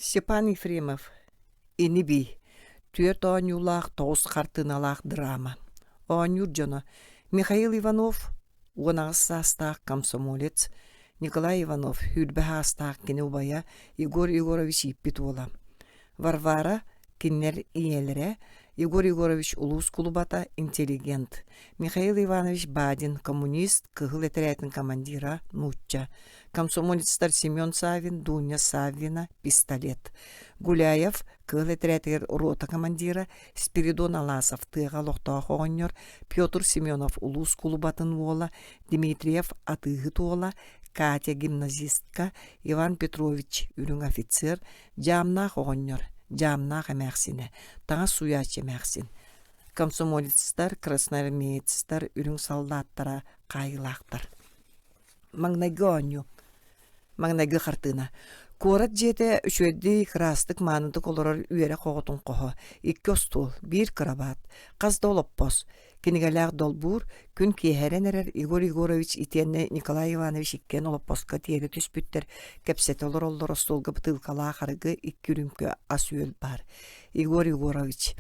Степан Ефремов Ини-бии түөрт оонньуулаах тоҕус хартыыналаах драма. Оонньуур дьоно Михаил Иванов 18 саастаах комсомолец, Николай Иванов сүүрбэ саастаах кини убайа Егор Егорович ииппит уола. Варвара кинилэр ийэлэрэ Егор Егорович улуус кулубата, интеллигент, Михаил Иванович Бадин коммунист, кыһыл этэрээтин командира, нуучча, комсомолецтар Семен Савин, Дуня Саввина, пистолет, Гуляев кыһыл этэрээтигэр рота командира, Спиридон Аласов тыаҕа олохтоох оҕонньор, Петр Семенов улуус кулубатын уола, Дмитриев атыыһыт уола, Катя гимназистка, Иван Петрович үрүҥ офицер, дьаамнаах оҕонньор, дьаамнаах эмээхсинэ, таҥас сууйааччы эмээхсин, комсомолецтар, красноармеецтар үрүҥ саллааттара хаайыылаахтар. Маҥнайгы оонньуу Маҥнайгы хартыына. Куорат дьиэтэ үчүгэйдик, ыраастык, маанытык олорор үөрэх оҕотун хоһо, икки остуол, биир кырабаат, хас да олоппос, кинигэлээх долбуур, күн киэһэрэн эрэр Егор Егорович итиэннэ Николай Иванович иккиэн олоппоско тиэрэ түспүттэр, кэпсэтэ олороллор остуолга бытыылкалаах арыгы, икки үрүүмкэ ас-үөл баар. Егор Егорович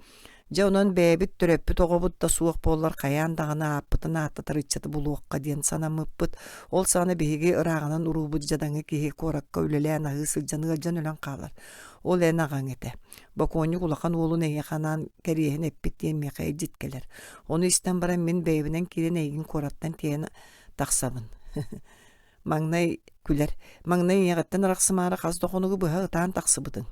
Дьэ онон бэйэбит төрөппүт оҕобут да суох буоллар хайаан даҕаны ааппытын ааттатар ыччаты булуохха диэн санаммыппыт. Ол саҕана биһиги ырааҕынан уруубут дьадаҥы киһи куоракка үлэлээн аһыы сылдьан ыалдьан өлөн хаалар. Ол эн аҕаҥ этэ. Бокуонньук улахан уолун эйиэхэ анаан кэриэһин эппит диэн миэхэ илдьит кэлэр. Ону истэн баран мин бэйэбинэн киирэн эйигин куораттан тиэйэн тахсабын. Маҥнай күлэр. Маҥнай ийэҕиттэн арахсымаары хас да хонугу быһа ытаан тахсыбытыҥ.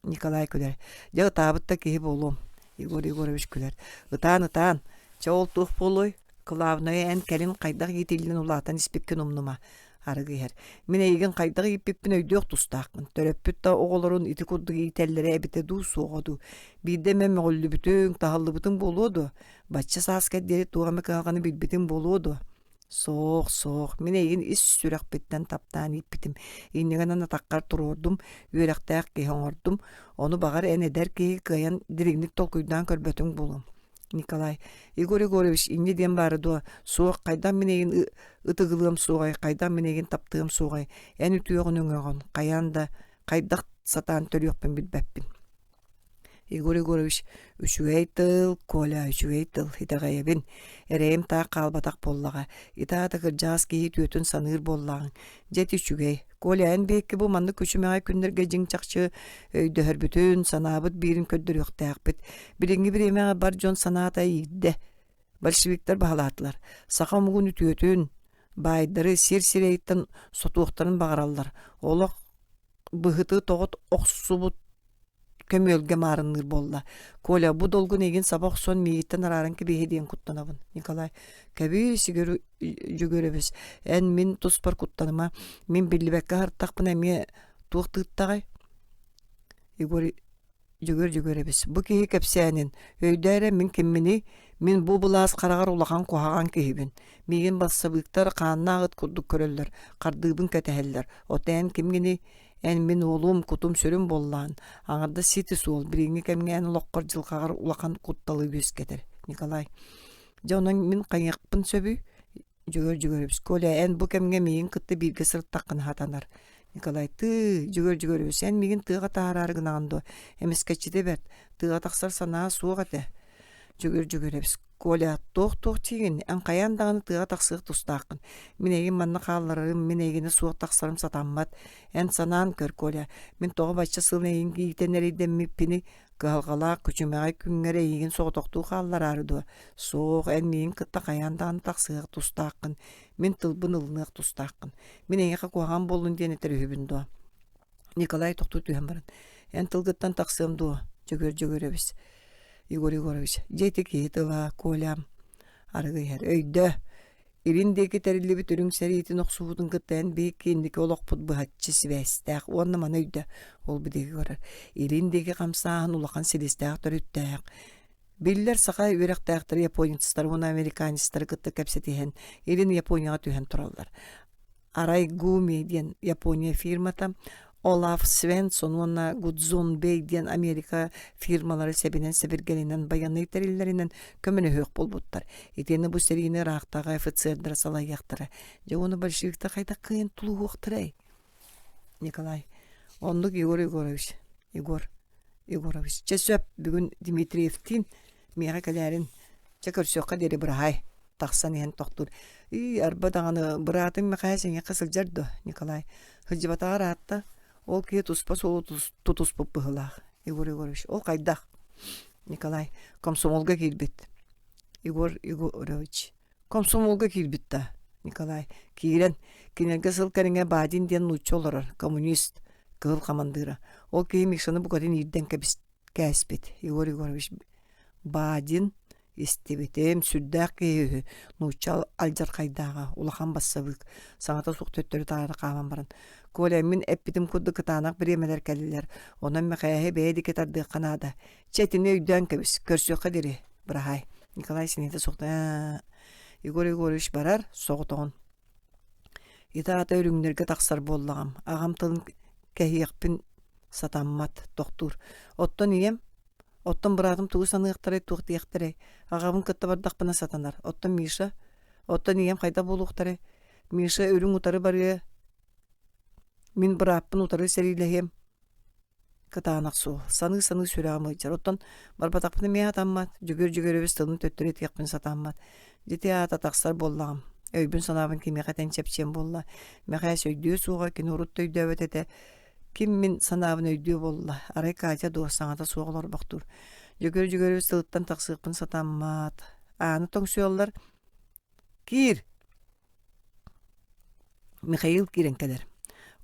Николай күлэр. Дьэ ытаабыт да киһи буолуом. Егор Егорович күлэр. Ытаан-ытаан. Чэ ол туох буолуой? Кылаабынайа эн кэлин хайдах иитиллэн улаатан испиккин умнума. Арыгы иһэр. Мин эйигин хайдах ииппиппин өйдүөх тустаахпын. Төрөппүт да оҕолорун ити курдук иитэллэрэ эбитэ дуу, суоҕа дуу. Биирдэ эмэ мөҕүллүбүтүҥ, таһыллыбытыҥ буолуо дуо? Бачча сааска диэри туох эмэ кыһалҕаны билбитиҥ буолуо дуо? Суох, суох, мин эйигин ис сүрэхпиттэн таптаан ииппитим, инньэ гынан атаххар туруордум, үөрэхтээх киһи оҥордум, ону баҕар эн эдэр киһи кыайан дириҥник толкуйдаан көрбөтүҥ буолуо. Николай, Егор Егорович инньэ диэн баара дуо? Суох, хайдах мин эйигин ытыгылыам суоҕай, хайдах мин эйигин таптыам суоҕай? Эн үтүөҕүн өҥөҕүн, хайаан да, хайдах сатаан төрүөхпүн билбэппин. Егор Егорович үчүгэй тыл, Коля үчүгэй тыл, итэҕэйэбин, эрэйим таах хаалбатах буоллаҕа, итаата кырдьаҕас киһи үтүөтүн саныыр буоллаҕыҥ, дьэ ити үчүгэй. Коля эн биһикки бу маннык күчүмэҕэй күннэргэ дьиҥ-чахчы өйдөһөрбүтүн, санаабыт биирин көрдөрүөхтээхпит. Билиҥҥи бириэмэҕэ бар дьон санаата иирдэ. Большевиктар баһылаатылар. Саха омугун үтүөтүн, баайдары сир сирэйиттэн сотуохтарын баҕараллар. Олох быһыты тоҕо охсубут көмүөлгэ маарынныыр буолла. Коля, бу долгун эйигин саба охсон миигиттэн арааран кэбиһиэ диэн куттанабын. Николай, кэбиис, Дьөгүөрэбис, эн мин туспар куттаныма. Мин биллибэккэ аһартахпына эмиэ туох тыыттаҕай? Егор Дьөгүөр Дьөгүөрэбис, бу киһи кэпсээнин, өйдөө эрэ мин кимминий? Мин бу былаас хараҕар улахан куһаҕан киһибин. Миигин бассабыыктар хааннаах ыт курдук көрөллөр, хардыыбын кэтэһэллэр. От эн кимҥиний? Эн мин уолум, кутум-сүрүм буоллаҕын. Аҥардас сити суол, билиҥҥи кэмҥэ эн олоххор дьылҕаҕар улахан кутталы үөскэтэр. Николай, дьэ онон мин хайыахпын сөбүй? Дьөгүөр Дьөгүөрэбис, Коля, эн бу кэмҥэ миигин кытта бииргэ сырыттаххына сатанар. Николай, тыы, Дьөгүөр Дьөгүөрэбис, эн миигин тыаҕа таһаараары гынаҕын дуо? Эмискэччитэ бэрт, тыаҕа тахсар санаа суох этэ. Дьөгүөр Дьөгүөрэбис, Коля, туох-туох диигин? Эн хайаан даҕаны тыаҕа тахсыах тустааххын. Мин эйигин манна хаалларарым, мин эйигинэ суох тахсарым сатаммат. Эн санаан көр, Коля, мин тоҕо бачча сыл эйигин иитэн эрэйдэммиппиний? Кыһалҕалаах, күчүмэҕэй күҥҥэр эйигин соҕотохтуу хааллараары дуо? Суох, эн миигин кытта хайаан даҕаны тахсыах тустааххын, мин тылбын ылыныах тустааххын. Мин эйиэхэ куһаҕан буоллун диэн этэр үһүбүн дуо? Николай тохтуу түһэн баран, эн тылгыттан тахсыам дуо, Дьөгүөр Дьөгүөрэбис? Егор Егорович, дьэ ити киһи тыла, Колям арыгы иһэр. Өйдөө, илин диэки тэриллибит үрүҥ сэриитин охсуһуутун кытта эн биһикки инники олохпут быһаччы сибээстээх уонна маны өйдөө, ол биһиги көрөр. Илин диэки хамсааһын улахан силистээх төрүттээх. Биллэр саха үөрэхтээхтэрэ японецтары уонна американецтары кытта кэпсэтиһэн, илин Японияҕа түһэн тураллар. Арай Гуми диэн Япония фирмата, Олаф Свенсон уонна Гудзон Бэй диэн Америка фирмалара сэбинэн-сэбиргэлинэн байыаннай тэриллэринэн көмөлөһүөх буолбуттар. Итиэннэ бу сэриини ыраахтааҕы офицердара салайыахтара. Дьэ уонна большевиктар хайдах кыайан тулуһуохтарай? Николай. Оннук Егор Егорович. Егор Егорович, чэ сөп, бүгүн Дмитриевтиин миэхэ кэлээрин, чэ көрсүөххэ диэри быраһаай. Тахсан иһэн тохтуур. Ии, арба даҕаны, быраатыҥ Мэхээс эйиэхэ сылдьар дуо, Николай? Сылдьыбатаҕар аатта, ол киһи туспа суолу тутуспут быһыылаах. Егор Егорович, ол хайдах? Николай, комсомолга киирбит. Егор Егорович, Комсомолга киирбит да, Николай. Киирэн, кинилэргэ сыл кэриҥэ Бадин диэн нуучча олорор, коммунист, кыһыл хамандыыра. Ол киһи Мишаны букатын иирдэн кэбис кээспит. Егор Егорович Бадин истибитим, сүрдээх киһи үһү, нуучча алдьархайдааҕа, улахан бассабыык, саҥата суох төттөрү-таары хааман баран, Коля, мин эппитим курдук кытаанах бириэмэлэр кэллилэр, онон Мэхээһи бэйэ диэки тардыахха наада. Чэ, итини өйдөөн кэбис, көрсүөххэ диэри, быраһаай. Николай синиэтэ суохта Егор Егорович барар, соҕотоҕун. Ити аата үрүҥнэргэ тахсар буоллаҕым. Аҕам тылын кэһиэхпин сатаммат, тохтуур. Оттон ийэм, оттон быраатым тугу саныахтарай, туох диэхтэрэй? Аҕабын кытта бардахпына сатанар. Оттон Миша, оттон ийэм хайдах буолуохтарай? Миша үрүҥ утары барыа, мин бырааппын утары сэриилэһиэм. Кытаанах суол, саныы-саныы сүрэҕим ыалдьар. Оттон барбатахпына эмиэ сатаммат, Дьөгүөр Дьөгүөрэбис тылын төттөрү этиэхпин сатааммат. Дьити аата тахсар буоллаҕым. Өйбүн-санаабын кимиэхэ этэн чэпчиэм буолла. Мэхээс өйдүө суоҕа, кини урут да өйдөөбөт этэ. Ким мин санаабын өйдүө буолла? Арай Катя дуо саҥата суох олорбохтуур. Дьөгүөр Дьөгүөрэбис тылыттан тахсыахпын сатаммат. Ааны тоҥсуйаллар. Киир! Михаил киирэн кэлэр: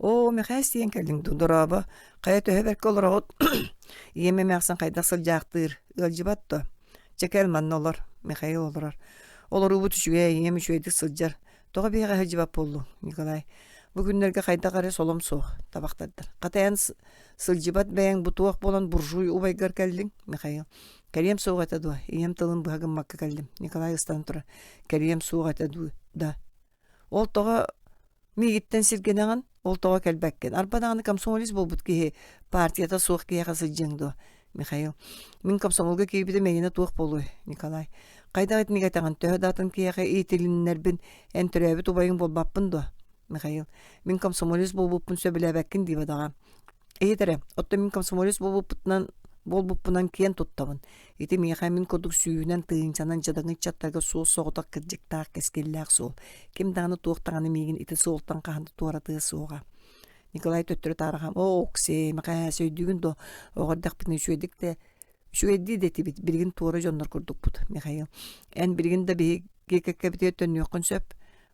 «Оо, Мэхээс тиийэн кэллиҥ дуу, дорообо, хайа төһө бэркэ олороҕут? Ийэм эмээхсин хайдах сылдьаахтыыр, ыалдьыбат дуо? Чэ кэл манна олор» Михаил олорор. «Олоруубут үчүгэй, ийэм үчүгэйдик сылдьар. Тоҕо биһиэхэ сылдьыбат буоллуҥ, Николай? Бу күннэргэ хайдах эрэ солом суох, табахтардар. Хата эн сылдьыбат бэйэҥ бу туох буолан буржуй убайгар кэллиҥ, Михаил? Кэлиэм суох этэ дуо? Ийэм тылын быһа гыммакка кэллим. Николай ыстанан турар. Кэлиэм суох этэ дуу да Ол тоҕо миигиттэн сиргэнэҕин, ол тоҕо кэлбэккин? Арба даҕаны комсомолец буолбут киһи партията суох киһиэхэ сылдьыаҥ дуо? Михаил. Мин комсомолга киирбитим эйиэнэ туох буолуой, Николай? Хайдах итинник этэҕин, төһө да атын киһиэхэ иитилиннэрбин, эн төрөөбүт убайыҥ буолбаппын дуо? Михаил. Мин комсомолец буолбуппун сөбүлээбэккин дии бадаҕа. Иһит эрэ, оттон мин комсомолец буолбуппутунан буолбуппунан киэн туттабын. Ити миэхэ мин курдук сүүһүнэн тыһыынчанан дьадаҥы ыччаттарга суос-соҕотох кырдьыктаах кэскиллээх суол. Ким даҕаны туох даҕаны миигин ити суолтан хаһан да туоратыа суоҕа. Николай төттөрү таарахам, «Оо, Оксей, Мэхээс, өйдүүгүн дуо? Оҕо эрдэхпитинэ үчүгэйдик да үчүгэйдии да этибит, билигин туора дьоннор курдукпут, Михаил. Эн билигин да биһиги кэккэбитигэр төннүөххүн сөп.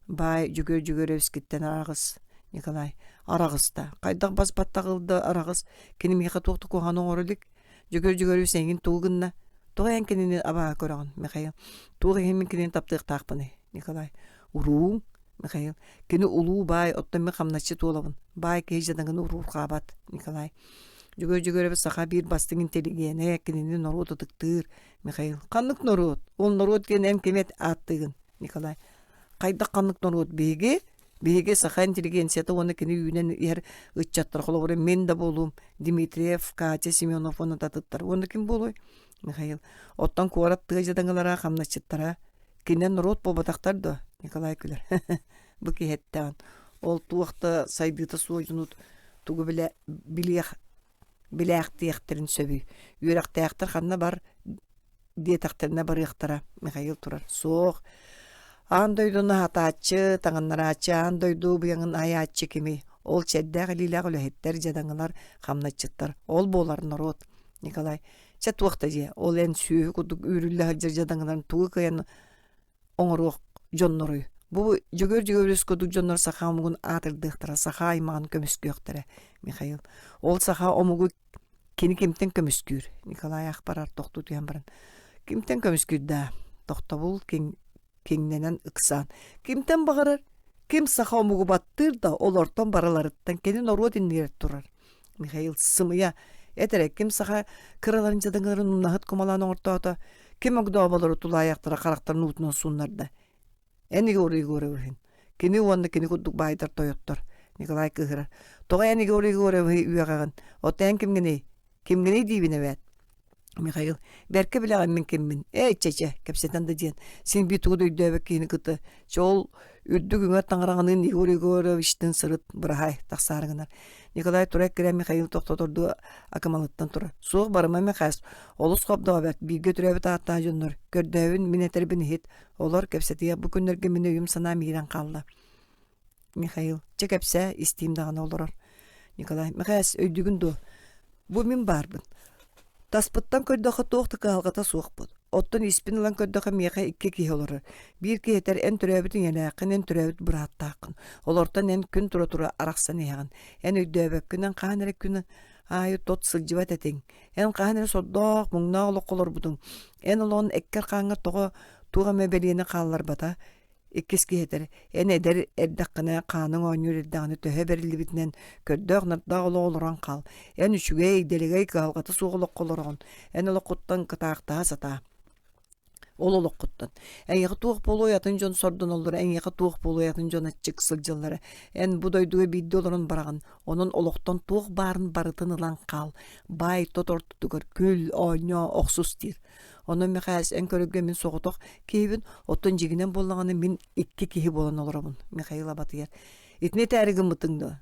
Баай Дьөгүөр Дьөгүөрэбискиттэн араҕыс, Николай. Араҕыста. Хайдах бас баттах ылда араҕыс. Кини миэхэ туох да куһаҕаны оҥоро илик. Дьөгүөр Дьөгүөрэбис эйигин тугу гынна? Тоҕо эн кинини абааһы көрөҕүн, Михаил? Туох иһин мин кинини таптыахтаахпыный, Николай? Урууҥ, Михаил. Кини улуу баай, оттон мин хамначчыт уолабын. Баай киһи дьадаҥыны уруурҕаабат, Николай. Дьөгүөр Дьөгүөрэбис саха биир бастыҥ интеллигенэ, кинини норуот ытыктыыр, Михаил. Ханнык норуот? Ол норуот диэн эн кими ааттыыгын, Николай? Хайдах ханнык норуот биһиги? Биһиги саха интеллигенцията уонна кини үүнэн иһэр ыччаттар холобура мин да буолуум Дмитриев, Катя Семенов уонна да атыттар. Уонна ким буолуой? Михаил. Оттон куорат тыа дьадаҥылара, хамначчыттара кинилэр норуот буолбатахтар дуо? Николай күлэр. Бу киһи эттэҕин. Ол туох да сайдыыта суох дьону тугу билэ билиэх билээхтиэхтэрин сөбүй? Үөрэхтээхтэр ханна бар диэтэхтэринэ барыахтара Михаил турар суох аан дойдуну аһатааччы таҥыннарааччы аан дойду быйаҥын айааччы кимий ол чэрдээх илиилээх үлэһиттэр дьадаҥылар хамначчыттар ол буолар норуот Николай чэ туох да дьиэ ол эн сүөһү курдук үүрүллэ сылдьар дьадаҥыларын тугу кыайан оҥоруох дьонноруй бу Дьөгүөр Дьөгүөрүс курдук дьоннор саха омугун аатырдыахтара саха аймаҕын көмүскүөхтэрэ Михаил ол саха омугу Кини кимтэн көмүскүүр? Николай ах барар тохтуу түһэн баран Кимтэн көмүскүүр даа? Тохтобул киҥ киҥнэнэн ыксаан Кимтэн баҕарар? Ким саха омугу баттыыр да олортон барыларыттан кини норуот иннигэр турар. Михаил сымыйа эт эрэ ким саха кыраларын дьадаҥыларын умнаһыт кумалаан оҥортоото ким огдооболору тулаайахтара харахтарын уутунан сууннарда Эн Егор Егоровиһын. Кини уонна кини курдук баайдар тойоттор. Николай кыыһырар. Тоҕо эн Егор Егоровиһы үөҕэҕин? Оттон эн кимҥиний? Кимҥиний диибин эбээт? Михаил, бэркэ билэҕин мин киммин. Ээ, чэ-чэ, кэпсэтэн да диэн. Син биир тугу да өйдөөбөт киһини кытта. Чэ, ол Үрдүк үҥэр таҥараҕыныын Егор Егоровичтыын сырыт, быраһаай, тахсаары гынар. Николай тура эккирээн Михаил тохтотордуу акымалыттан турар. Суох барыма Мэхээс, олус хобдообот, бииргэ төрөөбүт ааттаах дьоннор, көрдөөбүн мин этэрбин иһит, олор кэпсэтиэх бу күннэргэ мин өйүм-санаам иирэн хаалла. Михаил, чэ кэпсээ, истиим даҕаны олорор. Николай, Мэхээс, өйдүүгүн дуо? Бу мин баарбын. Таспыттан көрдөххө туох да кыһалҕата суохпут. Оттон испин ылан көрдөххө миэхэ икки киһи олорор. Биир киһи этэр эн төрөөбүт ийэлээххин, эн төрөөбүт бырааттааххын. Олортон эн күн тура-тура арахсан иһэҕин. Эн өйдөөбөккүн, эн хаһан эрэ күн аайы тот сылдьыбат этиҥ. Эн хаһан эрэ сордоох, муҥнаах олоххо олорбутуҥ. Эн олоҕун эккэр-хааҥҥар тоҕо туох эмэ бэлиэни хаалларбата Иккис киһи этэр: «Эн эдэр эрдэххинэ, хааныҥ оонньуур эрдэҕинэ төһө бэриллибитинэн көрдөөх-нардаах олоҕу олорон хаал. Эн үчүгэй, дэлэгэй, кыһалҕата суох олоххо олороҕун. Эн олоххуттан кытаахтаһа сатаа. Ол олоххуттан. Эйиэхэ туох буолуой атын дьон сордоноллоро, эйиэхэ туох буолуой атын дьон аччык сылдьаллара. Эн бу дойдуга биирдэ олорон бараҕын. Онон олохтон туох баарын барытын ылан хаал. Баай-тот ортотугар күл, оонньоо, охсус диир. Онон Мэхээс, эн көрөргө мин соҕотох киһибин, оттон дьиҥинэн буоллаҕына мин икки киһи буолан олоробун, Михаил абатыйар. Итини этээри гыммытыҥ дуо?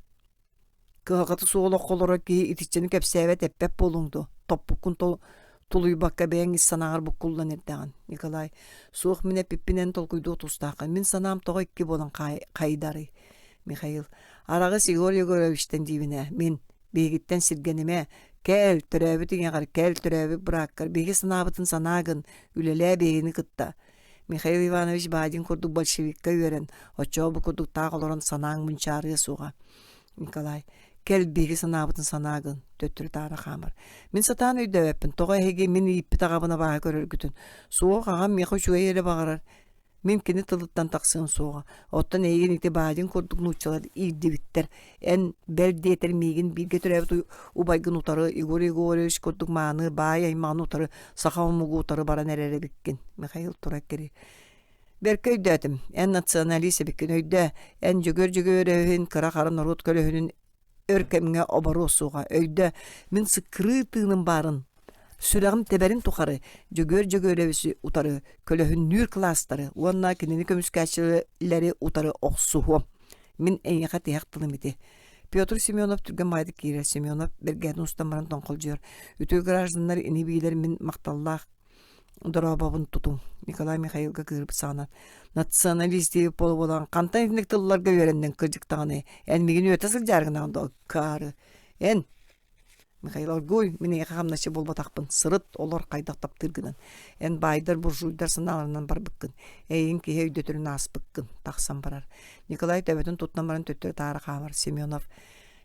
Кыһалҕата суох олоххо олорор киһи итиччэни кэпсээбэт эппэт буолуҥ дуо? Топпуккун тулуйбакка бэйэҥ ис санааҕар буккуллан эрдэҕин, Николай. Суох мин эппиппин эн толкуйдуох тустааххын. Мин санаам тоҕо икки буолан хайдарый? Михаил. Араҕыс Егор Егоровичтан диибин ээ, мин. Биһигиттэн сиргэнимэ, кэл, төрөөбүт ийэҕэр, кэл, төрөөбүт бырааккар, биһиги санаабытын санаа гын, үлэлээ биһигини кытта. Михаил Иванович Бадин курдук большевикка үөрэн, оччоҕо бу курдук таах олорон санааҥ мунчаарыа суоҕа. Николай, кэл биһиги санаабытын санаа гын, төттөрү таара хаамар. Мин сатаан өйдөөбөппүн, тоҕо эһиги мин ииппит аҕабын абааһы көрөргүтүн. Суох, аҕам миэхэ үчүгэй эрэ баҕарар. Мин кини тылыттан тахсыам суоҕа. Оттон эйигин ити Баадин курдук нууччалар иирдибиттэр. Эн, бэл диэтэр миигин бииргэ төрөөбүт убайгын утары Егор Егорович курдук мааны баай аймаҕын утары саха омугу утары баран эрэр эбиккин. Михаил Туракири. Бэркэ өйдөөтүм. Эн националист эбиккин өйдөө. Эн Дьөгүөр Дьөгүөрөһүн кыра-хара норуот көлөһүнүн өр кэмҥэ оборуо суоҕа. Өйдөө, мин сыккырыы тыыным баарын, сүрэҕим тэбэрин тухары Дьөгүөр Дьөгүөрэбиси утары көлөһүннүүр кылаастары уонна кинини көмүскээччилэри утары охсуһуом. Мин эйиэхэ тиһэх тылым ити. Петр Семенов түргэн баҕайытык киирэр. Семенов бэргэһэтин устан баран тоҥхолдьуйар. Үтүө гражданнар ини-биилэр мин махталлаах Дорообобун тутуҥ, Николай Михаилга кыырбыт саҕанан националист диэбит буола-буолаҕын хантан итинник тылларга үөрэнниҥ кырдьык даҕаны эн миигин үөрэтэ сылдьаары гынаҕын дуо акаары эн Михаил оргууй мин эйиэхэ хамначчы буолбатахпын сырыт олор хайдах таптыыргынан эн баайдар буржуйдар санааларынан барбыккын эйигин киһи өйдөтөрүн ааспыккын тахсан барар Николай төбөтүн туттан баран төттөрү таара хаамар Семенов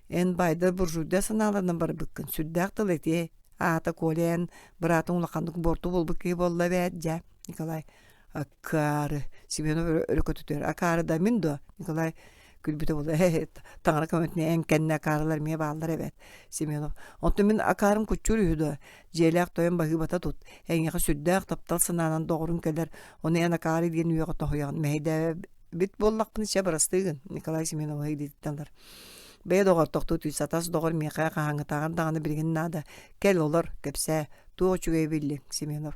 эн баайдар буржуйдар санааларынан барбыккын сүрдээх тыл этиэ Аата Коля эн быраатыҥ улаханнык буорту буолбут киһи буолла эбээт дьэ, Николай акаары Семенов өрө көтүтэр акаары да мин дуо Николай күлбүтэ буолла ээ таҥара көмөтүнэн эн кэннэ акаарылар эмиэ бааллар эбээт Семенов онтон мин акаарым куччуур үһү дуо дьиэлээх тойон баһыыбата тут эйиэхэ сүрдээх таптал санаанан доҕорун кэлэр ону эн акаары диэн үөҕэ тоһуйаҕын мэһэйдээбит буоллахпына чэ бырастыы гын Николай Семеновы илиититтэн ылар Бэйэ доҕор, тохтуу түс, атас доҕор миэхэ хаһааҥҥытааҕар даҕаны билигин наада. Кэл, олор, кэпсээ. Туох үчүгэйи биллиҥ, Семенов.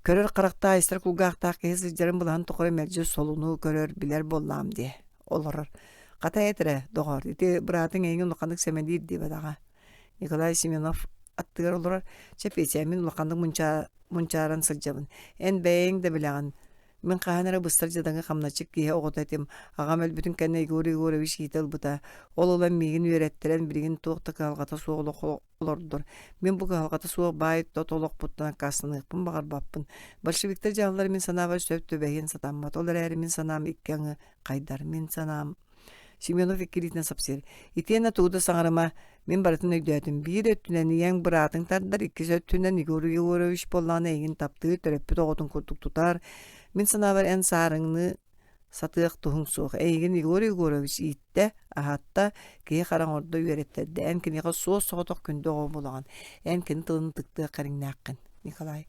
Көрөр харахтаах, истэр кулгаахтаах киһи сылдьарын былаһын тухары мэлдьи солуну көрөр, билэр буоллаҕым дии. Олорор. Хата эт эрэ, доҕоор, ити быраатыҥ эйигин улаханнык сэмэлиир диэбэтэҕэ. Николай Семенов аттыгар олорор. Чэ, Петя, мин улаханнык мунчааран сылдьабын. Эн бэйэҥ да билэҕин. Мин хаһан эрэ быстар дьадаҥы хамначчыт киһи оҕото этим. Аҕам өлбүтүн кэннэ Егор Егорович иитэ ылбыта. Ол ылан миигин үөрэттэрэн, билигин туох да кыһалҕата суох олох олордор. Мин бу кыһалҕата суох баай-тот олохпуттан аккаастаныахпын баҕарбаппын. Большевиктар дьаһаллара мин санаабар сөп түбэһиэн сатаммат. Ол эрээри мин санаам икки аҥы хайдар. Мин санаам Семенов икки илиитинэн сапсыйар. Итиэннэ тугу да саҥарыма, мин барытын өйдөөтүм. Биир өттүнэн ийэҥ быраатыҥ тардар, иккис өттүнэн Егор Егорович буоллаҕына эйигин таптыыр, төрөппүт оҕотун курдук тутар. Мин санаабар эн саарыҥныы сатыах туһуҥ суох. Эйигин Егор Егорович ииттэ, аһатта, киһи хара оҥордо үөрэттэрдэ. Эн киниэхэ суос-соҕотох күндү оҕо буолаҕын. Эн кини тылын ытыктыах кэриҥнээххин. Николай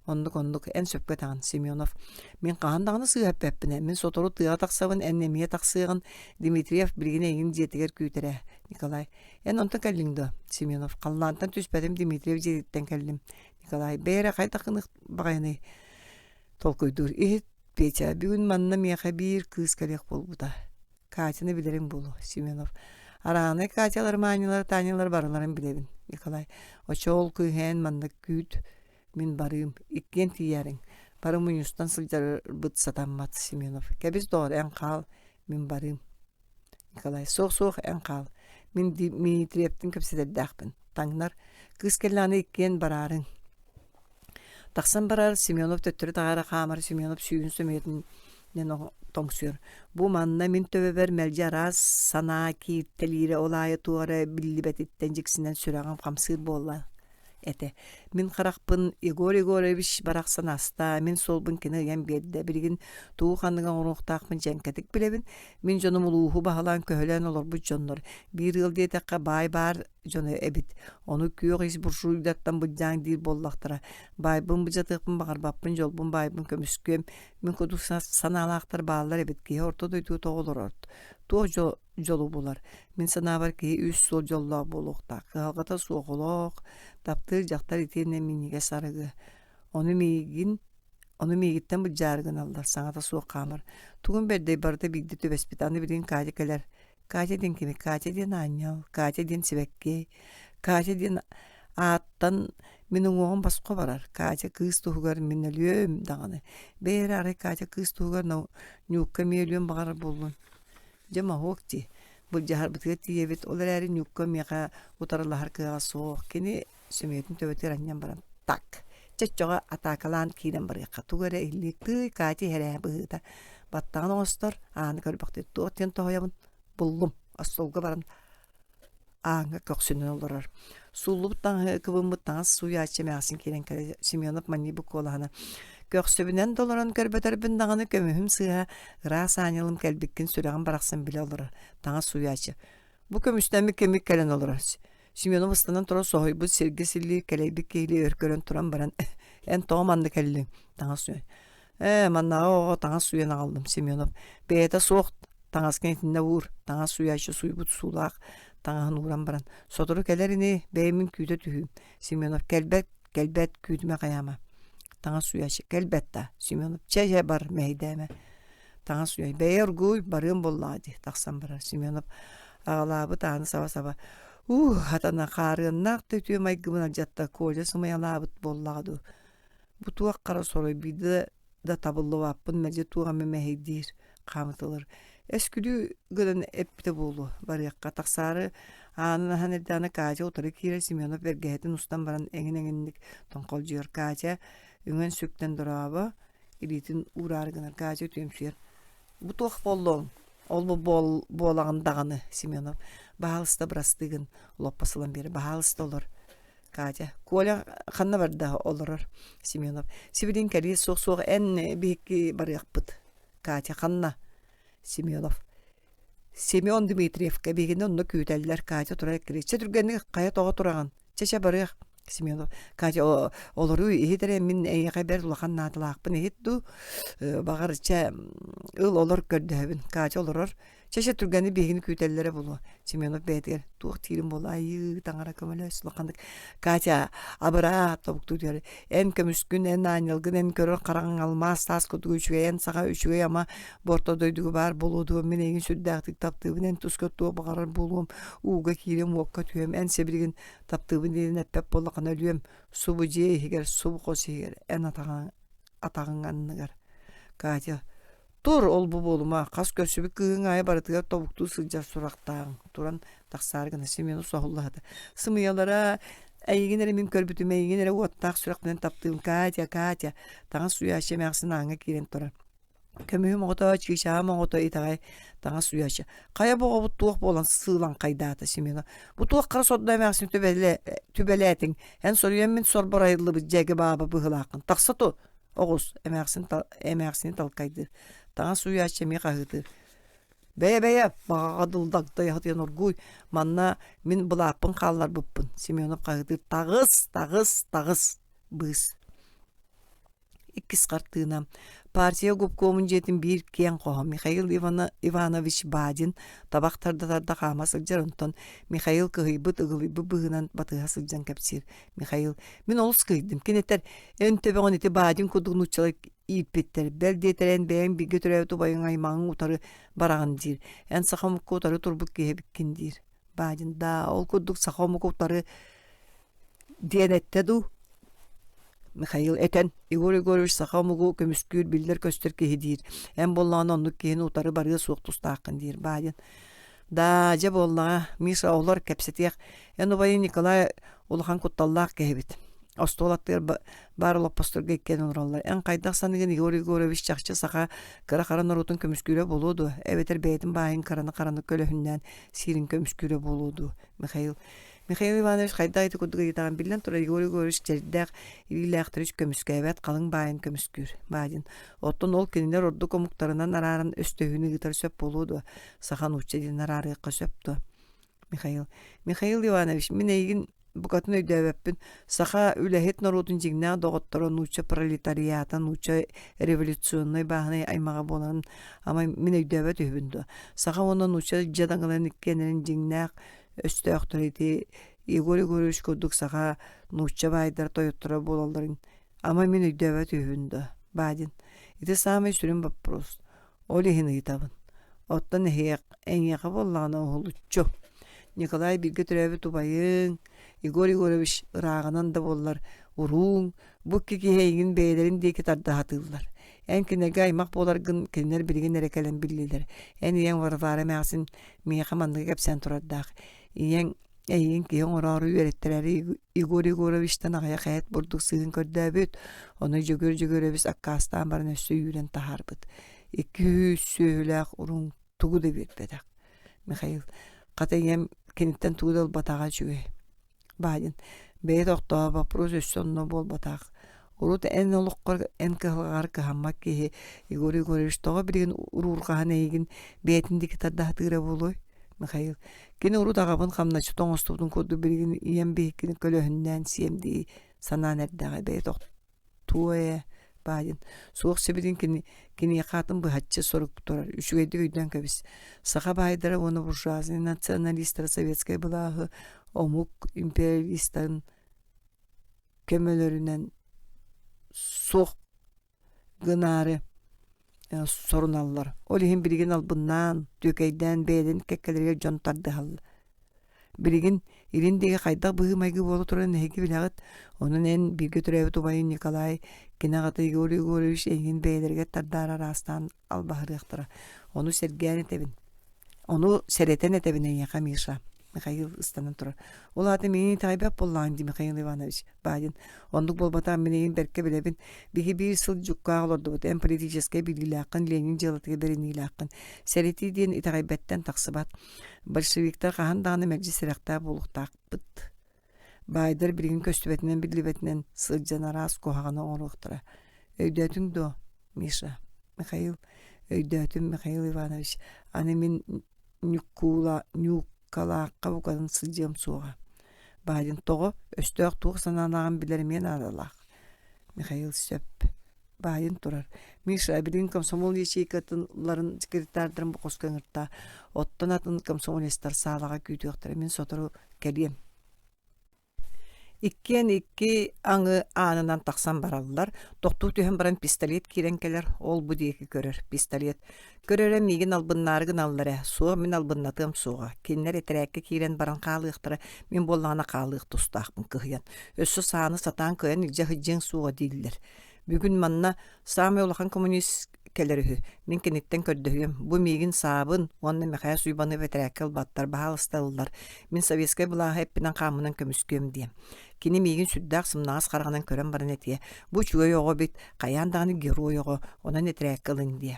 Оннук-оннук, эн сөпкө этэҕин, Семенов. Мин хаһан даҕаны сыыһа эппэппин ээ, мин сотору тыаҕа тахсабын, эн эмиэ тахсыаҕын, Дмитриев билигин эйигин дьиэтигэр күүтэр ээ, Николай. Эн онтон кэллиҥ дуо? Семенов. Халлаантан түспэтим, Дмитриев дьиэтиттэн кэллим. Николай. Бэйэ эрэ хайдах гыныах баҕайыный? Толкуйдуур. Иһит. Петя, бүгүн манна миэхэ биир кыыс кэлиэх буолбута. Катяны билэриҥ буолуо, Семенов. Араанай Катялар, Манялар, Танялар барыларын билэбин, Николай. Оччо ол кыыһээн манна күүт, мин барыым. Иккиэн тиийээриҥ. Бары мунньустан сылдьарбыт сатаммат, Семенов. Кэбис доҕор, эн хаал, мин барыым. Николай, суох-суох, эн хаал. Мин Дмитриевтин кэпсэтэрдээхпин. Таҥнар. Кыыс кэллэҕинэ иккиэн бараарыҥ. Тахсан барар Семенов төттөрү таһаара хаамар Семенов сүүһүн сөмүйэтинэн тоҥсуйар. Бу манна мин төбөбөр мэлдьи араас санаа кииртэлиирэ ол аайы туох эрэ биллибэтиттэн дьиксинэн сүрэҕим хамсыыр буолла этэ. Мин харахпын Егор Егорович барахсан аста, мин суолбун кини ыйан биэрдэ. Билигин тугу ханнык оҥоруохтаахпын дьэҥкэтик билэбин. Мин дьонум улууһу баһылаан көһөлөөн олорбут дьоннор. Биир ыал диэтэххэ баай баар дьоно эбит. Ону күөх ис буржуйдартан былдьааҥ диир буоллахтара. Баайбын былдьатыахпын баҕарбаппын, дьолбун баайбын көмүскүөм. Мин курдук санаалаахтар бааллар эбит. Киһи орто дойдуга тоҕо олорор? Туох дьолу булар? Мин санаабар киһи үс суол дьоллоох буолуохтаах. Кыһалҕата суох олох, таптыыр дьахтар итиэннэ минньигэс арыгы. Ону миигин Ону миигиттэн былдьаары гыналлар, саҥата суох хаамар. Тугун бэрдэй барыта биирдэ түбэспит, аны билигин Катя кэлэр. Катя диэн кими? Катя диэн аанньал, Катя диэн сибэкки, Катя диэн ааттан мин уҥуоҕум босхо барар. Катя кыыс туһугар мин өлүөм даҕаны. Бэйэ эрэ арай Катя кыыс туһугар Ньуукка эмиэ өлүөн баҕарар буоллун. Дьэ моһуок дии. Былдьаһарбытыгар тиийэбит, ол эрээри Ньуукка миэхэ утарылаһар кыаҕа суох. Кини сөмүйэтин төбөтүгэр анньан баран так чөччөҕө атаакалаан киирэн барыахха тугу эрэ иһиллиир тыый Катя иһэр ээ быһыыта баттаҕын оҥостор ааны көрбөхтүү туох диэн тоһуйабын буллум остуолга баран ааҥҥа көхсүнэн олорор сууллубут таҥаһы кыбыммыт таҥас сууйааччы эмээхсин киирэн кэлэ Семенов манньыйбыт куолаһына көхсүбүнэн да олорон көрбөтөрбүн даҕаны көмүһүм сыыһа ыраас аанньалым кэлбиккин сүрэҕим барахсан билэ олорор таҥас сууйааччы бу көмүстэммит кэмик кэлэн олорор Семенов ыстанан туран соһуйбут сиргэ силлии кэлэйбит киһилии өр көрөн туран баран эн тоҕо манна кэллиҥ таҥас сууйан ээ маннааҕы оҕоҕо таҥас сууйан аҕаллым Семенов бэйэтэ суох таҥаскын итиннэ уур таҥас сууйааччы сууйбут суулаах таҥаһын ууран баран сотору кэлэр ини бэйэмин күүтэ түһүүм Семенов кэлбэт кэлбэт күүтүмэ хайаама таҥас сууйааччы кэлбэт да Семенов чэ чэ бар мэһэйдээмэ Таҥас үөй бэйэ оргууй барыам буоллаҕа дии тахсан барар Семенов аҕалаабыт ааны саба-саба уу хатана хаарыаннаах да үтүө майгыбын алдьатта Коля сымыйалаабыт буоллаҕа дуу бу туох хара сорой биирдэ да табыллыбаппын мэлдьи туох эмэ мэһэйдиир хаамытылар эскүлүү гынан эппитэ буолуо барыахха тахсаары аанын аһан эрдэҕинэ Катя утары киирэр Семенов бэргэһэтин устан баран эҥин-эҥинник тоҥхолдьуйар Катя үҥэн-сүктэн дорообо илиитин уураары гынар Катя үтүөмсүйэр бу туох буоллуҥ ол бу буолаҕын даҕаны Семенов баһаалыста бырастыы гын лоппа сылан биэрэ баһаалыста олор Катя Коля ханна барда олорор Семенов сибилин кэлиэ суох суох эн биһикки барыахпыт Катя ханна Семенов Семен Дмитриевка биһигини онно күүтэллэр Катя турар эккирии чэ түргэнник хайа тоҕо тураҕын чэ чэ барыах Семенов Катя олоруу иһит эрэ мин эйиэхэ бэрт улахан наадалаахпын иһит дуу баҕар чэ ыл олор көрдөһөбүн Катя олорор чэ чэ түргэнник биһигини күүтэллэрэ буолуо Семенов бэйэтигэр туох диирим буолла айыы таҥара көмөлөс улаханнык Катя абыраа тобуктуу түһэр эн көмүскүн эн аанньалгын эн көрөр хараҕыҥ алмаас таас курдук үчүгэй эн саҕа үчүгэй ама бу орто дойдуга баар буолуо дуо мин эйигин сүрдээхтик таптыыбын эн тускар туох баҕарар буолуом ууга киириэм уокка түһүөм эн сибилигин таптыыбын диэн эппэт буоллаххына өлүөм субу дьиэ иһигэр субу хос иһигэр эн атаҕыҥ атаҕыҥ анныгар Катя тур ол-бу буолума хас көрсүбүт кыыһыҥ аайы барытыгар тобуктуу сылдьар сурахтааҕыҥ туран тахсаары гына Семенов соһуллаһыта сымыйалара эйигин эрэ мин көрбүтүм эйигин эрэ уоттаах сүрэхпинэн таптыым Катя Катя таҥас сууйааччы эмээхсин ааҥҥа киирэн турар Көмүһүм оҕото, чыычааҕым оҕото итэҕэй, таҥас уйааччы. Хайа бу оҕобут туох буолан сыылаҥхайдаата Семена. Бу туох хара сордоо эмээхсин түбэлээтиҥ? Эн соруйан мин сорбор айыллыбыт дьэгэ бааба быһыылааххын. Тахса ту! Оҕус эмээхсин эмээхсини талкайдыыр. Таҥас уйааччы эмиэ хаһыытыыр. Бэйэ-бэйэ, баҕаҕа дылдагдайа оргууй, манна мин былааппын хаалларбыппын, Семенов хаһыытыыр. Таҕыс, таҕыс, таҕыс, быыс. Иккис хартыына. Партия губкомун дьиэтин биир киэҥ хоһо Михаил Иванович Бадин табах тарда-тарда хаама сылдьар, онтон Михаил кыһыйбыт, ыгылыйбыт быһыынан батыһа сылдьан кэпсиир. Михаил, мин олус кыһыйдым. Кини этэр, эн төбөҕүн ити Бадин курдук нууччалар ииппиттэр. Бэл диэтэр эн бэйэҥ бииргэ төрөөбүт убайыҥ аймаҕыҥ утары бараҕын диир. Эн саха омукка утары турбут киһи эбиккин диир. Бадин, да, ол курдук саха омук утары диэн эттэ дуу? Михаил этэн, Егор Егорович саха омугу көмүскүүр биллэр-көстөр киһи диир. Эн буоллаҕына оннук киһини утары барыа суох тустааххын диир Бадин. Да, дьэ буоллаҕа, Миша олор кэпсэтиэх. Эн убайыҥ Николай улахан кутталлаах киһи эбит. Остуол аттыгар баар олоппосторго иккиэн олороллор. Эн хайдах саныыгын Егор Егорович чахчы саха кыра-хара норуотун көмүскүүрэ буолуо дуо? Эбэтэр бэйэтин баайын кыраны-хараны көлөһүннээн сиирин көмүскүүрэ буолуо дуо? Михаил Михаил Иванович хайдах ити курдук ыйытаҕын биллэн турар Егор Егорович чэрдээх илиилээхтэри көмүскээбэт халыҥ баайын көмүскүүр Баадин. Оттон ол кинилэр ордук омуктарынан арааран өстөһүүнү ыытар сөп буолуо дуо? Саха нуучча диэн араарыахха сөп дуо? Михаил. Михаил Иванович, мин эйигин букатын өйдөөбөппүн. Саха үлэһит норуотун дьиҥнээх доҕотторо нуучча пролетариата, нуучча революционнай бааһынай аймаҕа буоларын ама мин өйдөөбөт үһүбүн дуо? Саха уонна нуучча дьадаҥыларын иккиэннэрин дьиҥнээх өстөөхтөрө ити Егор Егорович курдук саха нуучча баайдара тойотторо буолалларын ама мин өйдөөбөт үһүбүн дуо? Баадин. Ити саамай сүрүн боппуруос. Ол иһин ыйытабын. Оттон эйиэхэ буоллаҕына уһулуччу. Николай бииргэ төрөөбүт убайыҥ, Егор Егорович ырааҕынан да буоллар урууҥ, бу икки киһи эйигин бэйэлэрин диэки тарда сатыыллар. Эн кинилэргэ аймах буоларгын кинилэр билигин эрэ кэлэн биллилэр. Эн ийэҥ Варвара эмээхсин миэхэ манныгы кэпсээн турардаах. Ийэҥ эйигин киһи оҥороору үөрэттэрээри Егор Егоровичтан аҕыйах эт бурдук сыыһын көрдөөбүт, ону Дьөгүөр Дьөгүөрэбис аккаастаан баран өссө үүрэн таһаарбыт. 200 сүөһүлээх уруҥ тугу да биэрбэтэх. Михаил, хата ийэм киниттэн тугу да ылбатаҕа үчүгэй. Баайын, бэйэ тохтоо, боппуруос өссө онно буолбатах. Урут эн олоххор эн кыһалҕаҕар кыһаммат киһи Егор Егорович тоҕо билигин уруурҕаһан эйигин бэйэтин диэки тарда сатыыра буолуой? Михаил, кини урут аҕабын хамначчыт оҥостубутун курдук билигин ийэм биһиккини көлөһүннээн сиэм дии санаан эрдэҕэ бэйэ тохтуо ээ Баайын, суох сибилин кини, киниэхэ атын быһаччы сорук турар, үчүгэйдик өйдөөн кэбис. Саха баайдара уонна буржуазный националистара советскай былааһы омук империалистарын көмөлөрүнэн суох гынаары соруналлар. Ол иһин билигин албыннаан, түөкэйдээн бэйэлэрин кэккэлэригэр дьон тардыһаллар. Билигин илин диэки хайдах быһыы-майгы буола турарын эһиги билэҕит. Онон эн бииргэ төрөөбүт убайыҥ Николай, кини аҕата Егор Егорович эйигин бэйэлэригэр тардаары араастаан албаһырыахтара. Ону сэргээн этэбин. Ону сэрэтэн этэбин эйиэхэ, Миша. Михаил ыстанан турар. Ол аата миигин итэҕэйбэт буоллаҕыҥ дии, Михаил Иванович. Баайын. Оннук буолбатах мин эйигин бэркэ билэбин. Биһи биир сыл дьуккаах олордубут. Эн политическай билиилээххин, Ленин дьыалатыгар бэриниилээххин. Сэрэтии диэн итэҕэйбэттэн тахсыбат. Большевиктар хаһан даҕаны мэлдьи сэрэхтээх буолуохтаахпыт. Баайдар билигин көстүбэтинэн биллибэтинэн сылдьан араас куһаҕаны оҥоруохтара. Өйдөөтүҥ дуо, Миша? Михаил, өйдөөтүм, Михаил Иванович. Аны мин Ньуккуула, Ньууккалаахха букатын сылдьыам суоҕа. Баайын тоҕо, өстөөх туох санаалааҕын билэр эмиэ наадалаах. Михаил сөп. Баайын турар. Миша, билигин комсомол ячейкаларын секретардарын бу хоско ыҥырта. Оттон атын комсомолецтар саалаҕа күүтүөхтэрэ. Мин сотору кэлиэм. Иккиэн икки аҥы аанынан тахсан бараллар, тохтуу түһэн баран пистолет киирэн кэлэр, ол-бу диэки көрөр, пистолет. Көр эрэ миигин албыннаары гыналлар ээ, суох мин албыннатыам суоҕа, кинилэр этэрээккэ киирэн баран хаалыахтара, мин буоллаҕына хаалыах тустаахпын кыһыйан. Өссө сааны сатаан кыайан илдьэ сылдьыаҥ суоҕа дииллэр. Бүгүн манна саамай улахан коммунист кэлэр үһү. Мин киниттэн көрдөһүөм. Бу миигин саабын уонна Мэхээс Уйбаны бэтэрээккэ ылбаттар, баһаалыста ыллар. Мин советскай былааһы эппинэн-хааммынан көмүскүөм диэм. Кини миигин сүрдээх сымнаҕас хараҕынан көрөн баран этиэ, бу үчүгэй оҕо эбит, хайаан даҕаны герой оҕо, онон этэрээккэ ылыҥ диэ.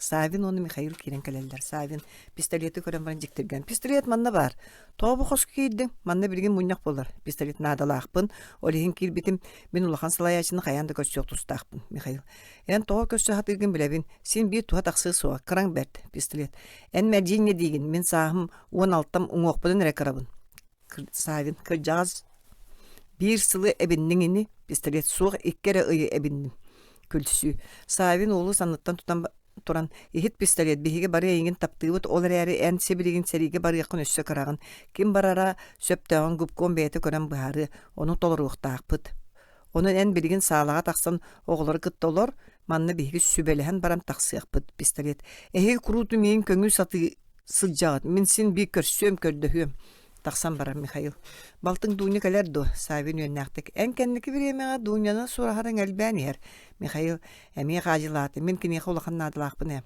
Савин уонна Михаил киирэн кэлэллэр. Савин пистолеты көрөн баран дьиктиргэн. Пистолет манна баар. Тоҕо бу хоско киирдиҥ? Манна билигин мунньах буолар. Пистолет наадалаахпын. Ол иһин киирбитим. Мин улахан салайааччыны хайаан да көрсүөх тустаахпын, Михаил. Эн тоҕо көрсө сатыыргын билэбин. Син биир туһа тахсыа суоҕа. Кыраҥ бэрт, пистолет. Эн мэлдьи диигин. Мин сааһым 16-м уҥуохпунан эрэ кырабын. Савин, кырдьаҕас биир сылы эбинниҥ ини, пистолет суох икки эрэ ыйы эбинним. Күлсүү. Савин уолу санныттан тутан туран «Иһит пистолет, биһиги бары эйигин таптыыбыт, ол эрээри эн сибилигин сэриигэ барыаххын өссө кыраҕын. Ким барара сөптөөҕүн губком бэйэтэ көрөн быһаарыа, ону толоруохтаахпыт. Онон эн билигин саалаҕа тахсан оҕолору кытта олор, манна биһиги сүбэлэһэн баран тахсыахпыт, пистолет. Эһиги куруутун миигин көҥүл сатыы сылдьаҕыт, мин син биир көрсүөм, көрдөһүөм. Тахсан барар Михаил. Балтыҥ Дуня кэлэр дуо? Савин үөннээхтик. Эн кэнники бириэмэҕэ Дуняны сураһарыҥ элбээн иһэр. Михаил эмиэ хаадьылаата. Мин киниэхэ улахан наадалаахпын ээ.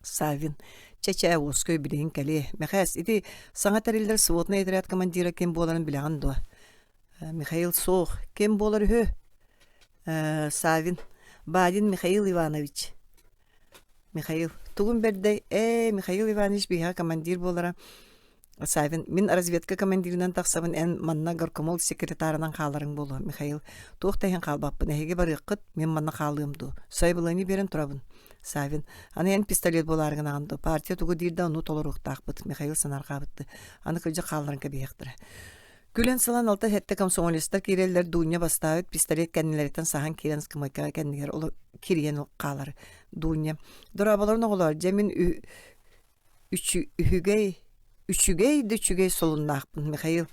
Савин. Чэ-чэ, уоскуй билигин кэлиэ. Мэхээс, ити саҥа тэриллэр сводный отряд командира ким буоларын билэҕин дуо? Михаил суох. Ким буолар үһү? Савин. Бадин Михаил Иванович. Михаил. Тугун бэрдэй? Ээ, Михаил Иванович биһиэхэ командир буолара. Савин, мин разведка командирынан тахсабын, эн манна горкомол секретарынан хааларыҥ буолуо, Михаил. Туох да иһин хаалбаппын, эһиги барыаххыт, мин манна хаалыам дуу. Сайабылыанньа биэрэн турабын. Савин, аны эн пистолет буолаары гынаҕын дуо? Партия тугу диир да ону толоруохтаахпыт, Михаил санаарҕаабытты. Аны кырдьык хаалларан кэбиһиэхтэрэ. Күлэн-салан алта-сэттэ комсомолецтар киирэллэр, Дуня бастаабыт пистолет кэннилэриттэн саһан киирэн ыскамыайкаҕа кэннигэр кирийэн хаалар. Дуня, дорооболорун оҕолоор, дьэ мин үчүгэй үчүгэй да үчүгэй солуннаахпын, Михаил.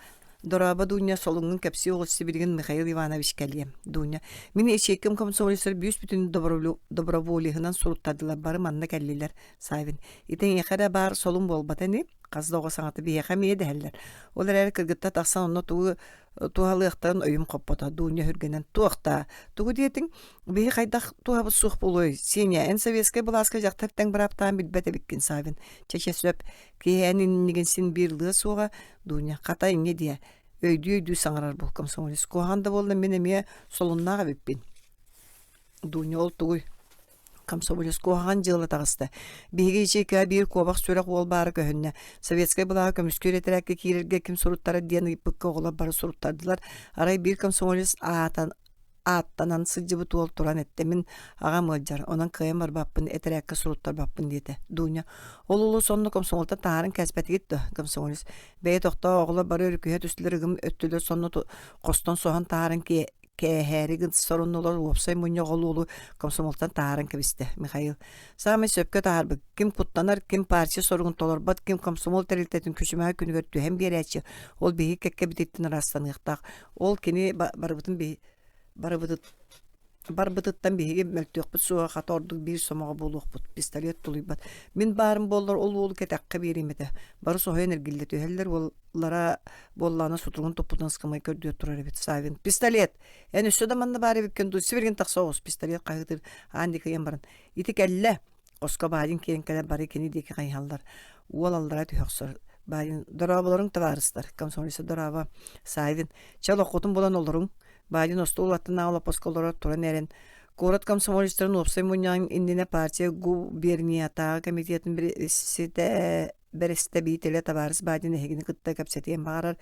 Дорообо, Дуня, солуҥҥун кэпсии оҕус сибилигин Михаил Иванович кэлиэм. Дуня, мин ячейкам комсомолецтар бүүс-бүтүн доброволеһынан суруттардылар, бары манна кэллилэр. Савин, ити эйиэхэ эрэ баар солун буолбата ини? Хас да оҕо саҥата биһиэхэ эмиэ дэһэллэр. Ол эрээри кыргыттар тахсан онно тугу туһалыахтарын өйүм хоппото. Дуня өһүргэнэн туох даа? Тугу диэтиҥ? Биһи хайдах туһабыт суох буолуой? Сеня, эн советскай былааска дьахтар тэҥ бырааптаан билбэт эбиккин, Савин. Чэ-чэ сөп. Киһи эн иннигин син биир лыа суоҕа. Дуня, хата инньэ диэ. Өйдүү-өйдүү саҥарар буол комсомолец. Куһаҕан да буолла мин эмиэ солуннаах эбиппин. Дуня ол тугуй? Комсомолец куһаҕан дьыала таҕыста. Биһиги ячейкаҕа биир куобах сүрэх уол баара көһүннэ. Советскай былааҕы көмүскүүр этэрээккэ киирэргэ ким суруттарар диэн ыйыппыкка оҕолор бары суруттардылар. Арай биир комсомолец аатан ааттанан сылдьыбыт уол туран эттэ мин аҕам ыалдьар онон кыайан барбаппын этэрээккэ суруттарбаппын диэтэ Дуня ол улуус онно комсомолтан таһааран кээспэтигит дуо комсомолец бэйэ тохтоо оҕолор бары өрүкүһэ түстүлэр ыгым өттүлэр сонно хостон соһон таһааран кээһээри гын соруннулар уопсай мунньах ол уолу комсомолтан таһааран кэбистэ Михаил саамай сөпкө таһаарбыт ким куттанар ким партия соругун толорбот ким комсомол тэрилтэтин күчүмэҕэ күнүгэр түһэн биэрээччи ол биһиги кэккэбититтэн ыраастаныахтаах ол кини барыбытын барыбытыт барбытыттан биһиги мөлтүөхпүт суоҕа хата ордук биир сомоҕо буолуохпут пистолет тулуйбат мин баарым буоллар ол уолу кэтэххэ биэриэм этэ бары соһуйан эргиллэ түһэллэр уоллара буоллаҕына сутуругун туппутун ыскамай көрдүө турар эбит Савин пистолет эн өссө да манна баар эбиккин дуу сибилигин тахса оҕус пистолет хаһыытыыр аан диэки ыйан баран ити кэллэ Хоско Баайын киирэн кэлэн бары кини диэки хайыһаллар. Уол аллара түһэ охсор. Баайын «Дорооболоруҥ, табаарыстар!» Комсомолец «Дорообо!» Савин «Чэ, олоххутун булан олоруҥ!» Баайын остуол аттынааҕы олоппоско олорор туран эрэн куорат комсомолецтарын уопсай мунньаҕын иннинэ партия губерниятааҕы комитетын бэрэстэбиитэлэ табаарыс Бадин эһигини кытта кэпсэтиэн баҕарар.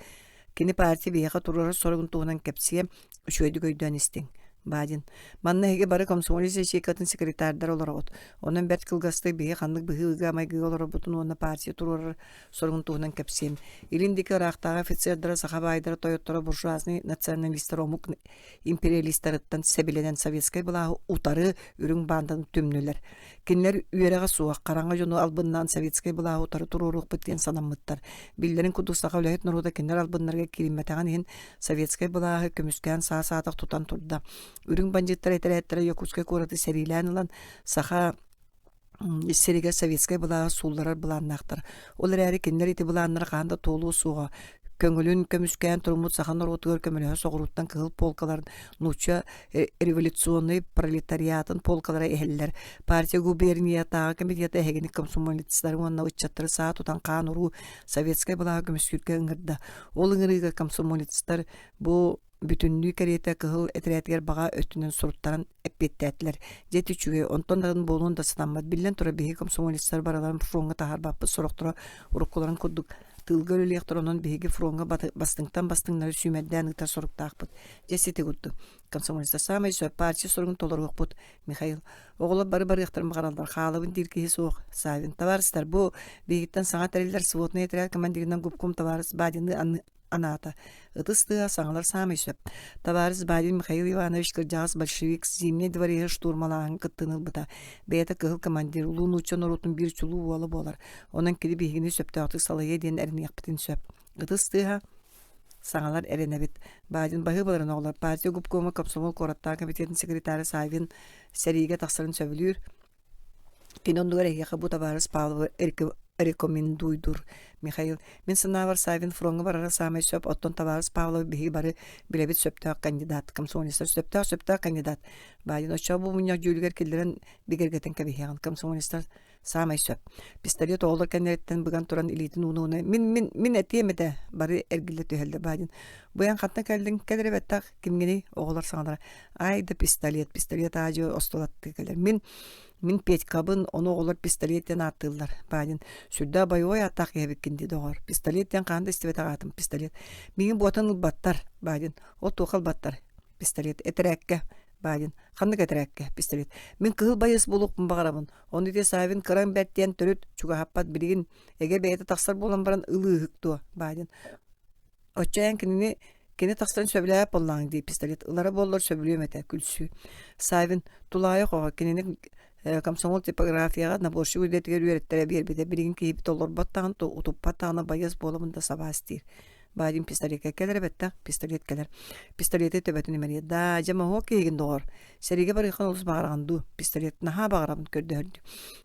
Кини партия биһиэхэ туруорар соругун туһунан кэпсиэ, үчүгэйдик өйдөөн истиҥ. Бадин, манна эһиги бары комсомолец ячейкатын секретардар олороҕут. Онон бэрт кылгастык биһи ханнык быһыыга-майгыга олорорбутун уонна партия туруорар соругун туһунан кэпсиэм. Илин диэки ыраахтааҕы офицердара, саха баайдара, тойотторо, буржуазный националистар омук империалистарыттан сэбилэнэн советскай былааһы утары үрүҥ баанданы түмнүлэр. Кинилэр үөрэҕэ суох, хараҥа дьону албыннаан советскай былааһы утары туруоруохпут диэн санаммыттар. Биллэрин курдук саха үлэһит норуота кинилэр албыннарыгар киириммэтэҕин иһин советскай былааһы көмүскээн саа-саатах тутан турда. Үрүҥ бандьыыттар этэрээттэрэ Якутскай куораты сэриилээн ылан саха сиригэр советскай былааһы суулларар былааннаахтар. Ол эрээри кинилэр ити былааннара хаһан да туолуо суоҕа. Көҥүлүн көмүскээн туруммут саха норуотугар көмөлөһө соҕурууттан кыһыл полкаларын нуучча революционнай пролетариатын полкалара иһэллэр. Партия губерниятааҕы комитета эһигини комсомолецтары уонна ыччаттары саа тутан хаан-уруу советскай былааһы көмүскүүргэ ыҥырда. Ол ыҥырыыга комсомолецтар бу бүтүннүү кэриэтэ кыһыл этэрээтигэр баҕа өттүнэн суруттаран эппиэттээтилэр. Дьэ ити үчүгэй, онтон атын буолуон да сатаммат. Биллэн турар, биһиги комсомолецтар барыларын фроҥҥа таһаарбаппыт, сорохторо уруккуларын курдук тыылга үлэлиэхтэр, онон биһиги фроҥҥа бастыҥтан бастыҥнары сүүмэрдээн ыытар соруктаахпыт. Дьэ сити курдук. Комсомолецтар саамай сөп партия соругун толоруохпут, Михаил. Оҕолор бары барыахтарын баҕараллар, хаалабын диир киһи суох. Савин. Табаарыстар, бу биһигиттэн саҥа тэриллэр сводный отряд командирынан губком табаарыс Бадины аны... анаата. Ытыс тыаһа саҥалар саамай сөп. Табаарыс Бадин Михаил Иванович кырдьаҕас большевик Зимней двореһы штурмалааһын кыттыыны ылбыта. Бэйэтэ кыһыл командир, улуу нуучча норуотун биир чулуу уола буолар. Онон кини биһигини сөптөөхтүк салайыа диэн эрэниэхпитин сөп. Ытыс тыаһа саҥалар эрэнэбит. Бадин баһыыбаларын оҕолор партия губкома комсомол куораттааҕы комитетын секретара Савин сэриигэ тахсарын сөбүлүүр. Кини оннугар эһиэхэ бу табаарыс Павловы рекомендуйдуур. Михаил, мин санаабар Савин фроҥҥа барара саамай сөп, оттон табаарыс Павлов биһиги бары билэбит сөптөөх кандидат, комсомолецтар сөптөөх сөптөөх кандидат. Баайын оччоо бу мунньах дьүүлүгэр киллэрэн бигэргэтэн кэбиһиэҕин. Комсомолецтар саамай сөп. Пистолет оҕолор кэннилэриттэн быган туран илиитин ууна-ууна мин мин мин этиэм этэ бары эргиллэ түһэллэр Баадин. Быйан хантан кэллиҥ кэл эрэ бэттэх кимҥиний оҕолор саҥалара Ай да пистолет, пистолет аадьы остуолаттыы кэлэр. Мин мин Петькабын, ону оҕолор пистолет диэн ааттыыллар. Панин, сүрдээх бойобуой ааттаах киһи эбиккин дии доҕор. Пистолет диэн хаһан да истибэтэх аатым, пистолет. Миигин буотан ылбаттар, Бадин. Ол туохха ылбаттар? Пистолет. Этэрээккэ, Бадин. Ханнык этэрээккэ? Пистолет. Мин кыһыл байыас буолуохпун баҕарабын. Ону ити Савин кыраҥ бэрт диэн төрүт чугаһаппат билигин эгэ бэйэтэ тахсар буолан баран ылыыһык дуо, Бадин. Оччо эн кинини кини тахсан сөбүлээбэт буоллаҕыҥ дии пистолет ылара буоллар сөбүлүөм этэ күлсүү. Савин тулаайах оҕо кинини э, комсомол типографияҕа наборщик үлэтигэр үөрэттэрэ биэрбитэ билигин киһибит олорбот даҕаны утуппат даҕаны байыас буолабын да сабаас диир. Баадин пистолекка кэлэр эбэттэх пистолет кэлэр. Пистолеты төбөтүн имэрийэр. Да, дьэ моһуок киһигин доҕор. Сэриигэ барыаххын олус баҕараҕын дуу? Пистолет наһаа баҕарабын көрдөһөрдүү.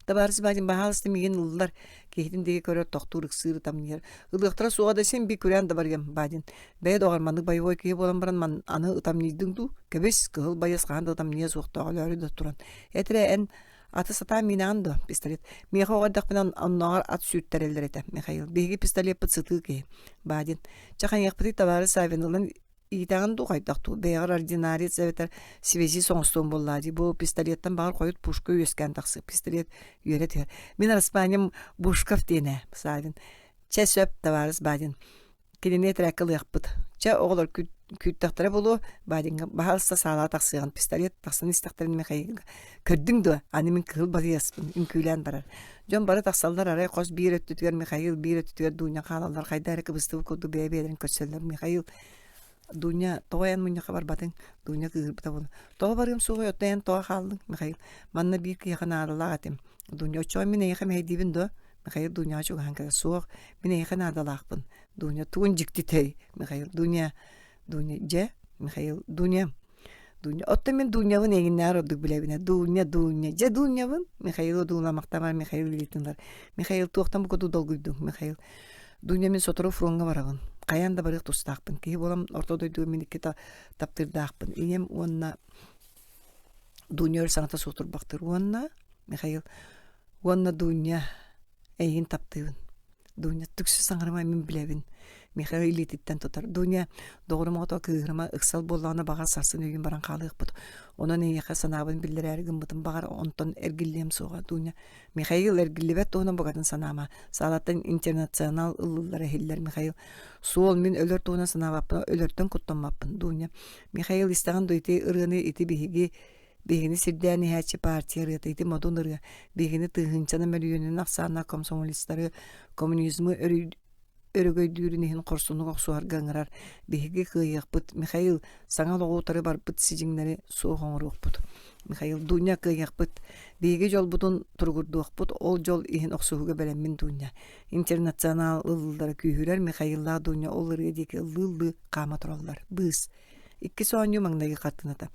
Табаарыс Баадин баһаалыста миигин ыллар. Киһитин диэки көрөр, тохтуур, ыксыыр, ытамньыйар. Ылыахтара суоҕа да син биир күрээн да барыам, Баадин. Бэйэ доҕор, маннык боевой киһи буолан баран ман аны ытамньыйдыҥ дуу? Кэбис, кыһыл байыас хаһан да ытамньыйа суохтаах өлөөрү да туран. Эт эрэ эн аты сатаан миинэҕин дуо? Пистолет. Миэхэ оҕо эрдэхпинэ оннооҕор ат сүүттэрэллэр этэ, Михаил. Биһиги пистолеппыт сытыы киһи. Баадин. Чэ хайыахпытый табаарыс Савин ылан иитэҕин дуу хайдах дуу бэйэҕэр ординарец эбэтэр связист оҥостуон буоллаа дии бу пистолеттан баҕар хойут пушка үөскээн тахсыы пистолет үөрэ түһэр мин араспаанньам Бушков диэн ээ Савин чэ сөп табаарыс Бадин кинини этэрээккэ ылыахпыт чэ оҕолор күүттэхтэрэ буолуо Бадиҥҥа баһаалыста саалаҕа тахсыаҕын пистолет тахсан истэхтэринэ Михаилга көрдүҥ дуо аны мин кыһыл барыаспын үҥкүүлээн барар Дьон бары тахсаллар, арай хос биир өттүтүгэр Михаил, биир өттүтүгэр Дуня хаалаллар, хайдах эрэ кыбыстыбыт курдук бэйэ-бэйэлэрин көрсөллөр. Михаил, Дуня, тоҕо эн мунньахха барбатыҥ? Дуня кыыһырбыта буолла. Тоҕо барыам суоҕуй, оттон эн тоҕо хааллыҥ? Михаил, манна биир киһиэхэ наадалаах этим. Дуня, оччоҕо мин эйиэхэ мэһэйдиибин дуо? Михаил Дуняҕа чугаһаан кэлэр. Суох, мин эйиэхэ наадалаахпын. Дуня, тугун дьиктитэй? Михаил, Дуня, Дуня, дьэ, Михаил, Дуня, Дуня, оттон мин Дунябын эйигиннээҕэр ордук билэбин ээ. Дуня, Дуня, дьэ Дунябын. Михаил одуулаамахтаабар Михаил илиитин ылар. Михаил туохтан бу курдук долгуйдуҥ? Михаил, Дуня мин сотору фроҥҥа барабын. Хайаан да барыах тустаахпын. Киһи буолан орто дойдуга мин икки таптыырдаахпын. Ийэм уонна Дуня өр саҥата суох турбахтыыр. Уонна Михаил, уонна Дуня эйигин таптыыбын. Дуня, түксү саҥарыма мин билэбин. Михаил илиититтэн тутар. Дуня, доҕорум оҕото кыыһырыма, ыксал буоллаҕына баҕар сарсын өйүүн баран хаалыахпыт. Онон эйиэхэ санаабын биллэрээри гыммытым баҕар онтон эргиллиэм суоҕа. Дуня, Михаил эргиллибэт туһунан букатын санаама. Саалаттан интернационал ыллыллара иһиллэр Михаил. Суол мин өлөр туһунан санаабаппын, өлөртөн куттаммаппын. Дуня, Михаил истэҕин дуу ити ырыаны ити биһиги Биһигини сирдээн иһээччи партия ырыата ити модун ырыа биһигини тыһыынчанан мөлүйүөнүнэн ахсааннаах комсомолецтары коммунизмы өрөгөйдүүрүн иһин хорсуннук охсуһарга ыҥырар. Биһиги кыайыахпыт. Михаил, саҥа олоҕу утары барбыт сидьиҥнэри суох оҥоруохпут. Михаил, Дуня кыайыахпыт. Биһиги дьолбутун туругурдуохпут. Ол дьол иһин охсуһууга бэлэммин Дуня. Интернационал ыллылара күүһүрэр Михаиллаах Дуня ол ырыа диэки ыллыы-ыллыы хаама тураллар. Быыс. Иккис оонньуу маҥнайгы хартыыната.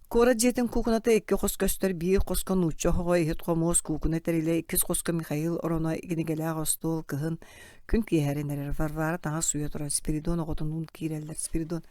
Куорат дьиэтин куукуната икки хос көстөр, биир хоско нуучча оһоҕо, иһит-хомуос, куукуна тэрилэ, иккис хоско Михаил ороно, кинигэлээх остуол, кыһын күн киэһэрин эрэр. Варвара таҥас сууйа турар, Спиридон оҕотунуун киирэллэр. Спиридон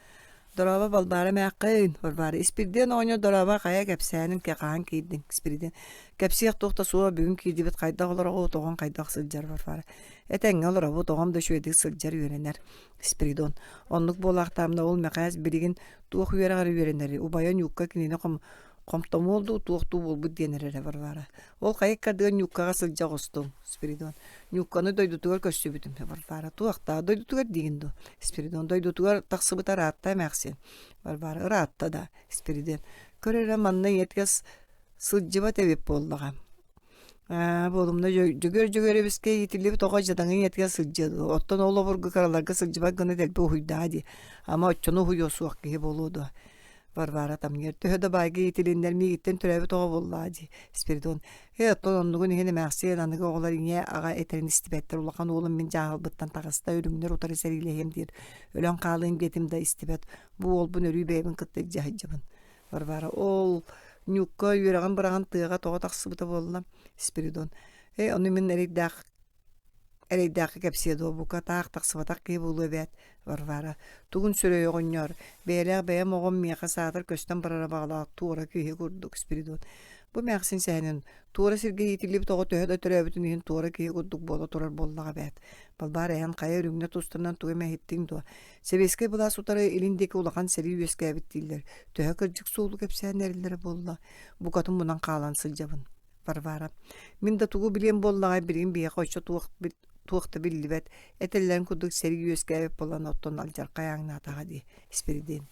«Дорообо, Балбаара эмээххин!» Варвара «Испирдиэн оҕонньор дорообо, хайа кэпсээниҥ хаһан киирдиҥ?» Спиридиэн «Кэпсиэх туох да суоҕа, бүгүн киирдибит, хайдах олороҕут, оҕоҥ хайдах сылдьар?» Варвара «Этэҥҥэ олоробут, оҕом да үчүгэйдик сылдьар, үөрэнэр». Спиридон оннук буолаахтаамна ол Мэхээс билигин туох үөрэҕэр үөрэнэрий убайа Ньуукка кинини хом хомтомуол дуу туох дуу буолбут диэн эрэрэ Варвара ол хайа ыккардыгар Ньууккаҕа сылдьа оҕустуҥ Спиридон Ньуукканы дойдутугар көрсүбүтүм Варвара туохтаах дойдутугар диигин дуо Спиридон дойдутугар тахсыбыта ыраатта эмээхсин Варвара ыраатта да Спиридон көр эрэ манна ийэтигэр сылдьыбат эбит буоллаҕа. Аа, буолумна Дьөгүөр Дьөгүөрэбискэ иитиллибит оҕо дьадаҥы ийэтигэр сылдьыа дуо? Оттон ол обургу кыраларга сылдьыбат гына дэлби уһуйдаа дии. Ама оччону уһуйуо суох киһи буолуо дуо? Варвара тамньыыр төһө да баайга иитилиннэр миигиттэн төрөөбүт оҕо буоллаҕа дии. Спиридон ээ оттон оннугун иһин эмээхсиэн аныгы оҕолор ийэ аҕа этэрин истибэттэр улахан уолум мин дьааһылбыттан таҕыста үрүҥнэр утары сэриилэһиэм диир өлөн хаалыам диэтим да истибэт бу уолбун өрүү бэйэбин кытта илдьэ сылдьабын Варвара ол Ньукка үөрэҕин быраҕан тыаҕа тоҕо тахсыбыта буолла Спиридон ээ ону мин эрэйдээх эрэйдээххэ кэпсиэ дуо бука таах тахсыбатах киһи буолуо эбээт Варвара тугун сүрэй оҕонньоор бэйэлээх бэйэм оҕом миэхэ саатар көстөн барара баҕалаах туора киһи курдук Спиридон бу эмээхсин сэһэнин туора сиргэ иитиллибит оҕо төһө да төрөөбүтүн иһин туора киһи курдук буола турар буоллаҕа эбээт Балбаара эһэн хайа үрүҥнэ тустарынан тугу эмэ иһиттиҥ дуо Сэбиэскэй былаас утары илин диэки улахан сэрии үөскээбит дииллэр. Төһө кырдьык суолу кэпсээн эрэллэрэ буолла? Букатын мунан хаалан сылдьабын. Варвара. Мин да тугу билиэм буоллаҕай, билигин биһиэхэ оччо туох, туох да биллибэт. Этэллэрин курдук сэрии үөскээбит буолан оттон алдьархай ааҥнаатаҕа дии. Испирдиэн.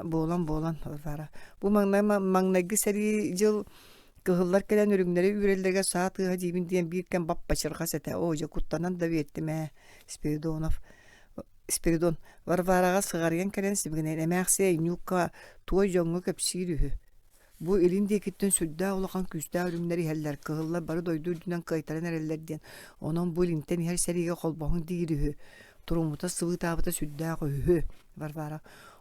буолан буолан Варвара. Бу маҥнай маҥнайгы сэрии дьыл кыһыллар кэлэн үрүҥнэри үүрэллэригэр саа тыаһа диибин диэн биир кэм баппачырҕас этэ. Оо дьэ куттанан да биэртим ээ. Спиридонов Спиридон Варвараҕа сыҕарыйан кэлэн сибигинэйэн эмээхсиэ Ньуукка туой дьоҥҥо кэпсиир үһү. Бу илин диэкиттэн сүрдээх улахан күүстээх үрүҥнэр иһэллэр, кыһыллар бары дойду үрдүнэн кыайтаран эрэллэр диэн, онон бу илинтэн иһэр сэриигэ холбоһуҥ диир үһү. Туруммута сыбыытаабыта сүрдээх үһү. Варвара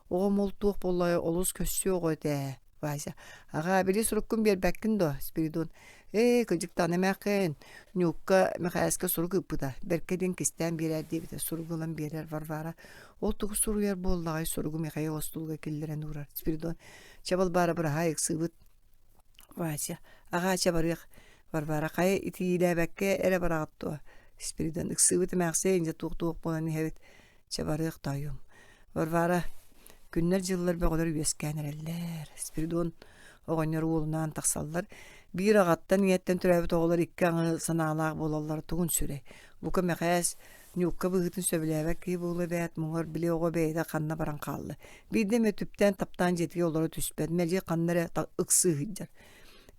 оҕом ол туох буоллай олус көссүө оҕо этэ ээ. Вася аҕаа били суруккун биэрбэккин дуо Спиридон ээ кырдьыктаан эмээххин Ньуукка Мэхээскэ сурук ыыппыта бэркэ диэн кистээн биэрээр диэбитэ суругу ылан биэрэр Варвара ол тугу суруйар буоллаҕай суругу Михаил остуолга киллэрэн уурар Спиридон чэ Балбаара быраһаай ыксыыбыт Вася аҕаа чэ барыах Варвара хайа итиилээбэккэ эрэ бараҕыт дуо Спиридон ыксыыбыт эмээхсиэн дьэ туох-туох буолан иһэбит Чэ барыах тоойуом. Варвара, күннэр-дьыллар бөҕөлөр үөскээн эрэллэр. Спиридон оҕонньор уолунаан тахсаллар. Биир аҕаттан ийэттэн төрөөбүт оҕолор икки аҥы санаалаах буолаллара тугун сүрэй. Бука Мэхээс Ньуукка быһыытын сөбүлээбэт киһи буолуо эбээт, муҥар били оҕо бэйэтэ ханна баран хаалла. Биирдэ эмэ түптээн таптаан дьиэтигэр олоро түспэт, мэлдьи ханна эрэ ыксыы сылдьар.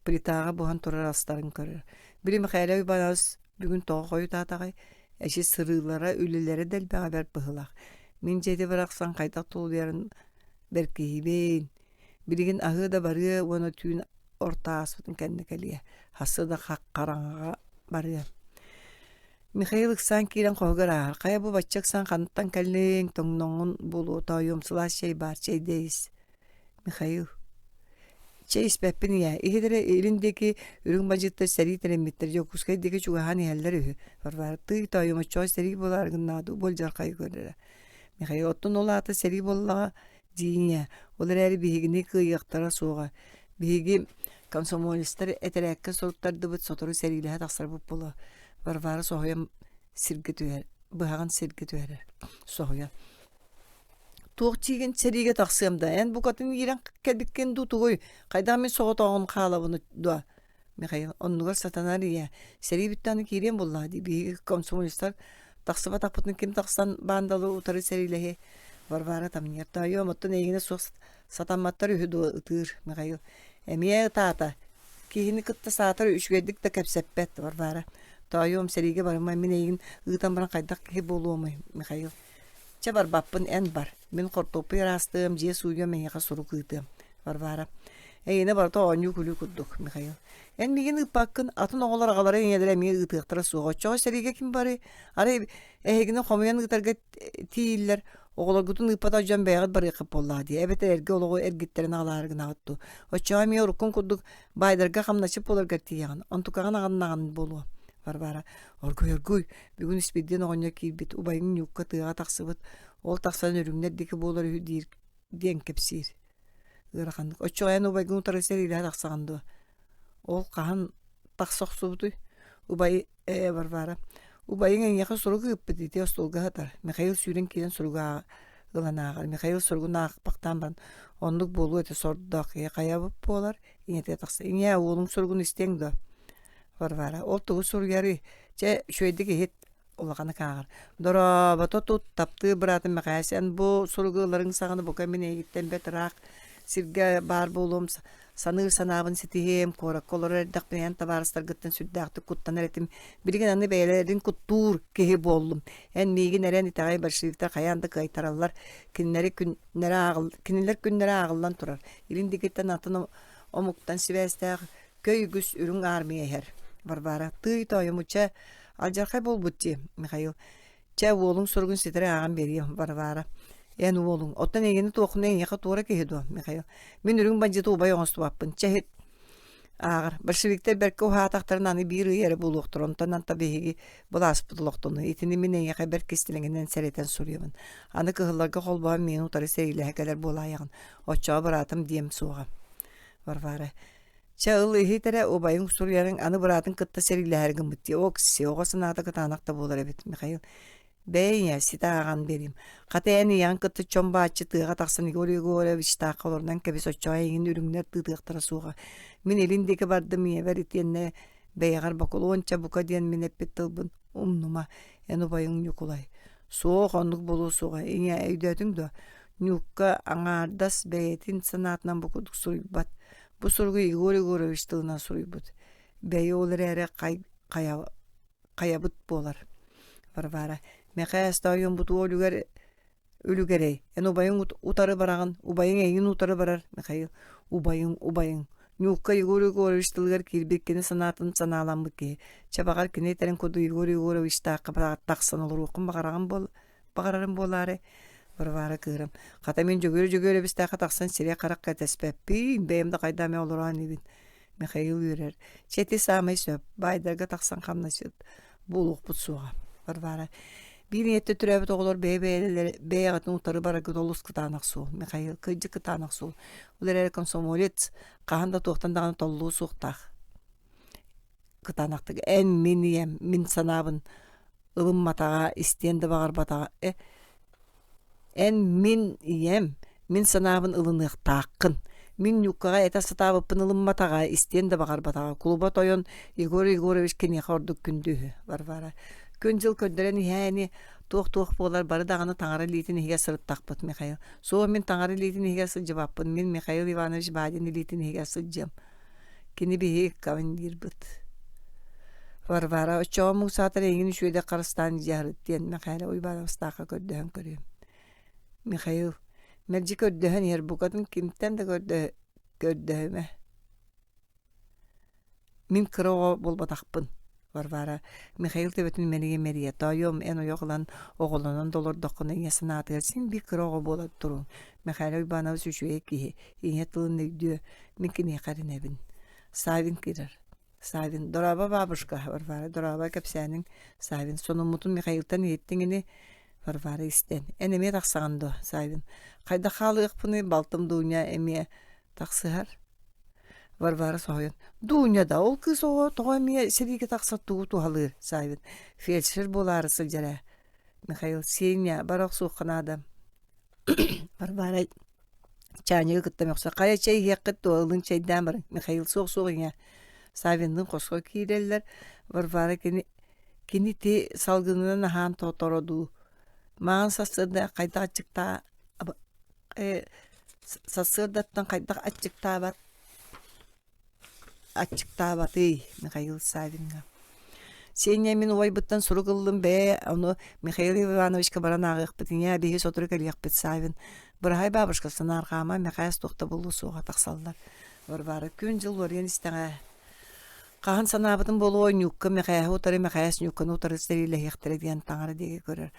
Плитаҕа буһан турар астарын көрөр. Били Михаил Иванович бүгүн тоҕо хойутаатаҕай? Эчи сырыылара, үлэлэрэ да элбэҕэ бэрт быһыылаах. Мин дьиэти барахсан хайдах тулуйарын бэркиһиибин. Билигин аһыа да барыа уонна түүн орто ааспытын кэннэ кэлиэ. Хасса да хараҥаҕа барыа. Михаил ыксаан киирэн хоһугар ааһар. Хайа бу бачча ыксаан хантан кэллиҥ, тоҥноҥҥун буолуо, тоойуом сылаас чэй баар, чэйдэ ис. Михаил Чэй испэппин ийээ, иһит эрэ илин диэки үрүҥ бадьыыттар сэрии тэриммиттэр, Дьокуускай диэки чугаһаан иһэллэр үһү. Варвара тыый тоойуом оччоҕо сэрии буолаары гыннаҕа дуу, буолдьархайы көрөрө. Михаил оттон ол аата сэрии буоллаҕа дии ийээ, ол эрээри биһигини кыайыахтара суоҕа. Биһиги комсомолецтар этэрээккэ суруттардыбыт, сотору сэриилэһэ тахсарбыт буолуо. Варвара соһуйан сиргэ түһэр, быһаҕын сиргэ түһэрэр. Соһуйан Туох диигин сэриигэ тахсыам да, эн букатын иирэн кэлбиккин дуу тугуй, хайдах мин соҕотоҕун хаалабын дуо? Михаил оннугар сатанар ийээ, сэрии бүттэҕинэ киириэм буоллаҕа дии, биһиги комсомолецтар тахсыбатахпытына ким тахсан баандалы утары сэриилэһиэй? Варвара тамньыйар, тоойуом, оттон эйигинэ суох сатамматтар үһү дуо ытыыр Михаил. Эмиэ ытаата, киһини кытта саатар үчүгэйдик да кэпсэппэт Варвара. Тоойуом, сэриигэ барыма, мин эйигин ыытан баран хайдах киһи буолуомуй Михаил. Чэ барбаппын, эн бар. Мин хортуоппуй ыраастыам, дьиэ сууйуом, эйиэхэ сурук ыытыам. Варвара. Эйиэнэ барыта оонньуу-күлүү курдук, Михаил. Эн миигин ыыппаккын, атын оҕолор аҕалара ийэлэрэ эмиэ ыытыахтара суоҕа. Оччоҕо сэриигэ ким барый? Арай эһигини хомуйан ыытарга тиийиллэр, оҕолоргутун ыыппатах дьон бэйэҕит барыаххыт буоллаҕа дии, эбэтэр эргэ олоҕу эргиттэрин аҕалаары гынаҕыт дуу. Оччоҕо эмиэ уруккун курдук баайдарга хамначчыт буоларгар тиийэҕин, онтукаҕын аҕыннаҕын буолуо. Варвара, оргуй оргуй, Бүгүн Испирдиэн оҕонньор киирбит, убайыҥ Ньуукка тыаҕа тахсыбыт, ол тахсан үрүҥнэр диэки буолар үһү диир диэн кэпсиир. Ыараханнык. Оччоҕо эн убайгын утары сэриилэһэ тахсаҕын дуо? Ол хаһан тахса охсубутуй? Убай ээ Варвара. Убайыҥ эйиэхэ сурук ыыппыт ити остуолга сытар. Михаил сүүрэн киирэн суругу ылан ааҕар. Михаил суругун аахпахтаан баран оннук буолуо этэ сордоох киһи хайабыт буолар ийэтэ тахса ийээ уолуҥ суругун истиэҥ дуо Варвара, ол тугу суруйарый? Чэ, үчүгэйдик иһит, улаханнык ааҕар. Дорообото тут, таптыыр быраатым Мэхээс, эн бу суругу ыларыҥ саҕана бука мин эйигиттэн бэрт ыраах сиргэ баар буолуом. Саныыр санаабын ситиһиэм, куоракка олорор эрдэхпинэ эн табаарыстаргыттан сүрдээхтик куттанар этим. Билигин аны бэйэлэрин куттуур киһи буоллум. Эн миигин эрэн итэҕэй большевиктар хайаан да кыайтараллар. Кинилэри күннэрэ ааҕыл... Кинилэр күннэрэ ааҕыллан турар. Илин диэкиттэн атын омуктан сибээстээх көй үгүс үрүҥ аармыйа иһэр. Варвара, тыый тоойумучча алдьархай буолбут дии, Михаил. Чэ, уолуҥ суругун ситэри ааҕан биэриэм, Варвара. Эн уолуҥ. Оттон эйигини туоххуна эйиэхэ туора киһи дуо, Михаил? Мин үрүҥ бандьыты убай оҥостубаппын. Чэ, иһит. Ааҕар. Большевиктэр бэркэ уһаатахтарын аны биир ый эрэ буолуохтара, онтон анта биһиги былааспыт олохтону. Итини мин эйиэхэ бэрт кистэлэҥинэн сэрэтэн суруйабын. Аны кыһылларга холбоон миигин утары сэриилэһэ кэлэр буолаайаҕын. Оччоҕо быраатым диэм суоҕа. Варвара. Чэ ыл иһит эрэ, убайыҥ суруйарыҥ аны быраатын кытта сэриилэһэр гыммыт дии. Окси, оҕо санаата кытаанах да буолар эбит, Михаил. Бэйэ ийэ, ситэ ааҕан биэриим. Хата эн ийэҕин кытта чом бааччы тыаҕа тахсан Егор Егоровичтаахха олорунан кэбис оччоҕо эйигин үрүҥнэр тыытыахтара суоҕа. Мин илин диэки бардым ийэбэр итиэннэ бэйэҕэр бокулуонча бука диэн мин эппит тылбын умнума. Эн убайыҥ Ньукулай. Суох, оннук буолуо суоҕа. Ийэ, өйдөөтүҥ дуо? Ньукка аҥаардас бэйэтин санаатынан бу курдук суруйбат. Бу суругу Егор Егорович тылынан суруйбут. Бэйи ол эрээри хай, хайа, хайабыт буолар. Варвара, Мэхээс тоойуом бу туох үлүгэр үлүгэрэй? Эн убайыҥ утары бараҕын, убайыҥ эйигин утары барар, Михаил. Убайыҥ, убайыҥ. Ньуукка Егор Егорович тылыгар киирбит кини санаатын санааламмыт киһи. Чэ, баҕар, кини этэрин курдук Егор Егоровичтаахха тахсан олоруоххун баҕараҕын буол баҕарарым буолаары Варвара кыырам хата мин Дьөгүөр Дьөгүөрэбистээххэ тахсан сирэй-харах кэтэспэппин бэйэм да хайдах эмэ олороон инибин Михаил үөрэр чэ ити саамай сөп баайдарга тахсан хамнасчыт буолуохпут суоҕа Варвара биир ийэттэн төрөөбүт оҕолор бэйэ-бэйэлэрэ бэйэҕитин утары бараргыт олус кытаанах суол Михаил кырдьык кытаанах суол ол эрээри комсомолец хаһан да туохтан даҕаны толлуо суохтаах кытаанахтык эн мин ийэм мин санаабын ылымматаҕа, истиэн да баҕарбатаҕа э эн мин ийэм, мин санаабын ылыныахтааххын. Мин Ньуккаҕа этэ сатаабыппын ылымматаҕа, истиэн да баҕарбатаҕа. Кулуба тойон Егор Егорович киниэхэ ордук күндү үһү, Варвара. Күн-дьыл көрдөрөн иһээ ини, туох-туох буолар бары даҕаны таҥара илиитин иһигэр сырыттахпыт, Михаил. Суох, мин таҥара илиитин иһигэр сылдьыбаппын, мин Михаил Иванович Бадин илиитин иһигэр сылдьыам. Кини биһиги командирбыт. Варвара, оччоҕо муҥ саатар эйигин үчүгэйдик харыстаан илдьэ диэн Мэхээлэ Уйбаанабыстаахха көрдөһөн көрүөм. Михаил, мэлдьи көрдөһөн иһэр букатын кимтэн да көрдөһүмэ. Мин кыра оҕо буолбатахпын. Варвара, Михаил төбөтүн мэрийэ-мэрийэ, тоойуом, эн ойох ылан, оҕолонон да олордоххуна ийэ санаатыгар син биир кыра оҕо буола туруҥ. Мэхээлэ Уйбаанабыс үчүгэй киһи, ийэ тылын өйдүө, мин киниэхэ эрэнэбин. Савин киирэр. Савин, дорообо, бабушка, Варвара, дорообо, кэпсээниҥ. Савин, сонуммутун Михаилтан иһиттиҥ ини? Варвара истэн. Эн эмиэ тахсаҕын дуо, Савин? Хайдах хаалыахпыный, балтым Дуня эмиэ тахсыһар. Варвара соһуйан, Дуня да, ол кыыс оҕо тоҕо эмиэ сэриигэ тахсар тугу туһалыыр, Савин. Фельдшер буолаары сылдьар ээ. Михаил, Сеня, бара охсуохха наада. Варвара чаанньыгы кытта мөхсө хайа чэй иһиэххит дуо ылыҥ чэйдээн барыҥ Михаил суох суох ийээ Савинныын хоско киирэллэр Варвара кини кини ити салгынынан аһаан тоторо дуу маҕан сарсыарда хайдах аччыктаа э, сарсыардаттан хайдах аччыктаабат Аччыктаабатый Михаил Савиҥҥа. Сеня мин убайбыттан сурук ыллым бээ, ону Михаил Ивановичка баран ааҕыахпыт, ийээ биһи сотору кэлиэхпит Савин. Быраһай бабушка санаарҕаама, Мэхээс туох да буолуо суоҕа тахсаллар. Варвара күн-дьыл уларыйан истэҕэ. Хаһан санаабытым буолуо Ньукка Мэхээһи утары Мэхээс Ньукканы утары сэриилэһиэхтэрэ диэн таҥара диэки көрөр.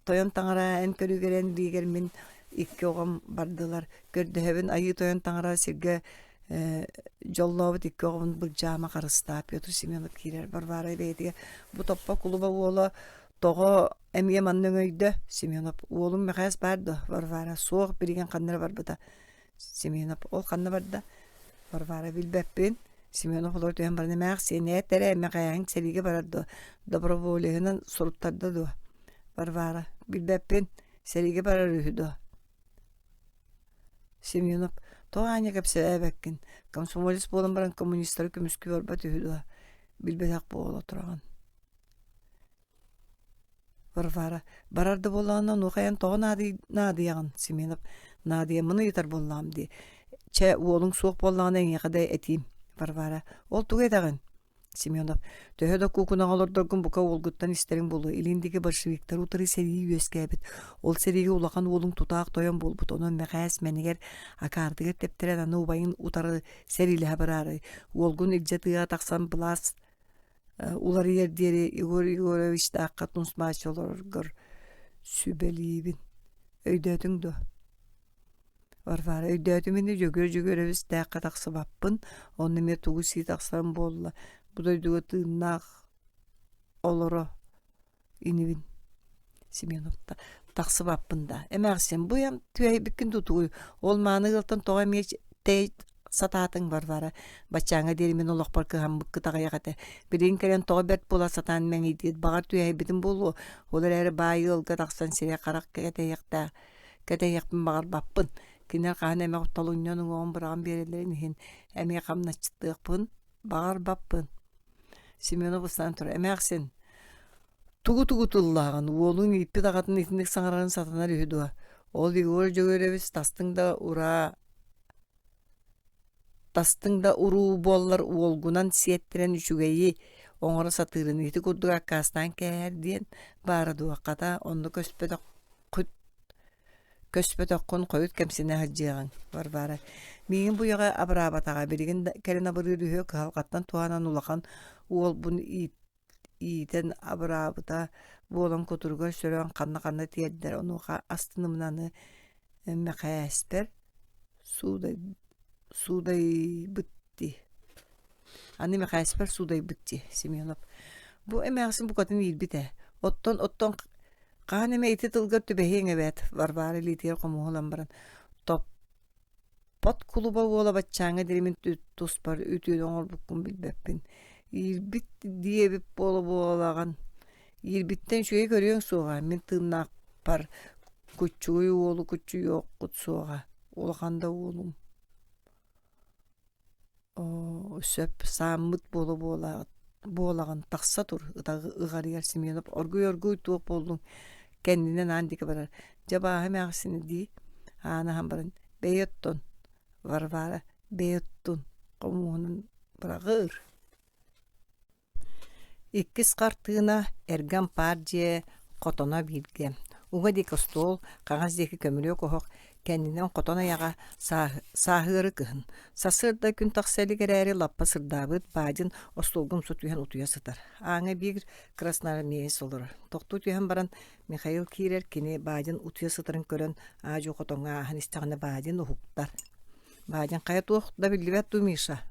Тойон таҥара эн көрүүгэр эн илиигэр мин икки оҕом бардылар. Көрдөһөбүн Айыы Тойон таҥара сиргэ дьоллообут икки оҕобун былдьаама харыстаа Петр Семенов киирэр Варвара бэйэтигэр бу Топпо кулуба уола тоҕо эмиэ манна өҥөйдө Семенов уолум Мэхээс баар дуо Варвара суох билигин ханна эрэ барбыта Семенов ол ханна барда Варвара билбэппин Семенов олоро түһэн баран эмээхсиэн ээт эрэ Мэхээһиҥ сэриигэ барар дуо доброволеһынан суруттарда дуо Варвара билбэппин сэриигэ барар үһү дуо Семенов тоҕо аанньа кэпсээбэккин, комсомолец буолан баран коммунистары көмүскүү барбат үһү дуо, билбэтэх буола тураҕын Варвара барар да буоллаҕына онуоха эн тоҕо наадыйаҕын Семенов наадыйаммын ыйытар буоллаҕым дии. Чэ, уолуҥ суох буоллаҕына эйиэхэ да этиим, Варвара. Ол тугу этэҕин? Семенов, төһө да куукунаҕа олордоргун бука уолгуттан истэриҥ буолуо. Илин диэки большевиктары утары сэрии үөскээбит. Ол сэриигэ улахан уолуҥ тутаах тойон буолбут. Онон Мэхээс мэнигэр акаардыгар тэптэрэн аны убайын утары сэриилэһэ бараары. Уолгун илдьэ тыаҕа тахсан былаас уларыйар диэри Егор Егоровичтаахха тунсмач олороргор сүбэлиибин. Өйдөөтүҥ дуо? Варвара өйдөөтүм ини Дьөгүөр Дьөгүөрэбистээххэ тахсыбаппын, онно эмиэ тугу сии тахсарым буолла, бу дойдуга тыыннаах олоро инибин Семеновта тахсыбаппын да эмээхсин бу эн түөһэйбиккин тутууй ол мааны ыалтан тоҕо эмиэ тэй сатаатыҥ Варвара баччааҥҥа диэри мин олохпор кыһаммыккыт аҕыйах этэ билигин кэлэн тоҕо бэрт буола сатаан мэҥийдиир баҕар түөһэйбитим буолуо ол эрээри баай ыалга тахсан сирэй-харах кэтэһиэхтээх Кэтэһиэхпин баҕарбаппын. Кинилэр хаһан эмэ толунньан уҥуоҕун быраҕан биэрэллэрин иһин эмиэ хамначчыттыахпын баҕарбаппын. Семенов ыстаан турар. Эмээхсин, тугу-тугу тыллааҕын, уолуҥ ииппит аҕатын итинник саҥарарын сатанар үһү дуо? Ол Егор Дьөгүөрэбис тастыҥ да ураа тастыҥ да уруу буоллар уолгунан сиэттэрэн үчүгэйи оҥоро сатыырын ити курдук аккаастаан кээһэр диэн баара дуо хата онно көспөтөххүт көспөтөххүн хойут кэмсинэ сылдьыаҕыҥ Варвара миигин бу үйэҕэ абыраабатаҕа билигин да кэлин абырыыр үһү кыһалҕаттан туһанан улахан уолбун иитэн абыраабыта буолан кутуругар сөрөөн ханна-ханна тиэрдэр онуоха астынымнаны Мэхээспэр суудайбыт дии аны Мэхээспэр суудайбыт дии Семенов бу эмээхсин букатын иирбит ээ оттон оттон хаһан эмэ ити тылгар түбэһиэҥ эбээт Варвара илиитигэр хомуһу ылан баран топпот кулуба уола баччааҥҥа диэри мин туспар үтүөнү оҥорбуккун билбэппин иирбит диэбит буола-буолаҕын Иирбиттэн үчүгэй көрүөҥ суоҕа, мин тыыннаахпар куччугуй уолу куччуйуоххут суоҕа, улахан да уолум Оо, сөп, сааммыт буола буолаҕын, тахса тур, ыҕарыйар Семенов оргуй-оргуй туох буоллуҥ, кэннинэн аан диэки барар, дьэ бааһы эмээхсини дии, ааны аһан баран, бэйи оттон, Варвара, бэйи оттун, хомуһунан быраҕыр Иккис хартыына эргэ ампаар дьиэ хотоно бииргэ, уҥа диэки остуол, хаҥас диэки көмүлүөк оһох, кэннинэн хотон айаҕа сааһыары кыһын. Сарсыарда күн тахса илик эрээри лаппа сырдаабыт Баадьын остуолга умса түһэн утуйа сытар. Ааҥҥа биир красноармеец олорор. Тохтуу түһэн баран Михаил киирэр, кини Баадьын утуйа сытарын көрөн аа-дьуо хотоҥҥо ааһан истэҕинэ Баадьын уһуктар. Баадьын хайа туох да биллибэт дуу, Миша?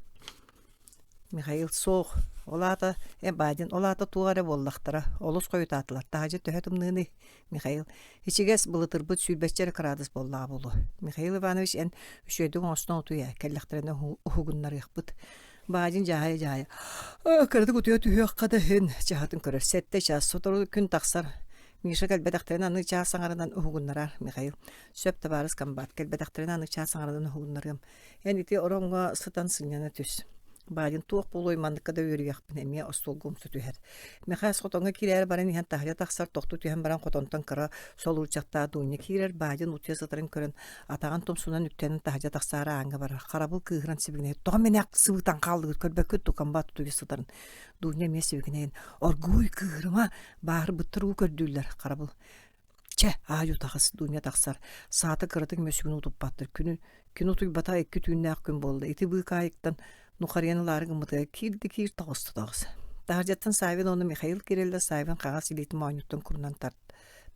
Михаил суох, ол аата э Баадин ол аата туох эрэ буоллахтара, олус хойутаатылар, таһырдьа төһө тымныыный? Михаил ичигэс былытырбыт сүүрбэччэ эрэ кыраадыс буоллаҕа буолуо. Михаил Иванович эн үчүгэйдик оҥостон утуй ээ, кэллэхтэринэ уһугуннарыахпыт. Баадин дьаһайа-дьаһайа кыратык утуйа түһүөххэ да иһин чаһытын көрөр. Сэттэ чаас, сотору күн тахсар. Миша кэлбэтэхтэринэ аны чаас аҥарынан уһугуннарар Михаил. Сөп табаарыс комбат, кэлбэтэхтэринэ аны чаас аҥарынан уһугуннарыам. Эн ити ороҥҥо сытан сынньана түс. Баадин туох буолуой манныкка да үөрүйэхпин эмиэ остуолга умса түһэр. Мэхээс хотоҥҥо киирээри баран иһэн таһырдьа тахсар, тохтуу түһэн баран хотонтон кыра солуурчахтаах Дуня киирэр, Баадин утуйа сытарын көрөн атаҕын тумсунан үктэнэн таһырдьа тахсаары ааҥҥа барар. Харабыл кыыһыран сибигинэйэр. Тоҕо мэнээк сыбыытан хааллыгыт көрбөккүт тукамбат утуйа сытарын. Дуня эмиэ сибигинэйэн оргууй кыыһырыма бааһырбыттар уу көрдүүллэр. Харабыл Чэ, аайы утаҕас, Дуня тахсар. Саата кыратык мөсүгүн утуппаттар. Күнү, күн утуйбата икки түүннээх күн буолла. Ити быыкаайыктан нухарыйан ылаары гыммытыгар киирдэ киир, тоҕуста тоҕус. Таһырдьаттан Савин уонна Михаил киирэллэр. Савин хаҥас илиитин моонньуттан курунан тарт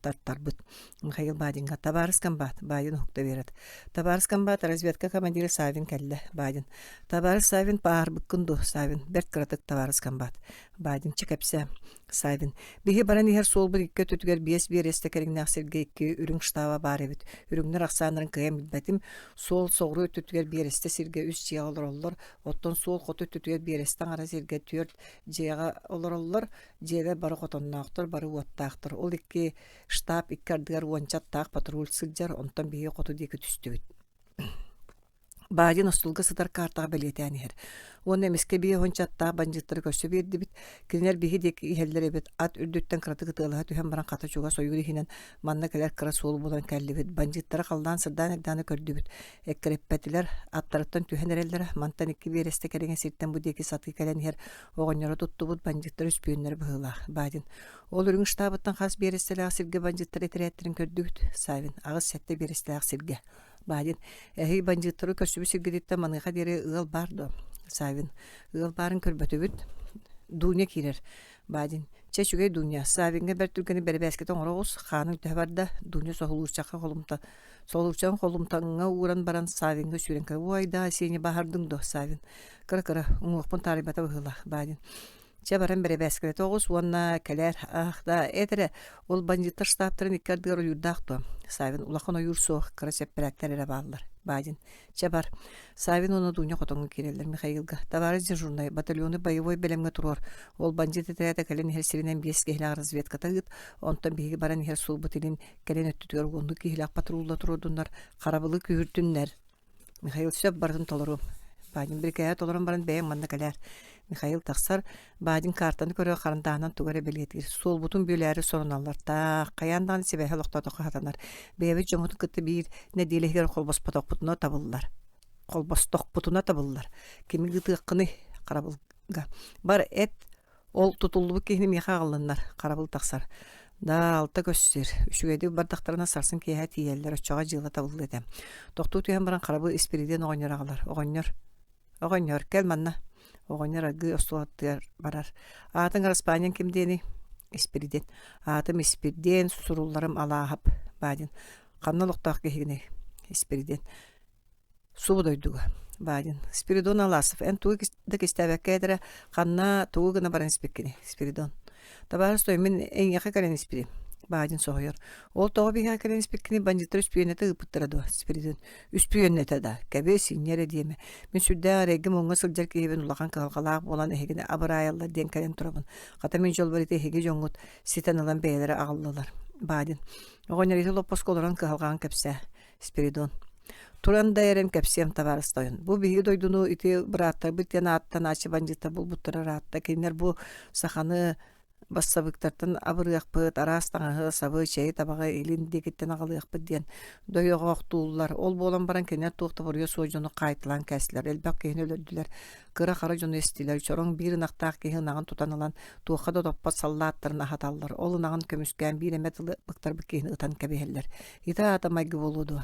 тартарбыт. Михаил Бадинга «Табаарыс комбат» Бадин уһукта биэрэр. «Табаарыс комбат, разведка командира Савин кэллэ» Бадин. «Табаарыс Савин, бааһырбыккын дуо?» Савин. «Бэрт кыратык, табаарыс комбат». Бадин чэ кэпсээ. Савин. Биһи баран иһэр суолбут икки өттүтүгэр биэс биэрэстэ кэриҥнээх сиргэ икки үрүҥ штаба баар эбит. Үрүҥнэр ахсааннарын кыайан билбэтим. Суол соҕуруу өттүтүгэр биэрэстэ сиргэ үс дьиэҕэ олороллор, оттон суол хоту өттүтүгэр биэрэстэ аҥара сиргэ түөрт дьиэҕэ олороллор. Дьиэлэр бары хотонноохтор, бары уоттаахтар. Ол икки штаб икки ардыгар уонча аттаах патруль сылдьар, онтон биһиги хоту диэки түстүбүт. Баадьын остуолга сытар картаҕа бэлиэтээн иһэр. Уонна эмискэ биэ уонча аттаах бандьыыттары көрсө биэрдибит. Кинилэр биһи диэки иһэллэр эбит. Ат үрдүттэн кыратык ытыалаһа түһэн баран хата чугас ойуур иһинэн манна кэлэр кыра суол булан кэллибит. Бандьыыттары халлаан сырдаан эрдэҕинэ көрдүбүт. Эккирэппэтилэр, аттарыттан түһэн эрэллэрэ. Мантан икки биэрэстэ кэриҥэ сиртэн бу диэки сатыы кэлэн иһэр оҕонньору туттубут бандьыыттар үспүөннэрэ быһыылаах. Баадин ол үрүҥ штабыттан хас биэрэстэлээх сиргэ бандьыыттар этэрээттэрин көрдүгүт? Савин 8-7 биэрэстэлээх сиргэ. Баадин, эһиги бандьыыттары көрсүбүт сиргититтэн маныаха диэри ыал баар дуо? Савин, ыал баарын көрбөтүбүт. Дуня киирэр. Баадин, чэ үчүгэй Дуня, Савиҥҥа бэрт түргэни бэрэбээскитэ оҥоро оҕус, хааныҥ төһө барда? Дуня соһулуурчахха холумта солуурчаҕын холумтаҥҥа ууран баран Савиҥҥа сүүрэн кэлэр. Уой даа, Сеня баһардыҥ дуо? Савин, кыра-кыра, уҥуохпун таарыйбата быһыылаах. Баадин, Чэ баран бэрэбээскэлэтэ оҕус уонна кэлээр ах да эт эрэ ол бандьыыттар штабтарын икки ардыгар ойуурдаах дуо Савин улахан ойуур суох кыра сэппэрээктэр эрэ бааллар Баадин чэ бар Савин уонна Дуня хотоҥҥо киирэллэр Михаилга товарищ дежурнай батальону боевой бэлэмҥэ туруор ол бандьыыт этэрээтэ кэлэн иһэр сиринэн биэс киһилээх разведката ыыт онтон биһиги баран иһэр суолбут илин кэлин өттүтүгэр уоннуу киһилээх патрулла туруордуннар харабылы күүһүртүннэр Михаил сөп барытын толоруом. Баадин бирикээһи толорон баран бэйэҥ манна кэлээр. Михаил тахсар, Баадин картаны көрө харандааһынан тугу эрэ бэлиэтиир. Суолбутун бүөлээри соруналлар. Таах, хайаан даҕаны сибээһи олохтоотоххо сатанар. Бэйэбит дьоммутун кытта биир нэдиэлэ иһигэр холбоспотохпутуна табыллар. Холбостохпутуна табыллар. Кими ыытыаххыный? Харабылга. Бар эт Ол тутуллубут киһини миэхэ аҕаллыннар, харабыл тахсар. Да, алта көс сир. Үчүгэйдик бардахтарына сарсын киэһэ тиийэллэр, оччоҕо дьыала табыллыа этэ. Тохтуу түһэн баран харабыл Испиридиэн оҕонньор аҕалар. Оҕонньор, оҕонньор, кэл манна. Оҕонньор аргыый остуол аттыгар барар. Аатыҥ араспаанньаҥ ким диэний? Испиридиэн. Аатым Испирдиэн, сурулларым Алааһап. Баадин. Ханна олохтоох киһигиний? Испиридиэн. Субу дойдуга Баадин Спиридон Аласов эн тугу да кистээбэккэ этэрэ ханна тугу гына баран испиккиний Спиридон табаарыс той мин эйиэхэ кэлэн испитим Баадин соһуйар ол тоҕо биһиэхэ кэлэн испиккиний бандьыыттар үспүйүөннэтэ ыыппыттара дуо Спиридон үспүйүөннэтэ да кэбис инньэ эрэ диэмэ мин сүрдээх эрэйгэ-муҥҥа сылдьар киһибин улахан кыһалҕалаах буолан эһигини абыраайаллар диэн кэлэн турабын хата мин дьолбор ити эһиги дьоҥҥут ситэн ылан бэйэлэрэ аҕаллылар Баадин оҕонньор ити олоппоско олорон кыһалҕаҕын кэпсээ Спиридон Туран да эрэн кэпсиэм табаарыс тойон. Бу биһиги дойдуну ити бырааттарбыт диэн ааттанааччы бандьыыттар булбуттара ыраатта. Кинилэр бу саханы бассабыыктартан абырыахпыт, араас таҥаһы, сабы, чэйи, табаҕы илин диэкиттэн аҕалыахпыт диэн дойоҕоохтууллар. Ол буолан баран кинилэр туох да буруйа суох дьону хаайталаан кээстилэр, элбэх киһини өлөрдүлэр, кыра-хара дьону эстилэр. Чороҥ биир ынахтаах киһи ынаҕын тутан ылан туохха да топпот саллааттарын аһаталлар. Ол ынаҕын көмүскээн биир эмэ тылы быктарбыт киһини ытан кэбиһэллэр. Ити аата майгы буолуо дуо?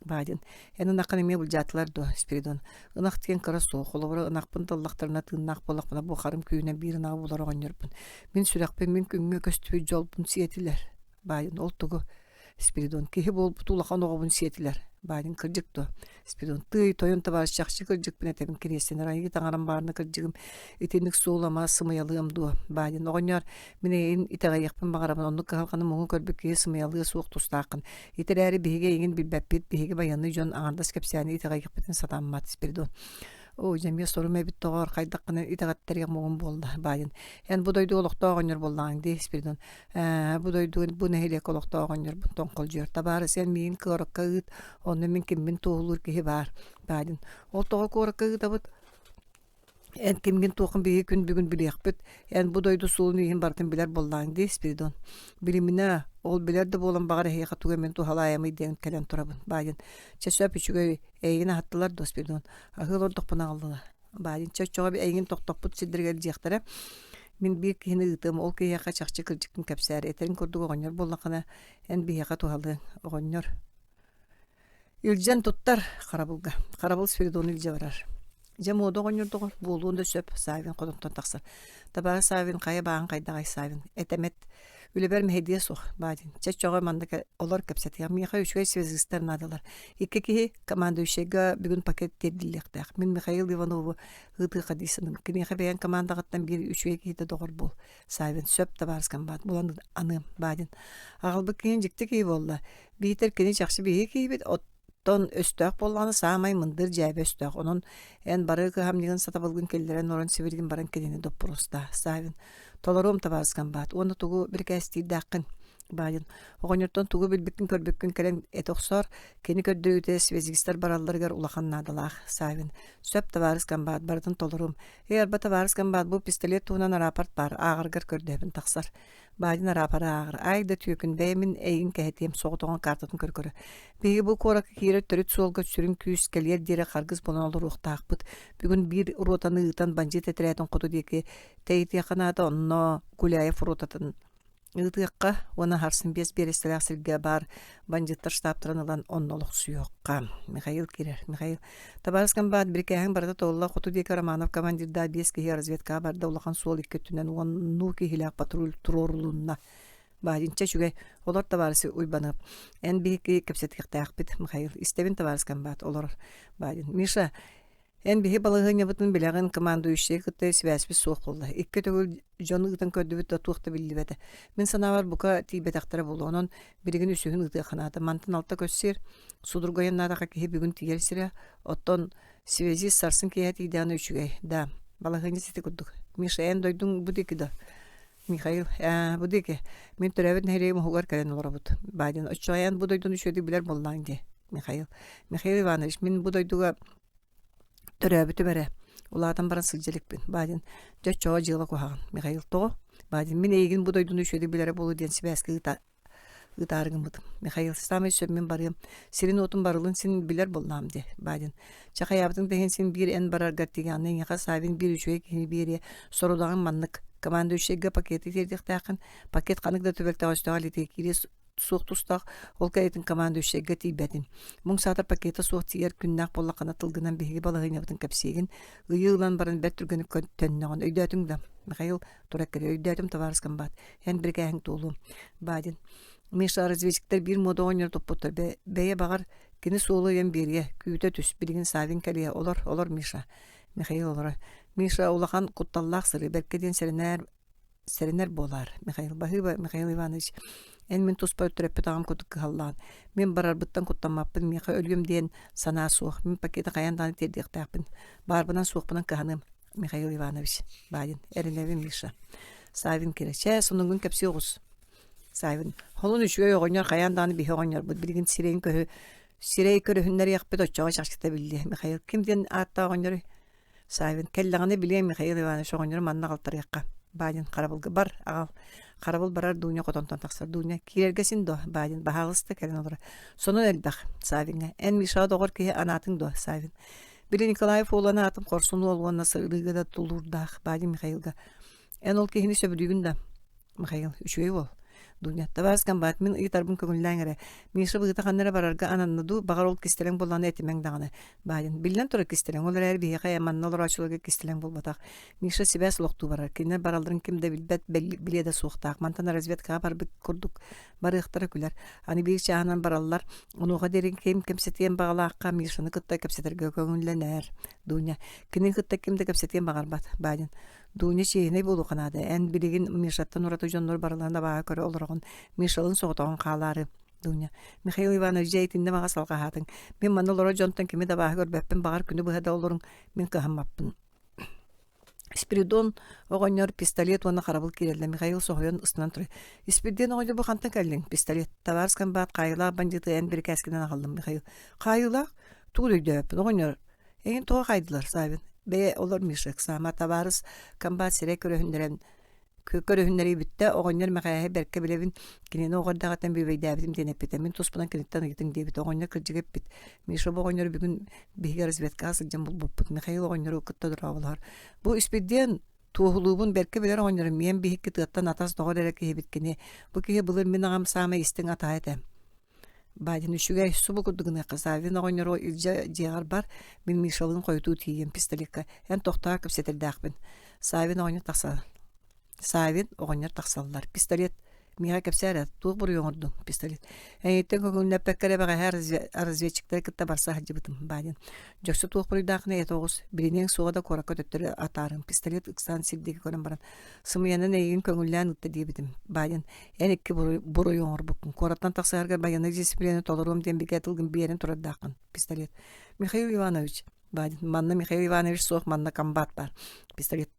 Баадин, эн ынаххын эмиэ былдьаатылар дуо, Спиридон? Ынах диэн кыра суох, холобура ынахпын тыллахтарына тыыннаах буоллахпына бу харым күүһүнэн биир ынаҕы булар оҕонньорбун. Мин сүрэхпин, мин күҥҥэ көстүбүт дьолбун сиэтилэр. Баадин, ол тугу? Спиридон, киһи буолбут улахан оҕобун сиэтилэр. Баадин, кырдьык дуо? Спиридон, тыый, тойон табаарыс, чахчы кырдьыкпын этэбин, кириэстэнэр айыы таҥарам баарына кырдьыгым итинник суолама сымыйалыам дуо? Баадин, оҕонньор, Мин эйигин итэҕэйиэхпин баҕарабын, оннук кыһалҕаны муҥу көрбүт киһи сымыйалыа суох тустааххын. Ити эрээри биһиги эйигин билбэппит, биһиги байыаннай дьон аҥардас кэпсээни итэҕэйиэхпитин сатаммат, Спиридон. Оо, дьэ эмиэ сорум эбит доҕоор, хайдаххына итэҕэттэриэх муҥум буолла, Баайын. Эн бу дойду олохтоох оҕонньор буоллаҕыҥ дии, Спиридон. Ээ, бу дойду, бу нэһилиэк олохтоох оҕонньорбун тоҥхолдьуйар. Табаарыс, эн миигин куоракка ыыт, онно мин киммин туоһулуур киһи баар, Баайын. Ол тоҕо куоракка ыытабыт? Эн кимҥин-туоххун биһиги күн бүгүн билиэхпит, эн бу дойду суолун-ииһин барытын билэр буоллаҕыҥ дии, Спиридон. Билиминэ, ол билэр да буолан баҕар эһиэхэ тугу эмин туһалаайамый диэн кэлэн турабын, Баайын. Чэ сөп үчүгэй, эйигин аһаттылар дуо, Спиридон? Аһыы олордохпуна аҕаллылар. Баайын, чэ оччоҕо эйигин тохтоппут сирдэригэр илдьиэхтэрэ. Мин биир киһини ыытыам, ол киһиэхэ чахчы кырдьыккын кэпсээр, этэрин курдук оҕонньор буоллаххына, эн биһиэхэ туһалыаҥ, оҕонньор. Илдьэн туттар харабылга. Харабыл Спиридону илдьэ барар. Дьэ муода оҕонньор доҕор, буолуон да сөп, Савин хотонтон тахсар. Табаарыс Савин хайа бааһын хайдаҕай Савин? Этэмэт. Үлэбэр мэһэйдиэ суох, Баадин. Чэ чоҕо маннык олор кэпсэтиэх. Миэхэ үчүгэй связистар наадалар. Икки киһи командующайга бүгүн пакет тиэрдиллиэхтээх. Мин Михаил Иванову ыытыахха дии саныыбын. Киниэхэ бэйэҥ командаҕыттан биир үчүгэй киһитэ доҕор буол. Савин сөп табаарыс комбат булан аныам Баадин. Аҕалбыт киһин дьикти киһи буолла. Биитэр кини чахчы биһиги киһибит, оттон өстөөх буоллаҕына саамай мындыр дьээбэ өстөөх. Онон эн бары кыһамньыгын сатабылгын киллэрэн олорон сибилигин баран кинини доппуруостаа. Савин, толоруом табаарыс комбат. Уонна тугу бирикээстиирдээххин? Баайын оҕонньортон тугу билбиккин-көрбүккүн кэлэн этэ охсоор, кини көрдөрүүтэ связистар баралларыгар улахан наадалаах. Савин, сөп табаарыс комбат, барытын толоруом. Ээ, арба табаарыс комбат, бу пистолет туһунан араапарт баар, ааҕаргар көрдөһөбүн тахсар. Баайын араапары ааҕар. Аай да түөкүн, бэйэ мин эйигин кэһэтиэм, соҕотоҕун картатын көрө-көрө. Биһиги бу куоракка киирэр төрүт суолга сүрүн күүс кэлиэр диэри харгыс буолан олоруохтаахпыт. Бүгүн биир ротаны ыытан бандьыыт этэрээтин хоту диэки тэйитиэххэ наада, онно Гуляев ротатын ыытыахха уонна сарсын биэс биэрэстэлээх сиргэ баар бандьыыттар штабтарын ылан онно олохсуйуохха. Михаил киирэр. Михаил, табаарыс комбат, бирикээһиҥ барыта туолла. Хоту диэки Романов командирдаах биэс киһи разведкаҕа барда. Улахан суол икки өттүнэн уоннуу киһилээх патруль туруорулунна. Баадьынча үчүгэй. Олор табаарыс Уйбаныап. Эн биһиги кэпсэтиэхтээхпит, Михаил. Истэбин табаарыс комбат. Олорор. Баадин. Миша, Эн биһи балаһыанньабытын билэҕин, командующайы кытта сибээспит суох буолла. Икки төгүл дьон ыытан көрдүбүт да туох да биллибэтэ. Мин санаабар бука тиийбэтэхтэрэ буолуо. Онон билигин үсүһүн ыытыахха наада. Мантан алта көс сир, судургу айаннаатахха киһи бүгүн тиийэр сирэ. Оттон связист сарсын киэһэ тиийдэҕинэ үчүгэй. Да, балаһыанньа сити курдук. Миша, эн дойдуҥ бу диэки да? Михаил, ээ, бу диэки. Мин төрөөбүт нэһилиэгим уһугар кэлэн олоробут. Баадин, оччоҕо эн бу дойдуну үчүгэйдик билэр буоллаҕыҥ дии. Михаил. Михаил Иванович, мин бу дойдуга Төрөөбүтүм эрэ, улаатан баран сылдьа иликпин. Баадин, дьэ оччоҕо дьыала куһаҕан. Михаил, тоҕо? Баадин, мин эйигин бу дойдуну үчүгэйдик билэрэ буолуо диэн сибээскэ ыыта ыытаары гыммытым. Михаил, саамай сөп мин барыам. Сирин-уотун барылын син билэр буоллаҕым дии. Баадин, чэ хайаабытыҥ да иһин син биир эн бараргар тиийэҕинэ эйиэхэ Савин биир үчүгэй киһини биэриэ. Сорудаҕыҥ маннык. Командующайга пакеты тиэрдиэхтээххин. Пакет ханнык да түбэлтэҕэ өстөөх илиитигэр киириэ суох тустаах, ол кэриэтин командующайга тиийбэтин. Муҥ саатар пакета суох тиийэр күннээх буоллаххына тылгынан биһиги балаһыанньабытын кэпсиигин, ыйы ылан баран бэрт түргэнник төннөҕүн. Өйдөөтүҥ да? Михаил тура кэлэр. Өйдөөтүм, табаарыс комбат. Эн бирикээһиҥ туолуо. Бадин. Миша разведчиктэр биир муода оҕонньору туппуттар. Бэйэ баҕар кини суолу ыйан биэриэ. Күүтэ түс, билигин Савин кэлиэ. Олор, олор, Миша. Михаил олоро. Миша улахан кутталлаах сырыы. Бэркэ диэн сэрэнээр сэрэнэр буолаар, Михаил баһыыба Михаил Иванович, эн мин туспар төрөппүт аҕам курдук кыһаллаҕын. Мин барарбыттан куттаммаппын, миэхэ өлүөм диэн санаа суох. Мин пакеты хайаан даҕаны тиэрдиэхтээхпин. Баарбынан суохпунан кыһаныам, Михаил Иванович. Баайын, эрэнэбин, Миша. Савин кирэ, чээ, сонуҥҥун кэпсии оҕус. Савин, холун үчүгэй оҕонньор хайаан даҕаны биһи оҕонньорбут билигин сирэйин көһү сирэй көрүһүннэриэхпит оччоҕо чахчыта биллиэ. Михаил, ким диэн ааттаах оҕонньоруй? Савин, кэллэҕинэ билиэм Михаил Иванович оҕонньору манна аҕалтарыахха. Баадин харабылга бар, аҕал. Харабыл барар Дуня хотонтон тахсар. Дуня, киирэргэ син дуо? Баадин, баһаалыста кэлэн олорор. Сонун элбэх, Савиҥҥа. Эн Мишаҕа доҕор киһи анаатыҥ дуо? Савин. Били Николаев уолан аатым хорсун уол уонна сырыыга да тулуурдаах. Баадин Михаилга. Эн ол киһини сөбүлүүгүн да? Михаил, үчүгэй уол. Дуня, табаарыс комбат, мин ыйытарбын көҥүллээҥ эрэ. Миша быһыыта ханна эрэ барарга ананна дуу, баҕар ол кистэлэҥ буоллаҕына этимэҥ даҕаны. Баайын, биллэн турар кистэлэҥ, ол эрээри биһиэхэ манна олорооччуларга кистэлэҥ буолбатах. Миша сибээс олохтуу барар, кинилэр баралларын ким да билбэт, билиэ да суохтаах. Мантан разведкаҕа барбыт курдук барыахтара күлэр. Аны биир чааһынан бараллар, онуоха диэри ким кэпсэтиэн баҕалаахха Мишаны кытта кэпсэтэргэ көҥүллэнэр. Дуня, кинини кытта ким да кэпсэтиэн баҕарбат. Баайын, Дуня чиэһинэй буолуохха наада. Эн билигин Мишаттан ураты дьоннор барыларын абааһы көрө олороҕун. Мишалын соҕотоҕун хаалаары. Дуня, Михаил Иванович, дьэ итиннэ маҕа салҕаһаатыҥ. Мин манна олорор дьонтон кими да абааһы көрбөппүн, баҕар күнү быһа да олоруҥ, мин кыһаммаппын. Спиридон оҕонньор пистолет уонна харабыл киирэллэр. Михаил соһуйан ыстанан турар. Испирдиэн оҕонньор бу хантан кэллиҥ? Пистолет. Табаарыс комбат хаайыылаах бандьыыты эн бирикээскинэн аҕаллым, Михаил. Хаайыылаах? Тугу да өйдөөбөппүн, оҕонньор. Эйигин тоҕо хаайдылар, Савин? Бэйэ олор Миша ыксаама, табаарыс комбат сирэй көрөһүннэрэн көрүһүннэрии бүттэ, оҕонньор Мэхээһи бэркэ билэбин, кинини оҕо эрдэҕиттэн бүөбэйдээбитим диэн эппитэ. Мин туспунан киниттэн ыйытыҥ диэбитэ. Оҕонньор кырдьыга эппит. Миша бу оҕонньору бүгүн биһиги разведкаҕа сылдьан булбуппут. Михаил оҕонньору кытта дорооболоһор. Бу Испирдиэн туоһулуубун бэркэ билэр оҕонньорум миэн биһикки тыаттан атас доҕор эрэ киһибит кини. Бу киһи былыр мин аҕам саамай истиҥ атаһа этэ. Баадин үчүгэй, субу курдук гыныахха Саввин оҕонньору илдьэ дьиэҕэр бар, мин Мишалыын хойутуу тиийиэм пистоликка. Эн тохтоо кэпсэтэрдээхпин. Саввин оҕонньор тахса Саввин оҕонньор тахсаллар. Пистолет миэхэ кэпсээ эрэ, туох буруйу оҥордуҥ? Пистолет. Эйиттэн көҥүллэппэккэ эрэ бэҕэһээ разведчиктары кытта барса сылдьыбытым. Баадин. Дьөксө туох буруйдааххына этэ оҕус. Билиниэҥ суоҕа да куоракка төттөрү атаарыҥ. Пистолет ыксаан сир диэки көрөн баран сымыйанан эйигин көҥүллээн ыытта диэбитим. Баадин. Эн икки буруйу оҥорбуккун. Куораттан тахсыһаргар байыаннай дьиссипилиэни толоруом диэн бигэ тылгын биэрэн турардааххын. Пистолет. Михаил Иванович. Баадин. Манна Михаил Иванович суох, манна комбат баар. Пистолет.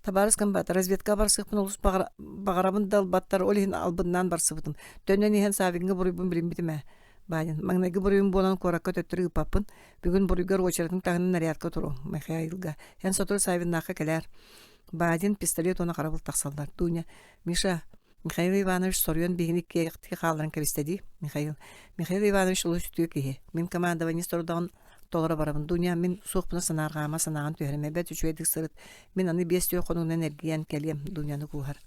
Табаарыс комбат, разведка барсыахпын олус баҕарабын да ылбаттар, ол иһин албыннаан барсыбытым. Төннөн иһэн Савиҥҥа буруйбун билиммитим ээ. Баанин, маҥнайгы буруйум буолан куоракка төттөрү ыыппаппын. Бүгүн буруйгар уочаратыҥ таһынан нарядка туруоҥ, Михаилга. Эн сотору Савиннаахха кэлээр. Баадин, пистолет уонна харабыл тахсаллар. Дуня, Миша, Михаил Иванович соруйан биһигини иккиэйэхтии хаалларан кэбистэ дии, Михаил. Михаил Иванович олус үтүө киһи. Мин командование сорудаҕын толоро барабын. Дуня, мин суохпуна санаарҕаама, санааҕын түһэримэ, бэрт үчүгэйдик сырыт. Мин аны биэс-түөрт хонугунан эргийэн кэлиэм, Дуняны кууһар.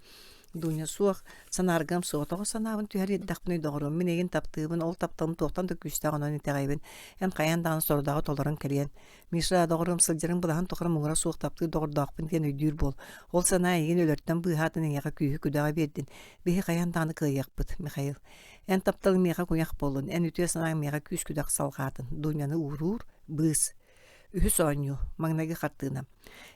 Дуня суох, санааргыам суох. Тоҕо санаабын түһэр эрдэхпиний доҕоруом? Мин эйигин таптыыбын, ол тапталым туохтан да күүстээх онон итэҕэйэбин. Эн хайаан даҕаны сорудаҕы толорон кэлиэн. Миша, доҕоруом сылдьарыҥ былаһын тухары муҥура суох таптыыр доҕордоохпун диэн өйдүүр буол. Ол санаа эйигин өлөртөн быыһаатын эйиэхэ күүһү-күдэҕи биэрдин. Биһи хайаан даҕаны кыайыахпыт, Михаил. Эн тапталыҥ миэхэ куйах буоллун, эн үтүө санааҥ миэхэ күүс-күдэх салҕаатын. Дуняны ууруур, быыс. Үһүс оонньуу, маҥнайгы хартыына.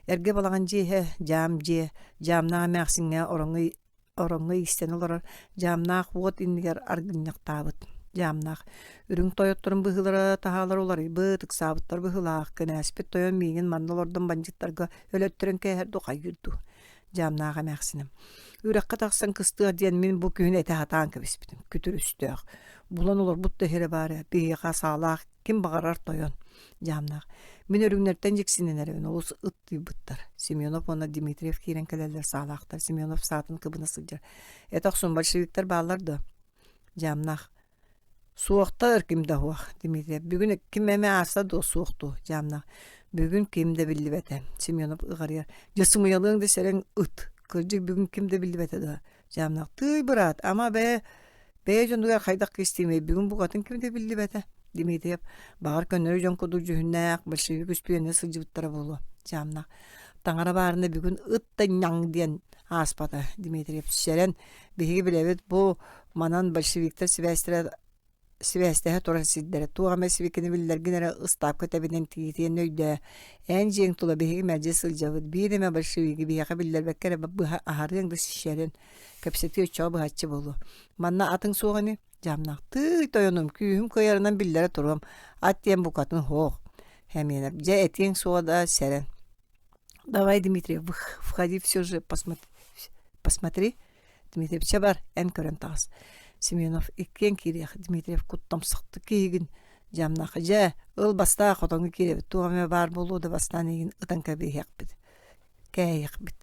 Эргэ балаҕан дьиэ иһэ, дьаам дьиэ, дьаамнаах эмээхсиҥҥэ ороҥҥо ороҥҥо иистэнэ олорор дьаамнаах уот иннигэр аргынньахтаабыт. Дьаамнаах үрүҥ тойотторун быһыылара таһаалара уларыйбыт, ыксаабыттар быһыылаах, кэнээспит тойон миигин манна олордон бандьыыттарга өлөттөрөн кээһэр дуу хайыыр дуу. Дьаамнаах эмээхсиним. Үрэххэ тахсан кыстыах диэн мин бу күһүн этэ сатаан кэбиспитим. Күтүр өстөөх. Булан олорбут да сирэ баара, биһиэхэ саалаах ким баҕарар тойон. Дьаамнаах. Мин үрүҥнэртэн дьиксинэн эрэбин, олус ыттыйбыттар. Семенов уонна Дмитриев киирэн кэлэллэр саалаахтар. Семенов саатын кыбына сылдьар. Этэ охсун, большевиктар бааллар дуо? Дьаамнаах. Суохтар ким да суох, Дмитриев. Бүгүн ким эмэ ааста дуо, суох дуо? Дьаамнаах. Бүгүн ким да биллибэтэ. Семенов ыҕарыйар. Дьэ сымыйалыаҥ да сэрэҥ ыт. Кырдьык бүгүн ким да биллибэтэ дуо? Дьаамнаах. Тыый быраат, ама бээ Бэйэ дьонугар хайдах кистиимий, бүгүн букатын ким да биллибэтэ. Дмитриев, баҕар көннөрү дьон курдук дьүһүннээх, большевик үспүйүөннэ сылдьыбыттара буолуо. Дьаамнаах. Таҥара баарына бүгүн ыт да ньаҥ диэн ааспата. Дмитриев, сэрэн, биһиги билэбит бу манан большевиктар сибээстэрэ сибээстэһэ турар сирдэрэ. Туох эмэ сибикини биллэргин эрэ ыстаапка тэбинэн тиийиэн өйдөө. Эн дьиэҥ тула биһиги мэлдьи сылдьабыт. Биир эмэ большевиги биһиэхэ биллэрбэккэ эрэ быһа аһарыаҥ да сэрэн. Кэпсэтии оччоҕо быһаччы буолуо. Манна атыҥ суох ини? Дьаамнаах тыый тойонум, күүһүм кыайарынан биллэрэ туруом. Ат диэн букатын суох. Хэмиэнэп, дьэ этиэҥ суоҕа да сэрэн. Давай, Дмитрий, входи все же посмотри. Посмотри. Дмитриев, чэ бар, эн көрөн таҕыс. Семенов, иккиэн киириэх. Дмитриев, куттамсахтык киһигин. Дьаамнаах, дьэ, ыл бастаа хотоҥҥо киирэбит. Туох эмэ баар буолуо да бастаан эйигин ытан кэбиһиэхпит. Кээйэхпит.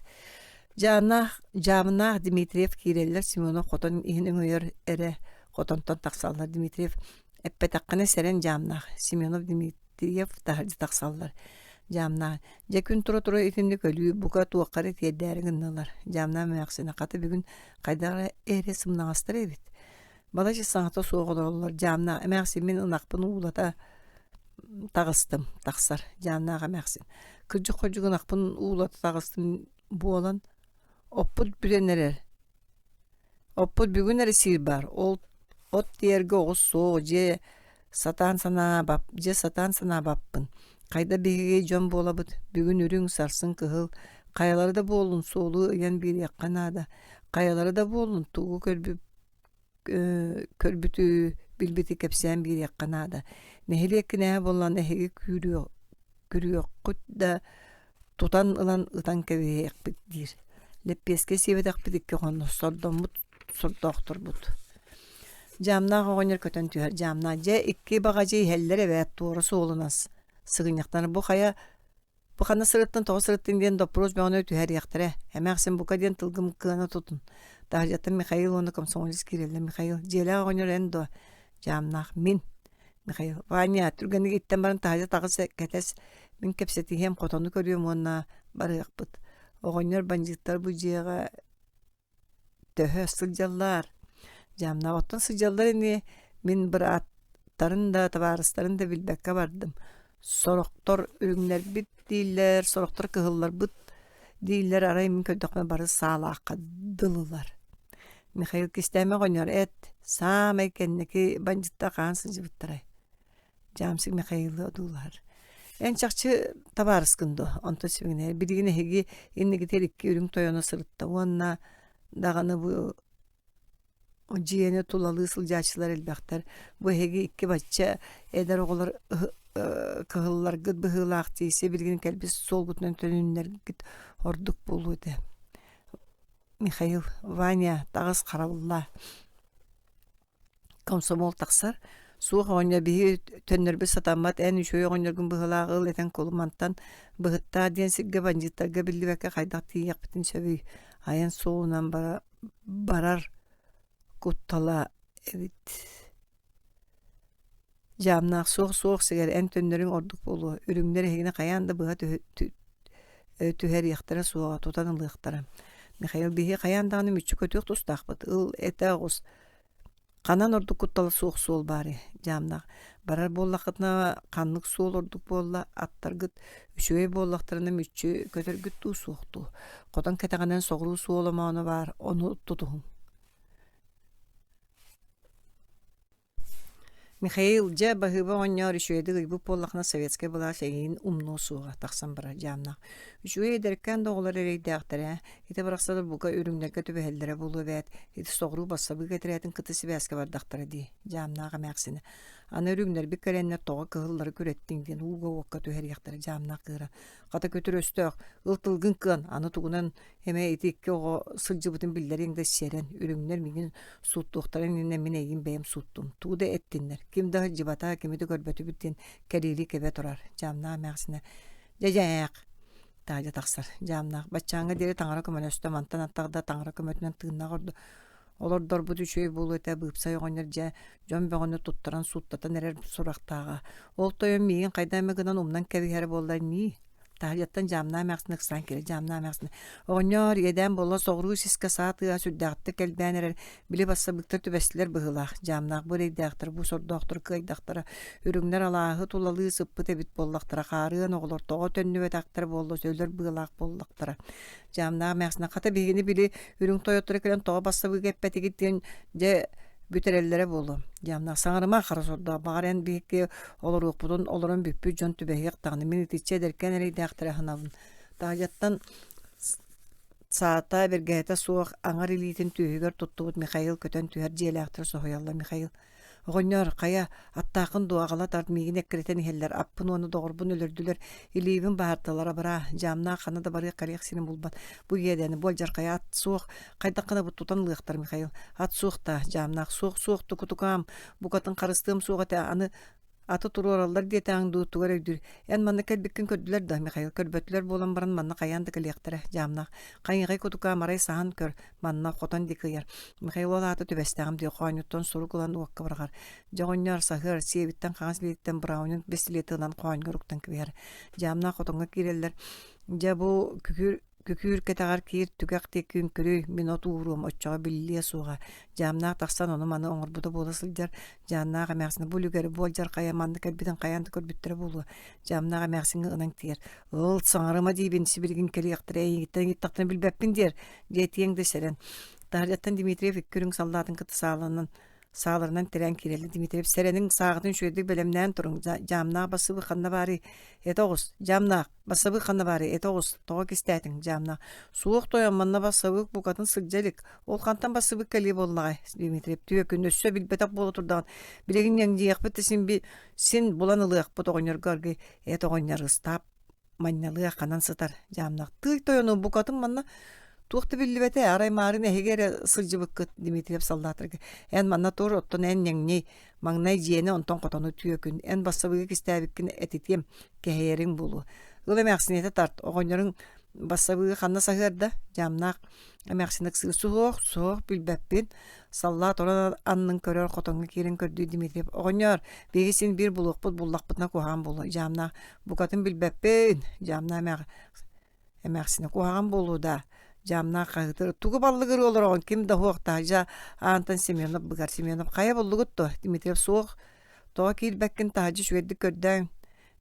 Дьаамнаах, Дьаамнаах Дмитриев киирэллэр, Семенов хотон иһин өҥөйөр эрэ хотонтон тахсаллар. Дмитриев эппэтэххинэ сэрэн Дьаамнаах, Семенов Дмитриев таһырдьа тахсаллар. Дьаамнаах дьэ күн тура-тура итинник өлүү бука туохха эрэ тиэрдээри гыннылар. Дьаамнаах эмээхсинэ хата бүгүн хайдах эрэ эрэ сымнаҕастар эбит. Балачча саҥата суох олороллор. Дьаамнаах эмээхсин мин ынахпын уулата таҕыстым тахсар дьаамнаах эмээхсин кырдьык-хордьук ынахпын уулата таҕыстым буолан оппут бүтэн эрэр оппут бүгүн эрэ сиир баар ол от тиэргэ оҕус суох дьиэ сатаан санаабап дьэ сатаан санаабаппын хайда биһиги дьон буолабыт бүгүн үрүҥ сарсын кыһыл хайалара да буоллун суолу ыйан биэриэххэ наада хайалара да буоллун тугу көрбүп көрбүтү, билбити кэпсээн биэриэххэ наада. Нэһилиэк кинээһэ буоллаҕына эһиги күрүөххүт да тутан ылан ытан кэбиһиэхпит диир. Лэппиэскэ сиэбэтэхпит икки хонно сордоммут сордоохторбут. Дьаамнаах оҕонньор көтөн түһэр. Дьаамнаах дьэ икки баҕадьы иһэллэр эбээт туора суолунан сыгынньахтана бу хайа Бу ханна сырыттын, тоҕо сырыттын диэн доппуруос бөҕөнү түһэриэхтэрэ. Эмээхсин бука диэн тылгым кыана тутун. Таһырдьаттан Михаил уонна комсомолец киирэллэр. Михаил, дьиэлээх оҕонньор эн дуо? Дьаамнаах, мин. Михаил, Ваня, түргэнник иттэн баран таһырдьа таҕыс кэтэс. Мин кэпсэтиһиэм, хотону көрүөм уонна барыахпыт. Оҕонньор бандьыыттар бу дьиэҕэ Төһө сылдьаллар? Дьаамнаах оттон сылдьаллар ини, мин бырааттарын да, табаарыстарын да билбэккэ бардым. Сорохтор үрүҥнэрбит дииллэр, сорохтор кыһылларбыт дииллэр, арай мин көрдөхпүнэ бары саалаахха дылылар. Михаил кистээмэ оҕонньор эт, саамай кэнники бандьыттар хаһан сылдьыбыттарай? Дьаамсык Михаилы одуулаһар. Эн чахчы табаарыскын дуо? Онтон сибигинэйэр. Билигин эһиги иннигитигэр икки үрүҥ тойоно сырытта уонна даҕаны бу Дьиэни тулалыы сылдьааччылар элбэхтэр. Бу эһиги икки бачча эдэр оҕолор кыһылларгыт быһыылаах дии сибилигин кэлбит суолгутунан төнүннэргит ордук буолуо этэ. Михаил, Ваня, таҕыс харабыллаа. Комсомол тахсар. Суох оҕонньор биһи төннөрбүт сатаммат эн үчүгэй оҕонньоргун быһыылаах ыл этэн кулумантан быһыттаа диэн сиргэ бандьыыттарга биллибэккэ хайдах тиийиэхпитин сөбүй айан суолунан бара барар куттала эбит Дьаамнаах суох-суох сигэр эн төннөрүҥ ордук буолуо, үрүҥнэр эһигини хайаан да быһа түһэриэхтэрэ суоҕа, тутан ылыахтара. Михаил биһи хайаан даҕаны мүччү көтүөх тустаахпыт, ыл этэ оҕус Ханан ордук куттала суох суол баарый? Дьаамнаах барар буоллаххытына ханнык суол ордук буолла, аттаргыт үчүгэй буоллахтарына мүччү көтөргүт дуу суох дуу? Хотон кэтэҕинэн соҕуруу суол омооно баар, ону тутуһуҥ. Михаил, дьэ, баһыыба оҕонньоор, үчүгэйдик ыйбыт буоллахына советскай былаас эйигин умнуо суоҕа, тахсан барар дьаамнаах. Үчүгэй эдэркээн да оҕолор эрэйдээхтэрэ, ити барахсаттар бука үрүҥнэргэ түбэһэллэрэ буолуо эбээт, ити соҕуруу бассабыык этэрээтин кытта сибээскэ бардахтара дии, дьаамнаах эмээхсинэ. Аны үрүҥнэрбит кэлэннэр тоҕо кыһыллары күрэттиҥ диэн ууга-уокка түһэриэхтэрэ дьаамнаах кыыра. Хата күтүр өстөөх, ыл тылгын кыан, аны тугунан Эмэ ити икки оҕо сылдьыбытын биллэриэҥ да сэрэн, үрүҥнэр миигин сууттуохтарын иннинэ мин эйигин бэйэм сууттум. Тугу да эттиннэр, ким да сылдьыбата, кими да көрбөтүбүт диэн кэриэли кэбэ турар. Дьаамнаах эмээхсинэ «Дьэ-дьээк!» таһырдьа тахсар. Дьаамнаах баччааҥҥа диэри таҥара көмөлөстө, мантан аттах да таҥара көмөтүнэн тыыннаах ордо олордорбут үчүгэй буолуо этэ быыпсай оҕонньор дьэ дьон бөҕөнү туттаран сууттатан эрэр сурахтааҕа. Ол тойон миигин хайдах эмэ гынан умнан кэбиһэрэ буоллар ньии Таһырдьаттан дьаамнаах эмээхсин ыксаан кэлэр дьаамнаах эмээхсин «Оҕонньоор, иэдээн буолла, соҕуруу сискэ саа тыаһа сүрдээхтик элбээн эрэр, били бассабыыктар түбэстилэр быһыылаах, дьаамнаах бу эрэйдээхтэр, бу сордоохтор кыайдахтара, үрүҥнэр алааһы тулалыы сыппыт эбит буоллахтара, хаарыан оҕолор тоҕо төннүбэтэхтэр буолла, өлөр быалаах буоллахтара». Дьаамнаах эмээхсин «Хата биһигини били үрүҥ тойотторо кэлэн тоҕо бассабыыга эппэтигит диэн дьэ бүтэрэллэрэ буолуо. Дьаамнаах саҥарыма хара сордоох, баҕар эн биһикки олоруохпутун олорон бүппүт дьон түбэһиэх даҕаны мин итиччэ эдэркээн эрэйдээхтэри аһынабын. Таһырдьаттан саата бэргэһэтэ суох аҥар илиитин түөһүгэр туттубут Михаил көтөн түһэр дьиэлээхтэр соһуйаллар Михаил Оҕонньоор, хайа, аттааххын дуо, аҕала тарт, миигин эккирэтэн иһэллэр, аппын уонна доҕорбун өлөрдүлэр, илиибин баһартылар, абыраа, дьаамнаах ханна да барыах кэлиэх сирин булбат. Бу иэдээни бу алдьархайа ат суох, хайдах гына бу тутан ылыахтар, Михаил. Ат суох даа, дьаамнаах суох, суох, тукутукаам, букатын харыстыам суох этэ, аны аты туруораллар диэтэҕиҥ дуу, тугу эрэ өйдүүр. Эн манна кэлбиккин көрдүлэр да, Михаил, көрбөтүлэр буолан баран манна хайаан да кэлиэхтэрэ, дьаамнаах. Хайыҥхай кутукаам арай саһан көр, манна хотон диэки ыйар. Михаил ол аата түбэстэҕим дии хоонньуттан сурук ылан уокка быраҕар. Дьэ оҕонньоор саһыар, сиэбиттэн хаҥас илиититтэн Браунинг бэстилиэти ылан хоонньугар уктан кэбиһэр. Дьаамнаах хотоҥҥо киирэллэр. Дьэ бу күкүр күкүүр кэтэҕэр киир түгэх диэки үҥкүрүй, мин от ууруом, оччоҕо биллиэ суоҕа. Дьаамнаах тахсан ону-маны оҥорбута буола сылдьар. Дьаамнаах эмээхсин бу үлүгэри бу алдьархайа манна кэлбитин хайаан да көрбүттэрэ буолуо. Дьаамнаах эмээхсиҥҥэ ынан тиийэр. Ыл, саҥарыма диибин, сибилигин кэлиэхтэрэ, эйигиттэн ыйыттахтарына билбэппин диэр, диэтиэҥ да сэрэн. Таһырдьаттан Дмитриев икки үрүҥ саллаатын кытта сааланан сааларынан тирээн киирэллэр. Дмитриев сэрэниҥ, сааҕытын үчүгэйдик бэлэмнээн туруҥ. Дьаамнаах бассыбы ханна баарый? Этэ оҕус, дьаамнаах, бассабыык ханна баарый? Этэ оҕус, тоҕо кистээтиҥ, дьаамнаах. Суох тойон, манна бассабыык букатын сылдьа илик. Ол хантан бассыбык кэлиэ буоллаҕай? Дмитриев түөкүн өссө билбэтэх буола турдаҕын. Билигин ньэҥдьийэхпит да син би син булан ылыахпыт оҕонньорго аргый. Эт оҕонньор ыстаап манньалыа ханан сытар дьаамнаах тыый тойону букатын манна туох да биллибэтэ арай маарын эһиги эрэ сылдьыбыккыт Дмитриев саллаатарга эн манна тур оттон эн ньэҥньэй маҥнай дьиэни онтон хотону түөкүн эн бассабыыгы кистээбиккин этитиэм кэһэйэриҥ буолуо ыл эмээхсинэтэ тарт оҕонньоруҥ бассабыыгы ханна саһыарда дьаамнаах эмээхсин ыксыыр суох суох билбэппин Саллаат орон аннын көрөр хотоҥҥо киирэн көрдүү Дмитриев «Оҕонньоор, биһиги син биир булуохпут буллахпытына куһаҕан буолуо, дьаамнаах букатын билбэппин, дьаамнаах эмээхсинэ куһаҕан буолуо даа, дьаамнаах хаһыытыыр тугу баллыгырыы олороҕун ким да суох таһырдьа аантан Семенов быгар Семенов хайа буллугут дуо Дмитриев суох тоҕо киирбэккин таһырдьа үчүгэйдик көрдөөҥ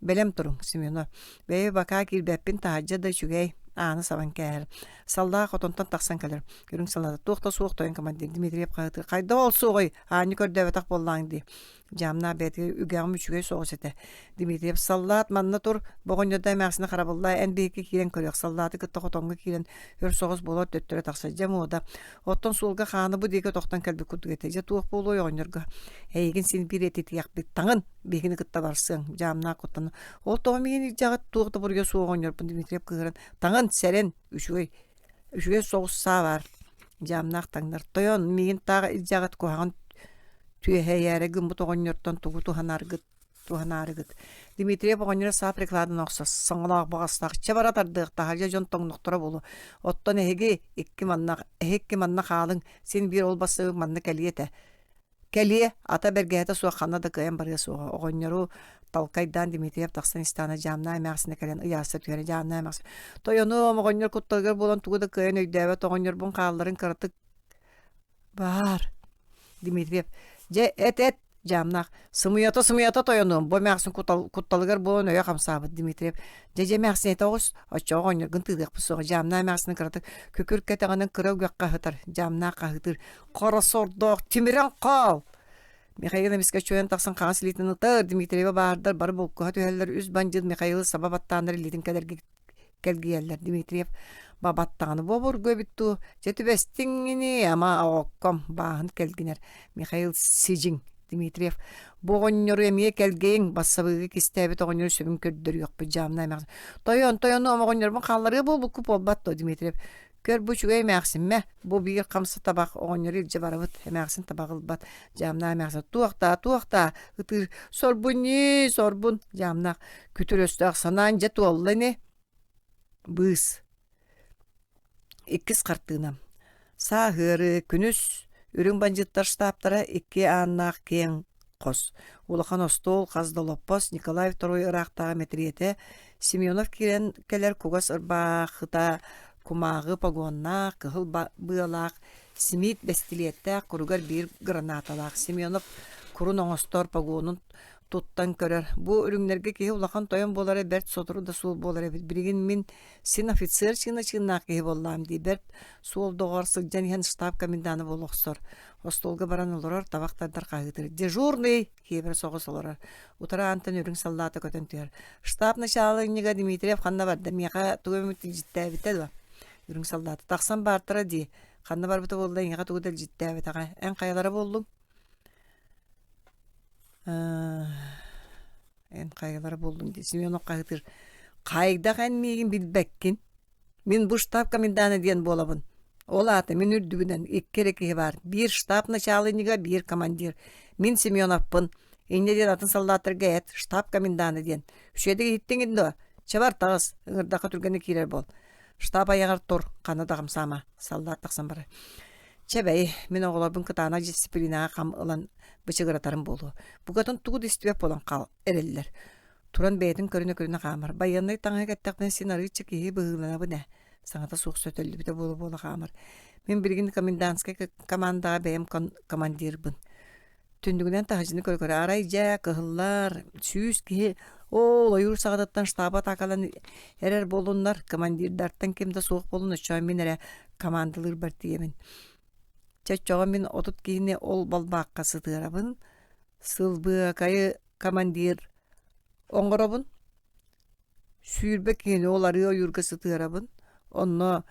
Бэлэм туруҥ, Семенов. Бэйэ бакаа киирбэппин таһырдьа да үчүгэй, ааны сабан кээһэр. Саллаах хотонтон тахсан кэлэр. Үрүҥ салата туох да суох тойон командир Дмитриев хаһыытыыр. Хайдах ол суоҕуй? Аанньа көрдөөбөтөх буоллаҕыҥ дии. Дьаамнаах бэйэтигэр үгэҕим үчүгэй соҕус этэ. Дмитриев саллаат манна тур, боҕонньордо эмээхсини харабыллаа, эн биһикки киирэн көрүөх, саллааты кытта хотоҥҥо киирэн өр соҕус буолар төттөрү тахсар. Дьэ муода. Оттон суолга хааны бу диэки тохтон кэлбит курдук этэ. Дьэ туох буолуой оҕонньорго? Эйигин син биир этитиэхпит. Таҥын, биһигини кытта барсыаҥ. Дьаамнаах куттана. Ол тоҕо миигин илдьэҕит туох да буруйа суох оҕонньорбун Дмитриев кыыһыран таҥын, сэрэн, үчүгэй Үчүгэй соҕус саа баар, дьаамнаах таҥнар. Тойон, миигин таах илдьэҕит куһаҕан түөһэйээри гыммыт оҕонньортон тугу туһанаргыт туһанаарыгыт. Дмитриев оҕонньоро саа прикладын охсор, саҥалаах баҕастаах чэ бара тардыах таһырдьа дьон тоҥнохторо буолуо. Оттон эһиги икки манна эһи икки манна хаалыҥ, син биир ол бассабыык манна кэлиэ этэ. Кэлиэ, ата бэргэһэтэ суох ханна да кыайан барыа суоҕа. Оҕонньору талкайдаан Дмитриев тахсан истэҕинэ дьаамнаах эмээхсинэ кэлэн ыйаасса түһэрэ дьаамнаах эмээхсин «Тойонуом, оҕонньор кутталыгар буолан тугу да кыайан өйдөөбөт оҕонньорбун хаалларын кыратык баар». Дмитриев «Дьэ, эт-эт, дьаамнаах сымыйата сымыйата тойонуом бу эмээхсин кутталыгар буолан өйө хамсаабыт Дмитриев дьэ дьэ эмээхсин этэ оҕус оччоҕо оҕонньоргун тыытыахпыт суоҕа дьаамнаах эмээхсин кыратык күкүр кэтэҕинэн кыра үгэххэ сытар дьаамнаах хаһыытыыр Хара сордоох тимирэн хаал! Михаил эмискэ чуойан тахсан хаҥас илиитин ытар, Дмитриева баардар бары булкуһа түһэллэр, үс бандьыыт Михаилы саба баттааннар илиитин кэлэргэ кэлгийэллэр. Дмитриев бабаттаҕына буобургу эбит дуу, дьэ түбэстиҥ ини, ама оҕокком, бааһын кэлгинэр. Михаил сидьиҥ. Дмитриев бу оҕонньору эмиэ кэлгэйиҥ, бассабыыгы кистээбит оҕонньору сөбүн көрдөрүөхпүт дьаамна эмээхсин. Тойон, тойону оҕонньорбун хаалларыа буолбукку буолбат дуо, Дмитриев Көр, бу үчүгэй эмээхсиммэ, бу биир хамса табах оҕонньору илдьэ барабыт, эмээхсин табах ылбат, дьаамнаах эмээхсин туох даа, туох даа, ытыыр, сорбун ньии, сорбун, дьаамнаах, күтүр өстөөх санаан дьэ туолла ини. Быыс. Иккис хартыына. Сааһыары, күнүс, үрүҥ бандьыыттар штабтара икки ааннаах киэҥ хос. Улахан остуол, хас да олоппос, Николай Второй ыраахтааҕы мэтириэтэ, Семенов киирэн кэлэр кугас ырбаахыта, кумааҕы погоннаах, кыһыл быалаах, Смит бэстилиэттээх, куругар биир гранаталаах. Семенов курун оҥостор погонун туттан көрөр. Бу үрүҥнэргэ киһи улахан тойон буолара бэрт сотору да суол буолар эбит. Билигин мин син офицер чыына-чыыннаах киһи буоллаам дии. Бэрт суол доҕор сылдьан иһэн штаб комендана буола охсор. Остуолга баран олорор, табах тардар хаһыытыыр. «Дежурный!» киэбирэ соҕус олорор. Утары аантан үрүҥ саллаата көтөн түһэр. Штаб начаалынньыга Дмитриев ханна барда? Миэхэ тугу эмит илдьиттээбитэ дуо? Үрүҥ саллаата. Тахсан баартара дии. Ханна барбыта буолла, эйиэхэ тугу да илдьиттээбэтэҕэ. Эн хайалара буоллуҥ? Эн хайалара буоллуҥ дии. Семенов хаһыытыыр. Хайдах эн миигин билбэккин? Мин бу штаб комендана диэн буолабын. Ол аата мин үрдүбүнэн икки эрэ киһи баар. Биир штаб начаалынньыга, биир командир. Мин Семеновпын. Инньэ диэн атын саллааттарга эт, штаб комендана диэн. Үчүгэйдик иһиттиҥ дуо? Чэ бар таҕыс, ыҥырдахха түргэнник киирэр буол. Штаб айаҕар тур, ханна да хамсаама. Саллаат тахсан барар. Чэ бэйи, мин оҕолорбун кытаанах дьиссипилиинэҕэ хам ылан бычыгыратарым буолуо. Букатын тугу да истибэт буолан хаал эрэллэр. Туран бэйэтин көрүнэ-көрүнэ хаамар. Байыаннай таҥаһы кэттэхпинэ син арыычча киһи быһыыланабын ээ. Саҥата суох сөтөллүбүтэ буола-буола хаамар. Мин билигин комендантскай командаҕа бэйэм командирбын. Түннүгүнэн таһырдьаны көрө-көрө арай дьэ кыһыллар 100 киһи оол ойуур саҕатыттан штаба атаакалан эрэр буоллуннар командирдартан ким да суох буоллун оччоҕо мин эрэ командалыырбар тиийэбин. Чэ оччоҕо мин 30 киһини ол балбаахха сытыарабын сылбыакайы командир оҥоробун 20 киһини ол арыы ойуурга сытыарабын онно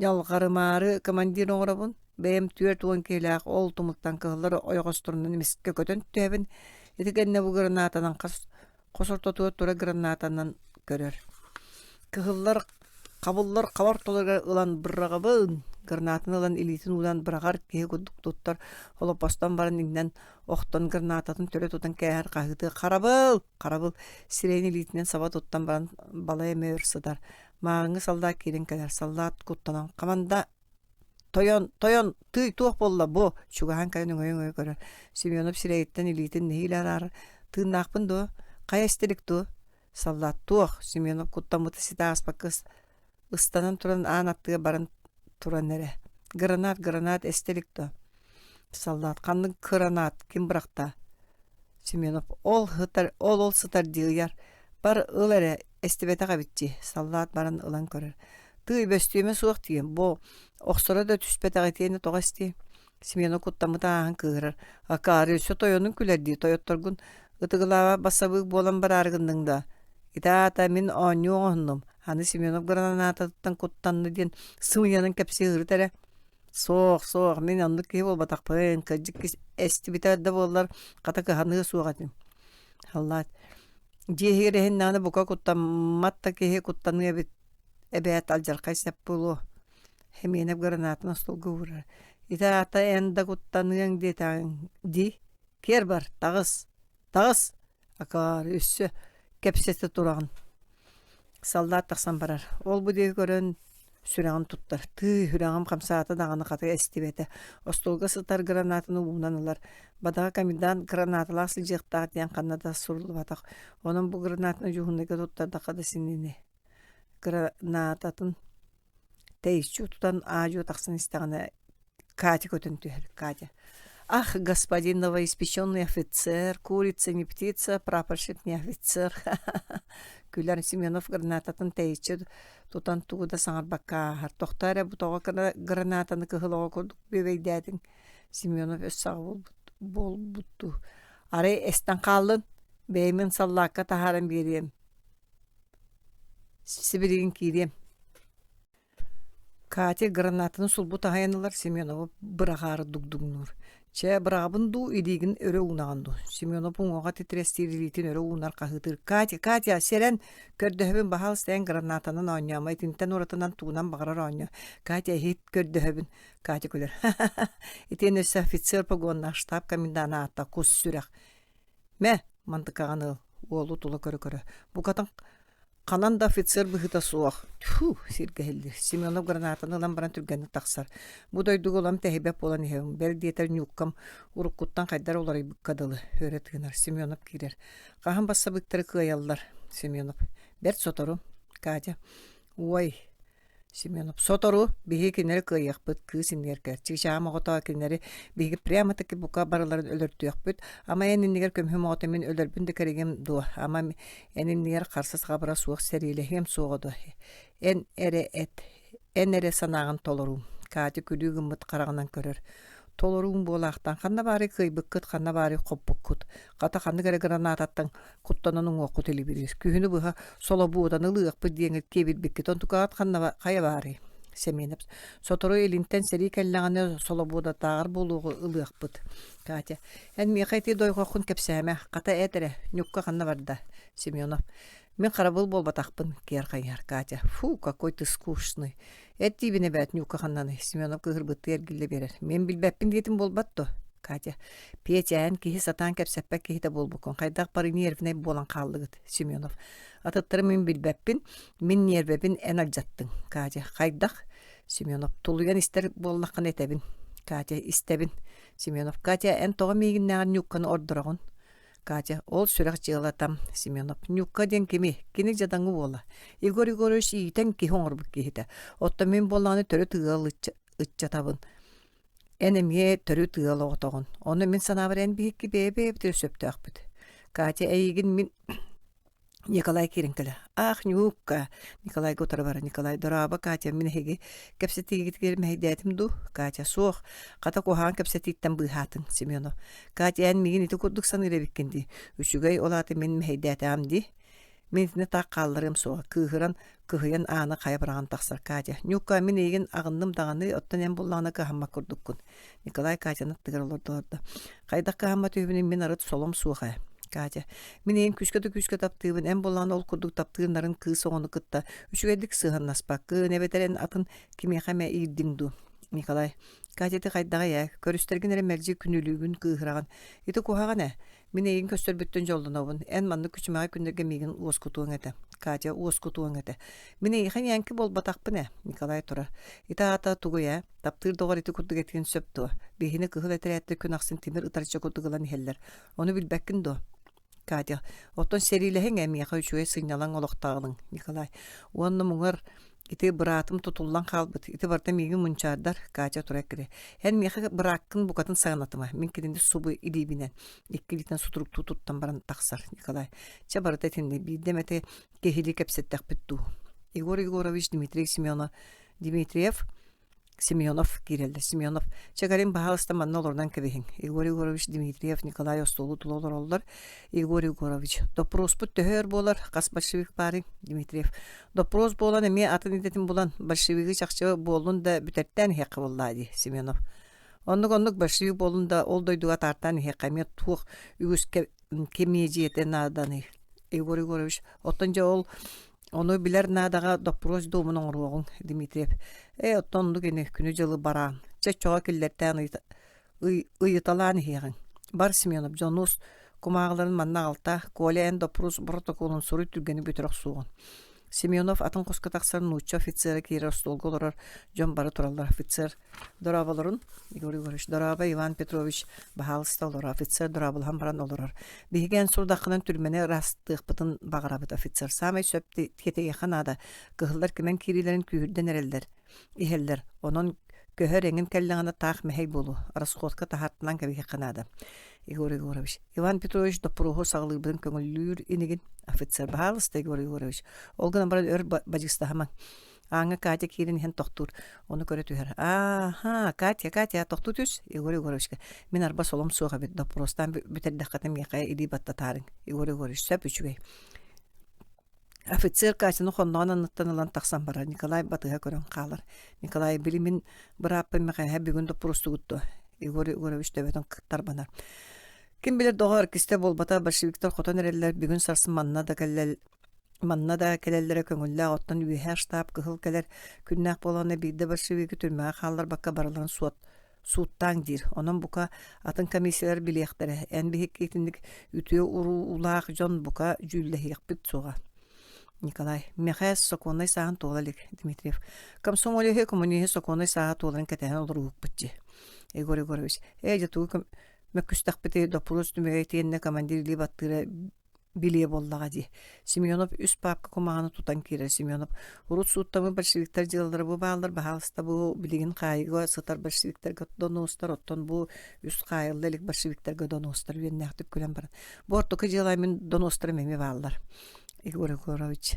ньалҕарымаары командир оҥоробун бэйэм 40 киһилээх ол тумуттан кыһыллар ойоҕосторунан эмискэ көтөн түһэбин ити кэннэ бу гранатанан хас хос ортотугар тура гранатанан көрөр кыһыллар хабыллар хабар ортолоругар ылан быраҕабын гранатаны ылан илиитин уунан быраҕар киһи курдук туттар олоппостон баран иҥнэн охтон гранататын төлө тутан кээһэр хаһыытыы харабыл харабыл сирэйин илиитинэн саба туттан баран балай эмэ өр сытар мааҕыҥҥы саллаат киирэн кэлэр саллаат куттанан хаманда тойон тойон тыый туох буолла бу чугаһаан кэлэн өҥөйө-өҥөйө көрөр Семенов сирэйиттэн илиитин нэһиилэ араарар тыыннаахпын дуо хайа истэ илик дуо саллаат туох Семенов куттаммыта ситэ ааспакка ыстанан туран аан аттыгар баран туран эрэ гранат гранат эстэ илик дуо Саллаат ханнык кыранаат ким бырахта Семенов ол сытар ол ол сытар дии ыйар бар ыл эрэ эстибэтэх эбит дии саллаат баран ылан көрөр тыый бөстүөмэ суох диэн бу охсоро да түспэтэх итиэннэ тоҕо эстиэй. Смена куттаммыт ааһан кыыһырар: «Акаары, өссө тойонуҥ күлэр дии, тойотторгун ытыгылаабат бассабыык буолан бараары гынныҥ да? Ити аата мин оонньуу оҥоһуннум, аны Семенов гранаатыттан куттанна диэн сымыйанан кэпсии сырыт эрэ. Суох, суох, мин оннук киһи буолбатахпын, кырдьык эстибитэ да буоллар, хата кыһаныа суох этим». Халлаат дьиэ иһигэр эһиннэҕинэ бука куттаммат да киһи куттаныа эбит эбээт алдьархай сөп буолуо Химиэнэп гранатын остуолга уурар. Ити аата эн да куттаныаҥ диэтэҕиҥ дии. Киэр бар, таҕыс, таҕыс! Акаары өссө кэпсэтэ тураҕын. Саллаат тахсан барар. Ол-бу диэки көрөн сүрэҕин туттар. Тыый, сүрэҕим хамсаата даҕаны хата эстибэтэ. Остуолга сытар гранатаны уунан ылар. Бадаҕа комендант гранаталаах сылдьыахтаах диэн ханна да суруллубатах. Онон бу гранатаны дьуһуннайга туттардахха да син ини. Гранататын Тэйиччи утутан аа-дьуо тахсан истэҕинэ Катя көтөн түһэр Катя «Ах, господин новоиспеченный офицер, курица не птица, прапорщик не офицер» күлэр Семенов гранататын тэйиччи тутан тугу да саҥарбакка ааһар «Тохтоо эрэ, бу тоҕо гранатаны кыһыл оҕо курдук бүөбэйдээтиҥ?» Семенов өс саҕа буолбут буолбуттуу «Арай эстэн хааллын, бэйэм саллаакка таһааран биэриэм Сибилигин киириэм Катя гранатаны сулбу таһыйан ылар, Семеновы быраҕаары дугдуҥнуур. «Чэ, быраҕабын дуу, илиигин өрө уунаҕын дуу?» Семенов уҥуоҕа титирэстиир илиитин өрө уунар хаһыытыыр. «Катя, Катя, сэрэн! Көрдөһөбүн, баһаалыста эн гранатанан оонньоомо, итинтэн уратынан тугунан баҕарар оонньоо. Катя, иһит, көрдөһөбүн!» Катя күлэр. «Ха-ха-ха! Итиэннэ өссө офицер погоннаах штаб комендана аата кус сүрэх. Мэ, мантыкаҕын ыл, уолу тула көрө-көрө, букатын ханан да офицер быһыыта суох. Тьфу, сиргэ иһиллир. Семенов гранатаны ылан баран түргэнник тахсар. Бу дойдуга улам тэһийбэт буолан иһэбин. Бэл диэтэр Ньууккам уруккуттан хайдар уларыйбыкка дылы. Өрө тыынар. Семенов киирэр. Хаһан бассабыыктары кыайаллар? Семенов. Бэрт сотору. Катя. Уой, Семенов сотору биһиги кинилэри кыайыахпыт, кыыс иннигэр кэлэр. Чыычааҕым оҕотоо кинилэри биһиги прямо-таки бука барыларын өлөртүөхпүт. Ама эн иннигэр көмүһүм оҕото мин өлөрбүн да кэригим дуо? Ама эн иннигэр харса-хабыра суох сэриилэһиэм суоҕа дуо? Эн эрэ эт, эн эрэ санааҕын толоруум. Катя күлүү гыммыт хараҕынан көрөр. Толорууҥ буолаахтан ханна баарый кыайбыккыт, ханна баарый хоппуккут. Хата ханнык эрэ гранататтан куттанан уҥуоххут илибириир. Күһүнү быһа солобуоданы ылыахпыт диэҥҥит киэбирбиккит. Онтукаҕыт ханна хайа баарый? Сэмиэнэп сотору илинтэн сэрии кэллэҕинэ солобуодатааҕар буолуоҕу ылыахпыт. Катя, эн миэхэ ити дойҕоххун кэпсээмэ. Хата эт эрэ, Ньукка ханна барда? Семенов, мин харабыл буолбатахпын, киэр хайыһар Катя. Фу, какой ты скучный. Эт диибин эбээт, Ньука ханнаный? Семенов кыыһырбыттыы эргиллэ биэрэр. Мин билбэппин диэтим буолбат дуо? Катя, Петя, эн киһи сатаан кэпсэппэт киһитэ буолбуккун. Хайдах бары нервнэй буолан хааллыгыт? Семенов, атыттары мин билбэппин, мин нервэбин эн алдьаттыҥ. Катя, хайдах? Семенов, тулуйан истэр буоллаххына этэбин. Катя, истэбин. Семенов, Катя, эн тоҕо миигиннээҕэр Ньукканы ордороҕун? Катя, ол сүрэх дьыалата, Семенов, Ньукка диэн кими? Кини дьадаҥы уола. Егор Егорович иитэн киһи оҥорбут киһитэ. Оттон мин буоллаҕына төрүт ыал ыччатабын. Эн эмиэ төрүт ыал оҕотоҕун. Ону мин санаабар эн биһикки бэйэ-бэйэбитигэр сөптөөхпүт. Катя, эйигин мин Николай киирэн кэлэ. Ах, Ньуукка! Николайга утары барар. Николай, дорообо, Катя, мин эһиги кэпсэтиигитигэр мэһэйдээтим дуу? Катя, суох. Хата куһаҕан кэпсэтииттэн быыһаатыҥ, Семенов. Катя, эн миигин ити курдук саныыр эбиккин дии. Үчүгэй, ол аата мин мэһэйдээтэҕим дии. Мин итини таах хаалларыам суоҕа, кыыһыран, кыһыйан ааны хайа быраҕан тахсар Катя. Ньукка, мин эйигин аҕынным даҕаны, оттон эн буллаҕына кыһаммат курдуккун. Николай Катяны аттыгар олордо олордо. Хайдах кыһаммат үһүбүнүй, мин арыт солом суох ээ. Катя, мин эйигин күүскэ да күүскэ таптыыбын, эн буоллаҕына ол курдук таптыыр нарын кыыс оҕону кытта үчүгэйдик сыһыаннаспаккын, эбэтэр эн атын кимиэхэ эмэ иирдиҥ дуу? Николай, Катя ити хайдаҕый ээ, көрүстэргин эрэ мэлдьи күнүүлүүгүн, кыыһыраҕын. Ити куһаҕан ээ. Мин эйигин көрсөрбүттэн дьоллонобун. Эн маннык күчүмэҕэй күннэргэ миигин уоскутуоҥ этэ. Катя, уоскутуоҥ этэ. Мин эйиэхэ ньээҥки буолбатахпын ээ, Николай турар. Ити аата тугуй ээ? Таптыыр доҕор ити курдук этиэн сөп дуо? Биһини кыһыл этэрээттэр күн ахсын тимир ытарча курдук ылан иһэллэр. Ону билбэккин дуо? Катя, оттон сэриилэһиҥ ээ, миэхэ үчүгэй сынньалаҥ олохтоолуҥ, Николай. Уонна муҥар Ити быраатым тутуллан хаалбыт, ити барыта миигин мунчаардар, Катя тура эккирэ. Эн миэхэ бырааккын букатын саҥанатыма, мин кинини субу илиибинэн, икки илиитинэн сутуруктуу туттан баран тахсар, Николай. Чэ, барыта итиннэ, биирдэ эмэтэ киһилии кэпсэттэхпит дуу. Егор Егорович Дмитрий Семенов Дмитриев. Семенов киирэллэр. Семенов, чэ кэлин баһаалыста манна олорунан кэбиһиҥ. Егор Егорович Дмитриев, Николай остуолу тула олороллор. Егор Егорович, доппуруоспут төһө өр буолар, хас большевик баарый? Дмитриев, доппуруос буолан эмиэ атын идэтин булан, большевигы чахчы буоллун да бүтэртээн иһиэххэ буоллаа дии, Семенов. Оннук-оннук большевик буоллун да ол дойдуга атаартаан иһиэххэ эмиэ туох үгүс кэмиэдьийэтэ нааданый? Егор Егорович, оттон дьэ ол ону билэр наадаҕа доппуруос дуомун оҥоруоҕуҥ, Дмитриев. Ээ, оттон оннук ини, күнү-дьылы бараан, чэ оччоҕо киллэртээн ыйыталаан иһиэҕиҥ. Бар, Семенов, дьонуус кумааҕыларын манна аҕалта, Коля эн доппуруос боротокуолун суруй түргэни бүтэрэ охсуоҕун. Семенов атын хоско тахсар нуучча офицера киирэр остуолга олорор дьон бары тураллар. Офицер Дорооболорун, Егор Егорович, дорообо Иван Петрович, баһаалыста олорор. Офицер дорооболоһон баран олорор. Биһиги эн сурдаххынан түрмэни ыраастыахпытын баҕарабыт, офицер. Саамай сөп тиэтэйиэххэ наада. Кыһыллар кимэн киириилэрин күүһүрдэн эрэллэр, иһэллэр. Онон көһөр эҥин кэллэҕинэ таах мэһэй буолуо. Расходка таһаартанан кэбиһиэххэ наада. Егор Егорович. Иван Петрович доппуруоһу саҕалыырбытын көҥүллүүр инигин. Офицер, баһаалыста, Егор Егорович. Ол гынан баран өр бадьыыстаһымаҥ. Ааҥҥа Катя киирэн иһэн тохтуур, ону көрө түһэр: «Аа-һаа, Катя, Катя, тохтуу түс, Егор Егоровичка, мин арба солом суох эбит, доппуруостаан бүтэрдэххитинэ миэхэ илии баттатаарыҥ, Егор Егорович, сөп үчүгэй». Офицер Катяны хонноҕун анныттан ылан тахсан барар, Николай батыһа көрөн хаалар. Николай, били мин бырааппын Мэхээһэ бүгүн доппуруостугут дуо? Егор Егорович төбөтүн тарбанар. Ким билэр доҕоор, кистэл буолбата, большевиктар хотон эрэллэр, бүгүн сарсын манна да кэллэл Манна да кэлэллэрэ көҥүллээх, оттон үөһээ штаб кыһыл кэлэр күннээх буоллаҕына биирдэ большевигы түрмэҕэ хаалларбакка барыларын суот сууттааҥ диир. Онон бука атын комиссиялар билиэхтэрэ, эн биһикки итинник үтүө уруулаах дьон бука дьүүллэһиэхпит суоҕа. Николай, Мэхээс сокуоннай сааһын туола илик, Дмитриев. Комсомолеһы, коммуниһы сокуоннай сааһа туоларын кэтэһэн олоруһукпут дии. Егор Егорович, ээ дьэ тугу мөккүстэхпитий, доппуруос түмүгэ итиэннэ командир илии баттыыра билиэ буоллаҕа дии. Семенов үс паапка кумааҕыны тутан киирэр. Семенов урут сууттаммыт большевиктар дьыалалара бу бааллар, баһаалыста бу билигин хаайыыга сытар большевиктарга донуостар, оттон бу үс хаайылла илик большевиктарга донуостар үөннээхтик күлэн баран. Бу ортоку дьыала мин донуостарым эмиэ бааллар. Егор Егорович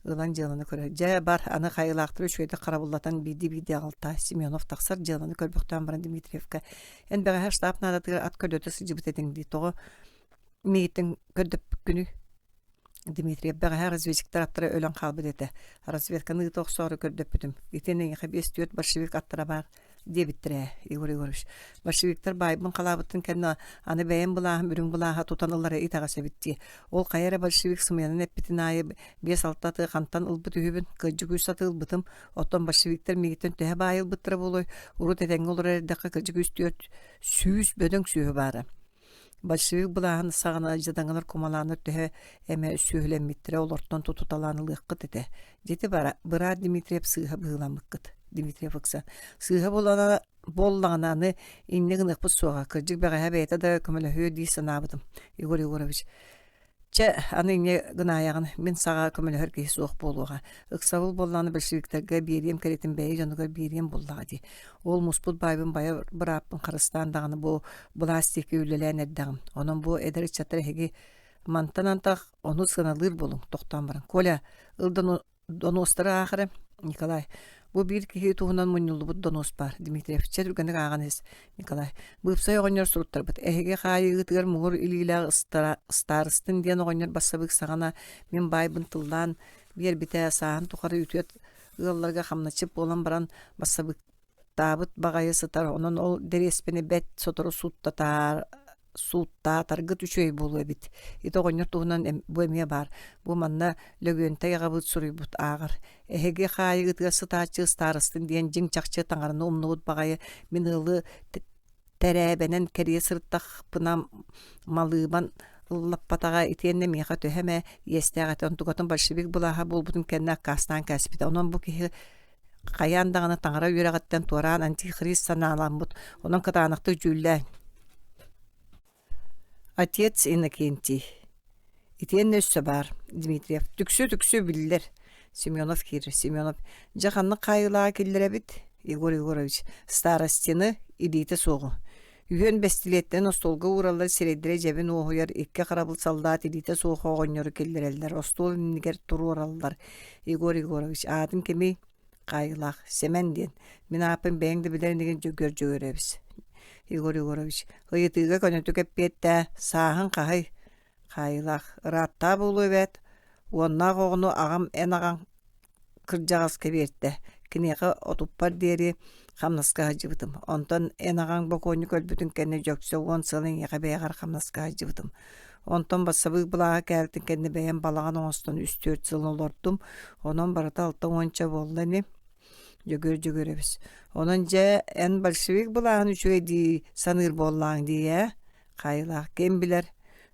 ылан дьыаланы көрөр. Дьэ бар, аны хайылаахтары үчүгэйдик харабыллатан биирдии-биирдии аҕалта. Семенов тахсар дьыаланы көрбөхтөөн баран Дмитриевка эн бэҕэһээ штаб наадатыгар ат көрдөтө сылдьыбыт этиҥ дии, тоҕо Миигиттэн көрдөппүккүнүй? Дмитриев бэҕэһээ разведчиктар аттара өлөн хаалбыт этэ. Разведканы ыыта охсоору көрдөппүтүм. Итиэннэ эйиэхэ биэс-түөрт большевик аттара баар диэбиттэрэ ээ, Егор Егорович. Большевиктар баайбын халаабыттын кэннэ аны бэйэм былааһым үрүҥ былааһа тутан ылара итэҕэс эбит дии. Ол хайа эрэ большевик сымыйанан эппитин аайы биэс-алта аты хантан ылбыт үһүбүн, кырдьык үс аты ылбытым. Оттон большевиктар миигиттэн төһө баай ылбыттара буолуой? Урут этэҥҥэ олорор эрдэххэ кырдьык үс-түөрт сүүс бөдөҥ сүөһү баара. Большевик былааһын саҕана дьадаҥылар кумалааннар төһө эмэ сүөһүлэммиттэрэ олортон тутуталаан ылыаххыт этэ. Дьити бара, быраат Дмитриев сыыһа быһыыламмыккыт. Дмитриев ыкса. Сыыһа буолана буоллаҕына аны инньэ гыныахпыт суоҕа. Кырдьык бэҕэһээ бэйэтэ да көмөлөһүө дии санаабытым. Егор Егорович Чэ, аны инньэ гынаайаҕын, мин саҕа көмөлөһөр киһи суох буолуоҕа. Ыксабыл буоллаҕына большевиктарга биэриэм кэритин бэйэ дьонугар биэриэм буоллаҕа дии. Ол муспут баайбын байа бырааппын харыстаан даҕаны бу былаас диэки үлэлээн эрдэҕим. Онон бу эдэр ыччаттар эһиги мантан антах ону сыаналыыр буолуҥ, тохтоон баран. Коля, ыл да Донуостары аах эрэ, Николай. Бу биир киһи туһунан мунньуллубут донуос баар, Дмитриев. Чэ, түргэнник ааҕан ис, Николай. Быыпсай оҕонньор суруттарбыт. Эһиги хаайыыгытыгар муҥур илиилээх ыстаарыстын диэн оҕонньор бассабыык саҕана мин баайбын тыллаан биэрбитэ, сааһын тухары үтүө ыалларга хамначчыт буолан баран бассабыык таабыт баҕайы сытар, онон ол дэриэспэни бэрт сотору сууттатаар сууттаатаргыт үчүгэй буолуо эбит. Ити оҕонньор туһунан бу эмиэ баар. Бу манна Лөгүөнтэй аҕабыт суруйбут ааҕар. Эһиги хаайыгытыгар сытааччы ыстаарыстын диэн дьиҥ-чахчы таҥараны умнубут баҕайы мин ыалы тэрээбэнэн кэрийэ сырыттахпына малыыбан ыллаппатаҕа итиэннэ миэхэ төһө эмэ иэстээх этэ онтукатын большевик былааһа буолбутун кэннэ аккаастаан кээспитэ онон бу киһи Хайаан даҕаны таҥара үөрэҕиттэн туораан антихрист санааламмыт, онон кытаанахтык дьүүллээн. Отец Иннокентий. Итиэннэ өссө баар, Дмитриев. Түксү-түксү биллэр. Семенов киирэр. Семенов. Дьэ ханнык хаайыылааҕы киллэрэбит? Егор Егорович. Старостины илиитэ суоҕу. Үһүөн бэстилиэттэрин остуолга уураллар, сирэйдэрэ дьэбин уоһуйар, икки харабыл саллаат илиитэ суох оҕонньору киллэрэллэр, остуол иннигэр туруораллар. Егор Егорович, аатын кимий? Хаайыылаах Сэмэн диэн. Мин ааппын бэйэҥ да билэр инигин Дьөгүөр Дьөгүөрэбис. Егор Егорович, ыйытыыга көнөтүк эппиэттээ, сааһыҥ хаһый? Хаайыылаах, ырааттаа буолуо эбээт. Уоннаах оҕону аҕам эн аҕаҥ кырдьаҕаска биэртэ. Киниэхэ отуппар диэри хамнаска сылдьыбытым. Онтон эн аҕаҥ бокуонньук өлбүтүн кэннэ дьөксө уон сыл эйиэхэ бэйэҕэр хамнаска сылдьыбытым. Онтон бассабыык былааһа кээлтин кэннэ бэйэм балаҕан оҥостон үс-түөрт сыл олордум. Онон барыта алта уонча буолла ини. Дьөгүөр Дьөгүөрэбис. Онон дьэ, эн большевик былааһын үчүгэй дии саныыр буоллааҥ дии ээ? Хайылаах ким билэр,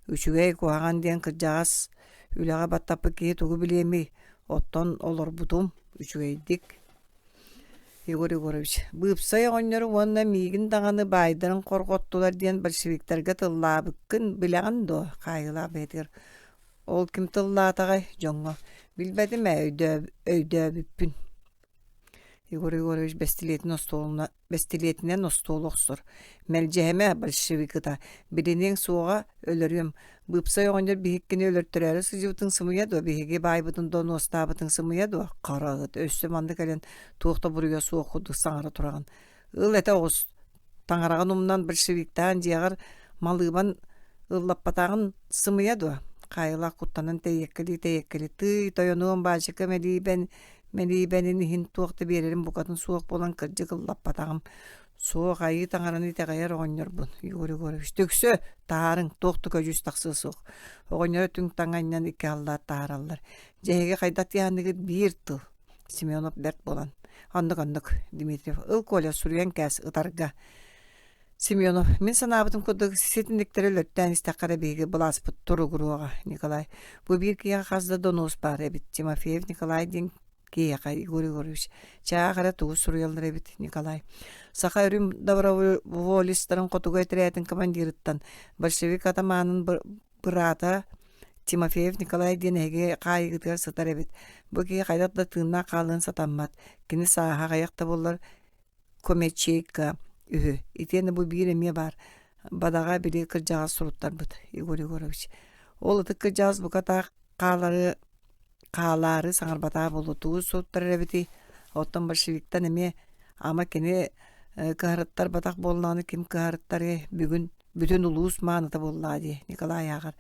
үчүгэй куһаҕан диэн кырдьаҕас үлэҕэ баттаппыт киһи тугу билиэмий, оттон олорбутум үчүгэйдик. Егор Егорович, быыпсай оҕонньору уонна миигин даҕаны баайдарын хорҕоттулар диэн большевиктарга тыллаабыккын билэҕин дуо? Хаайыылаах бэйэтигэр ол ким тыллаатаҕай дьоҥҥо билбэтим ээ өйдөөбүппүн. Егор Егорович бэстилиэтин остуолуна бэстилиэтинэн остуолу охсор. Мэлдьэһимэ, большевикыта, билиниэҥ суоҕа, өлөрүөм. Быыпсай оҕонньор биһиккини өлөртөрөөрү сылдьыбытыҥ сымыйа дуо, биһиги баайбытын донуостаабытыҥ сымыйа дуо? Хара ыт, өссө манна кэлэн туох да буруйа суох курдук саҥара тураҕын. Ыл этэ оҕус, таҥараҕын умнан большевиктаан дьиэҕэр малыыбан ыллаппатаҕын сымыйа дуо? Хаайылаах куттанан тэйиэккэлии-тэйиэккэлии тыый, тойонуом, баачыка мэлиибэн Мэлиибэнин иһин туох да биэрэрим букатын суох буолан кырдьык ыллаппатаҕым. Суох айыы таҥараны итэҕэйэр оҕонньорбун, Егор Егорович. Түксү, таһаарыҥ, туох да көдьүүс тахсыа суох. Оҕонньоро түҥ-таҥ анньан икки аллаат таһаараллар. Дьэ эһиги хайдах тиһаныгыт биир тыл. Семенов бэрт буолан. Оннук-оннук, Дмитриев. Ыл, Коля, суруйан кээс, ытарга. Семенов, мин санаабытым курдук ситинниктэри өлөртөөн истэххэ эрэ биһиги былааспыт туругуруоҕа, Николай. Бу биир киһиэхэ хас да донуос баар эбит. Тимофеев Николай диэн киһиэхэ Егор Егорович. Чаах эрэ тугу суруйаллар эбит, Николай. Саха үрүҥ доброволецтарын хотугу этэрээтин командирыттан большевик атамаанын быраата Тимофеев Николай диэн эһиги хаайыыгытыгар сытар эбит. Бу киһи хайдах да тыыннаах хаалыан сатаммат. Кини сааһа аҕыйах да буоллар Комячейка үһү. Итиэннэ бу биир эмиэ баар. Бадаҕа били кырдьаҕас суруттарбыт Егор Егорович. Ол ытык кырдьаҕас бука таах хаалары хаалаары саҥарбатаҕа буолуо тугу суруттарар эбитий? Оттон большевиктан эмиэ ама кини кыһарыттарбатах буоллаҕына ким кыһарыттарыай бүгүн бүтүн улуус мааныта буоллаҕа дии Николай ааҕар.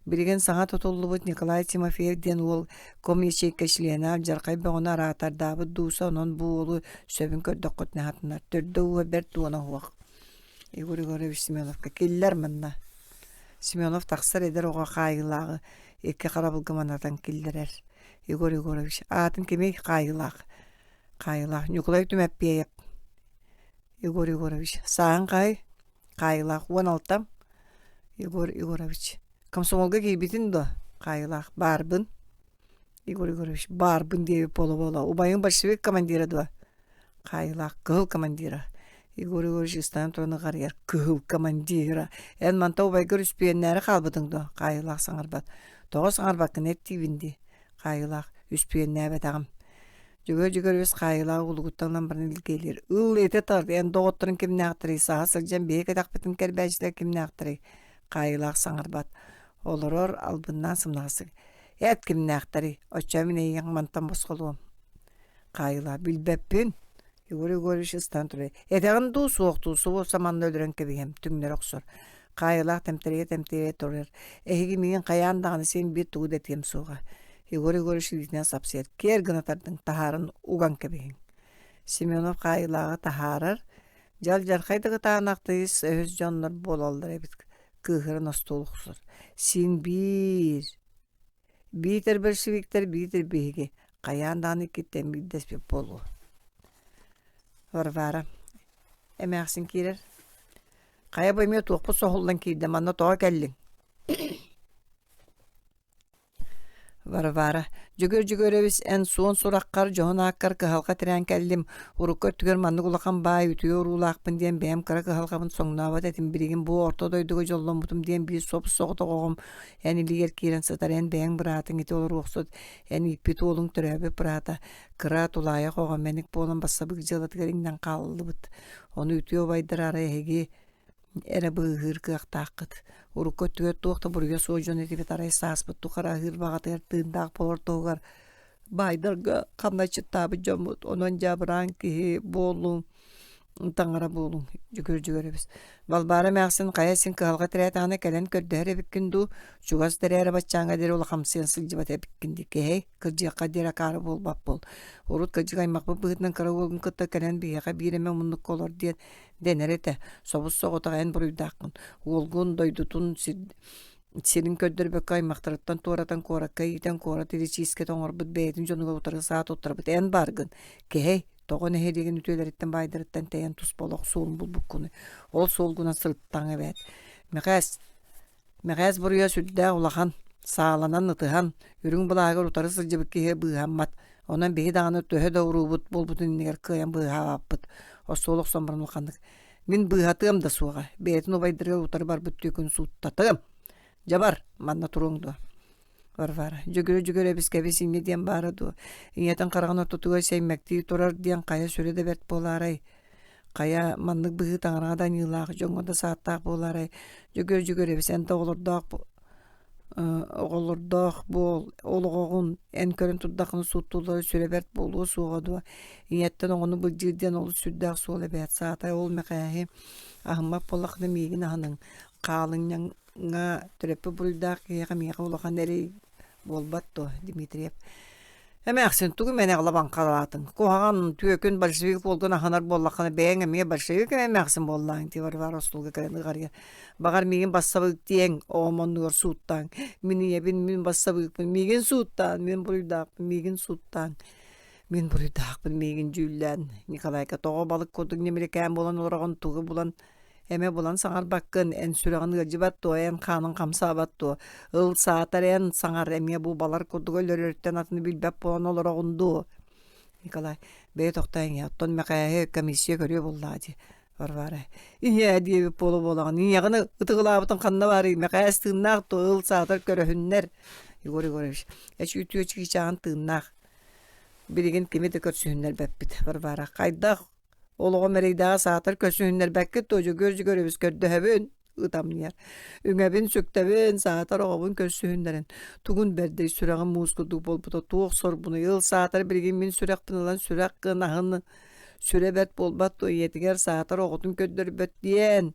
Билигин саҥа тутуллубут Николай Тимофеев диэн уол комячейка членэ алдьархай бөҕөнү араатардаабыт дууса онон бу уолу сөбүн көрдөххүтүнэ хатанар. Төрдө-ууһа бэрт уона уһуох. Егор Егорович Семеновка киллэр манна. Семенов тахсар эдэр оҕо хаайыылааҕы икки харабылга манатан киллэрэр. Егор Егорович аатын кимий хаайыылаах? Хаайыылаах Ньукулай Түмэппиэйэп. Егор Егорович сааһыҥ хаһый? Хаайыылаах 16 Егор Егорович комсомолга киирбитин дуо? Хаайыылаах баарбын. Егор Егорович баарбын диэбит буола-буола убайыҥ большевик командира дуо? Хаайыылаах кыһыл командира. Егор Егорович ыстанан туран ыҕарыйар кыһыл командира. Эн манта убайгар үспүйэннээри хаалбытыҥ дуо? Хаайыылаах саҥарбат. Тоҕо саҥарбаккын эт диибин дии. Хаайыылаах үспүйэннээбэтэҕим. Дьөгүөр Дьөгүөрүс хаайыылаах уолугуттан ылан баран илгиэлиир. Ыл ити тарт, эн доҕотторуҥ кимнээхтэрий, саһа сылдьан биһиги кэтэхпитин кэрбээччилэр кимнээхтэрий? Хаайыылаах саҥарбат. Олорор албыннаан сымнаҕасык. Эт кимнээхтэрий, оччоо мин эйиэхэ мантан босхолуом. Хаайыылаах билбэппин. Егор Егорович ыстаан турар. Этэҕин дуу, суох дуу, субу саманна өлөрөн кэбиһэм, түҥнэри охсор. Хаайыылаах тэмтэрийэ-тэмтэрийэ турар. Эһиги миигин хайаан даҕаны син биир тугу да этиэм суоҕа. Егор Егорович илиитинэн сапсыйар. Киэр гына тардыҥ, таһааран уган кэбиһиҥ. Семенов хаайыылааҕы таһаарар. Дьалдьархай да кытаанах тыйыс өһөс дьоннор буолаллар эбит. Кыыһыран остуол охсор. Син биир Биитэр большевиктэр, биитэр биһиги. Хайаан даҕаны иккиттэн биирдэспит буолуо. Варвара эмээхсин киирэр. Хайа бу эмиэ туохпут соһуллан киирдэ, манна тоҕо кэллиҥ? Варвара, Дьөгүөр Дьөгүөрэбис, эн суон сураххар, дьоһун ааккар кыһалҕа тирээн кэллим. Урукку өттүгэр маннык улахан баай үтүө уруулаахпын диэн бэйэм кыра кыһалҕабын соҥнообот этим. Билигин бу орто дойдуга дьолломмутум диэн биир собус-соҕотох оҕом Эн илиигэр киирэн сытар эн бэйэҥ быраатыҥ ити олоруохсут, эн ииппит уолуҥ төрөөбүт быраата, кыра тулаайах оҕо мэник буолан бассабыык дьыалатыгар иҥнэн хааллыбыт. Ону үтүө убайдар арай эһиги эрэ быыһыыр кыахтааххыт. Урукку өттүгэр туох да буруйа суох дьон этибит арай сааспыт тухары аһыыр баҕатыгар тыыннаах буолар туһугар. Баайдарга хамначчыттаабыт дьоммут, онон дьаабыраан киһи буоллуҥ, таҥара буолуҥ, Дьөгүөр Дьөгүөрэбис. Балбаара эмээхсин хайа син кыһалҕа тирээтэҕинэ кэлэн көрдөһөр эбиккин дуу, чугас да эрээри баччааҥҥа диэри улахамсыйан сылдьыбат эбиккин дии, кэһэй, кырдьыахха диэри акаары буолбат буол. Урут кырдьык аймахпыт быһыытынан кыра уолгун кытта кэлэн биһиэхэ биир эмэ муннукка олор диэн дэнэр этэ. Собус-соҕотох эн буруйдааххын. Уолгун, дойдутун, сир сирин көрдөрбөккө аймахтарыттан туоратан куоракка иитэн куорат иличиискэтэ оҥорбут бэйэтин дьонугар утары саа туттарбыт эн бааргын. Кэһэй, тоҕо нэһилиэгин үтүөлэриттэн баайдарыттан тэйэн туспа олох суолун булбуккунуй? Ол суолгунан сырыттаҥ эбээт. Мэхээс, Мэхээс буруйа сүрдээх улахан, сааланан ытыһан, үрүҥ былааһыгар утары сылдьыбыт киһи быыһаммат. Онон биһи даҕаны төһө да уруубут буолбутун иннигэр кыайан быыһаабаппыт. Остуол охсон баран улаханнык «Мин быыһатыам да суоҕа, бэйэтин убайдарыгар утары барбыт түөкүн сууттатыам. Дьабар, манна туруоҥ дуо?» Варвара «Дьөгүрэ Дьөгүөрэбис кэбис инньэ диэн баара дуо? Ийэтин хараҕын ортотугар сэймэктии турар диэн хайа сүрэ да бэрт буолаарай? Хайа, маннык быһыы таҥараҕа да аньыылаах, дьоҥҥо да сааттаах буолаарай? Дьөгүөр Дьөгүөрэбис эн да оҕолордоох оҕолордоох буол, ол оҕоҕун эн көрөн турдаххына сууттууллара сүрэ бэрт буолуо суоҕа дуо? Ийэттэн оҕону былдьыыр диэн олус сүрдээх суол эбээт. Саата ол Мэхээһи аһыммат буоллаххына миигин аһыныҥ. Хаалынньаҥҥа төрөппүт буруйдаах киһиэхэ миэхэ улахан эрэй буолбат дуо, Дмитриев Эмээхсин, тугу мээнэ лабаҥхалаатыҥ? Куһаҕан, түөкүн большевик уолгун аһынар буоллаххына, бэйэҥ эмиэ большевик эмээхсин буоллааҥ дии Варвара остуолга кэлэн ыҕарыйар. Баҕар миигин бассабыык диэҥ, оҕом оннугар сууттааҥ. Мин ийэбин, мин бассабыыкпын, миигин сууттаан, мин буруйдаахпын, миигин сууттааҥ. Мин буруйдаахпын, миигин дьүүллээн. Николайка тоҕо балык курдук ньимиликээн буолан олороҕун тугу булан Эмэ булан саҥарбаккын, эн сүрэҕин ыалдьыбат дуо, эн хааныҥ хамсаабат дуо? Ыл, саатар эн саҥар, эмиэ бу балар курдук өлөрөртөн атыны билбэт буолан олороҕун дуо? Николай, бэйэ тохтоо ийэ, оттон Мэхээһи комиссия көрүө буоллаҕа дии. Варвара, ийээ диэбит буола буолаҕын, ийэҕин ытыгылаабытын ханна баарый, Мэхээс тыыннаах дуо, ыл, саатар көрөһүннэр. Егор Егорович, эч үтүө чыычааҕын тыыннаах. Билигин кими да көрсүһүннэрбэппит. Варвара, хайдах Олоҕум эрэйдээҕи саатар көрсүһүннэрбэккит дуо, Дьөгүөр Дьөгүөрэбис көрдөһөбүн, ытамньыйар. Үҥэбин, сүктэбин, саатар оҕобун көрсүһүннэрин. Тугун бэрдэй сүрэҕим муус курдук буолбута туох сорбунуй, ыл саатар билигин мин сүрэхпин ылан сүрэх гын аһын сүрэ бэрт буолбат дуо, ийэтигэр саатар оҕотун көрдөрбөт диэн.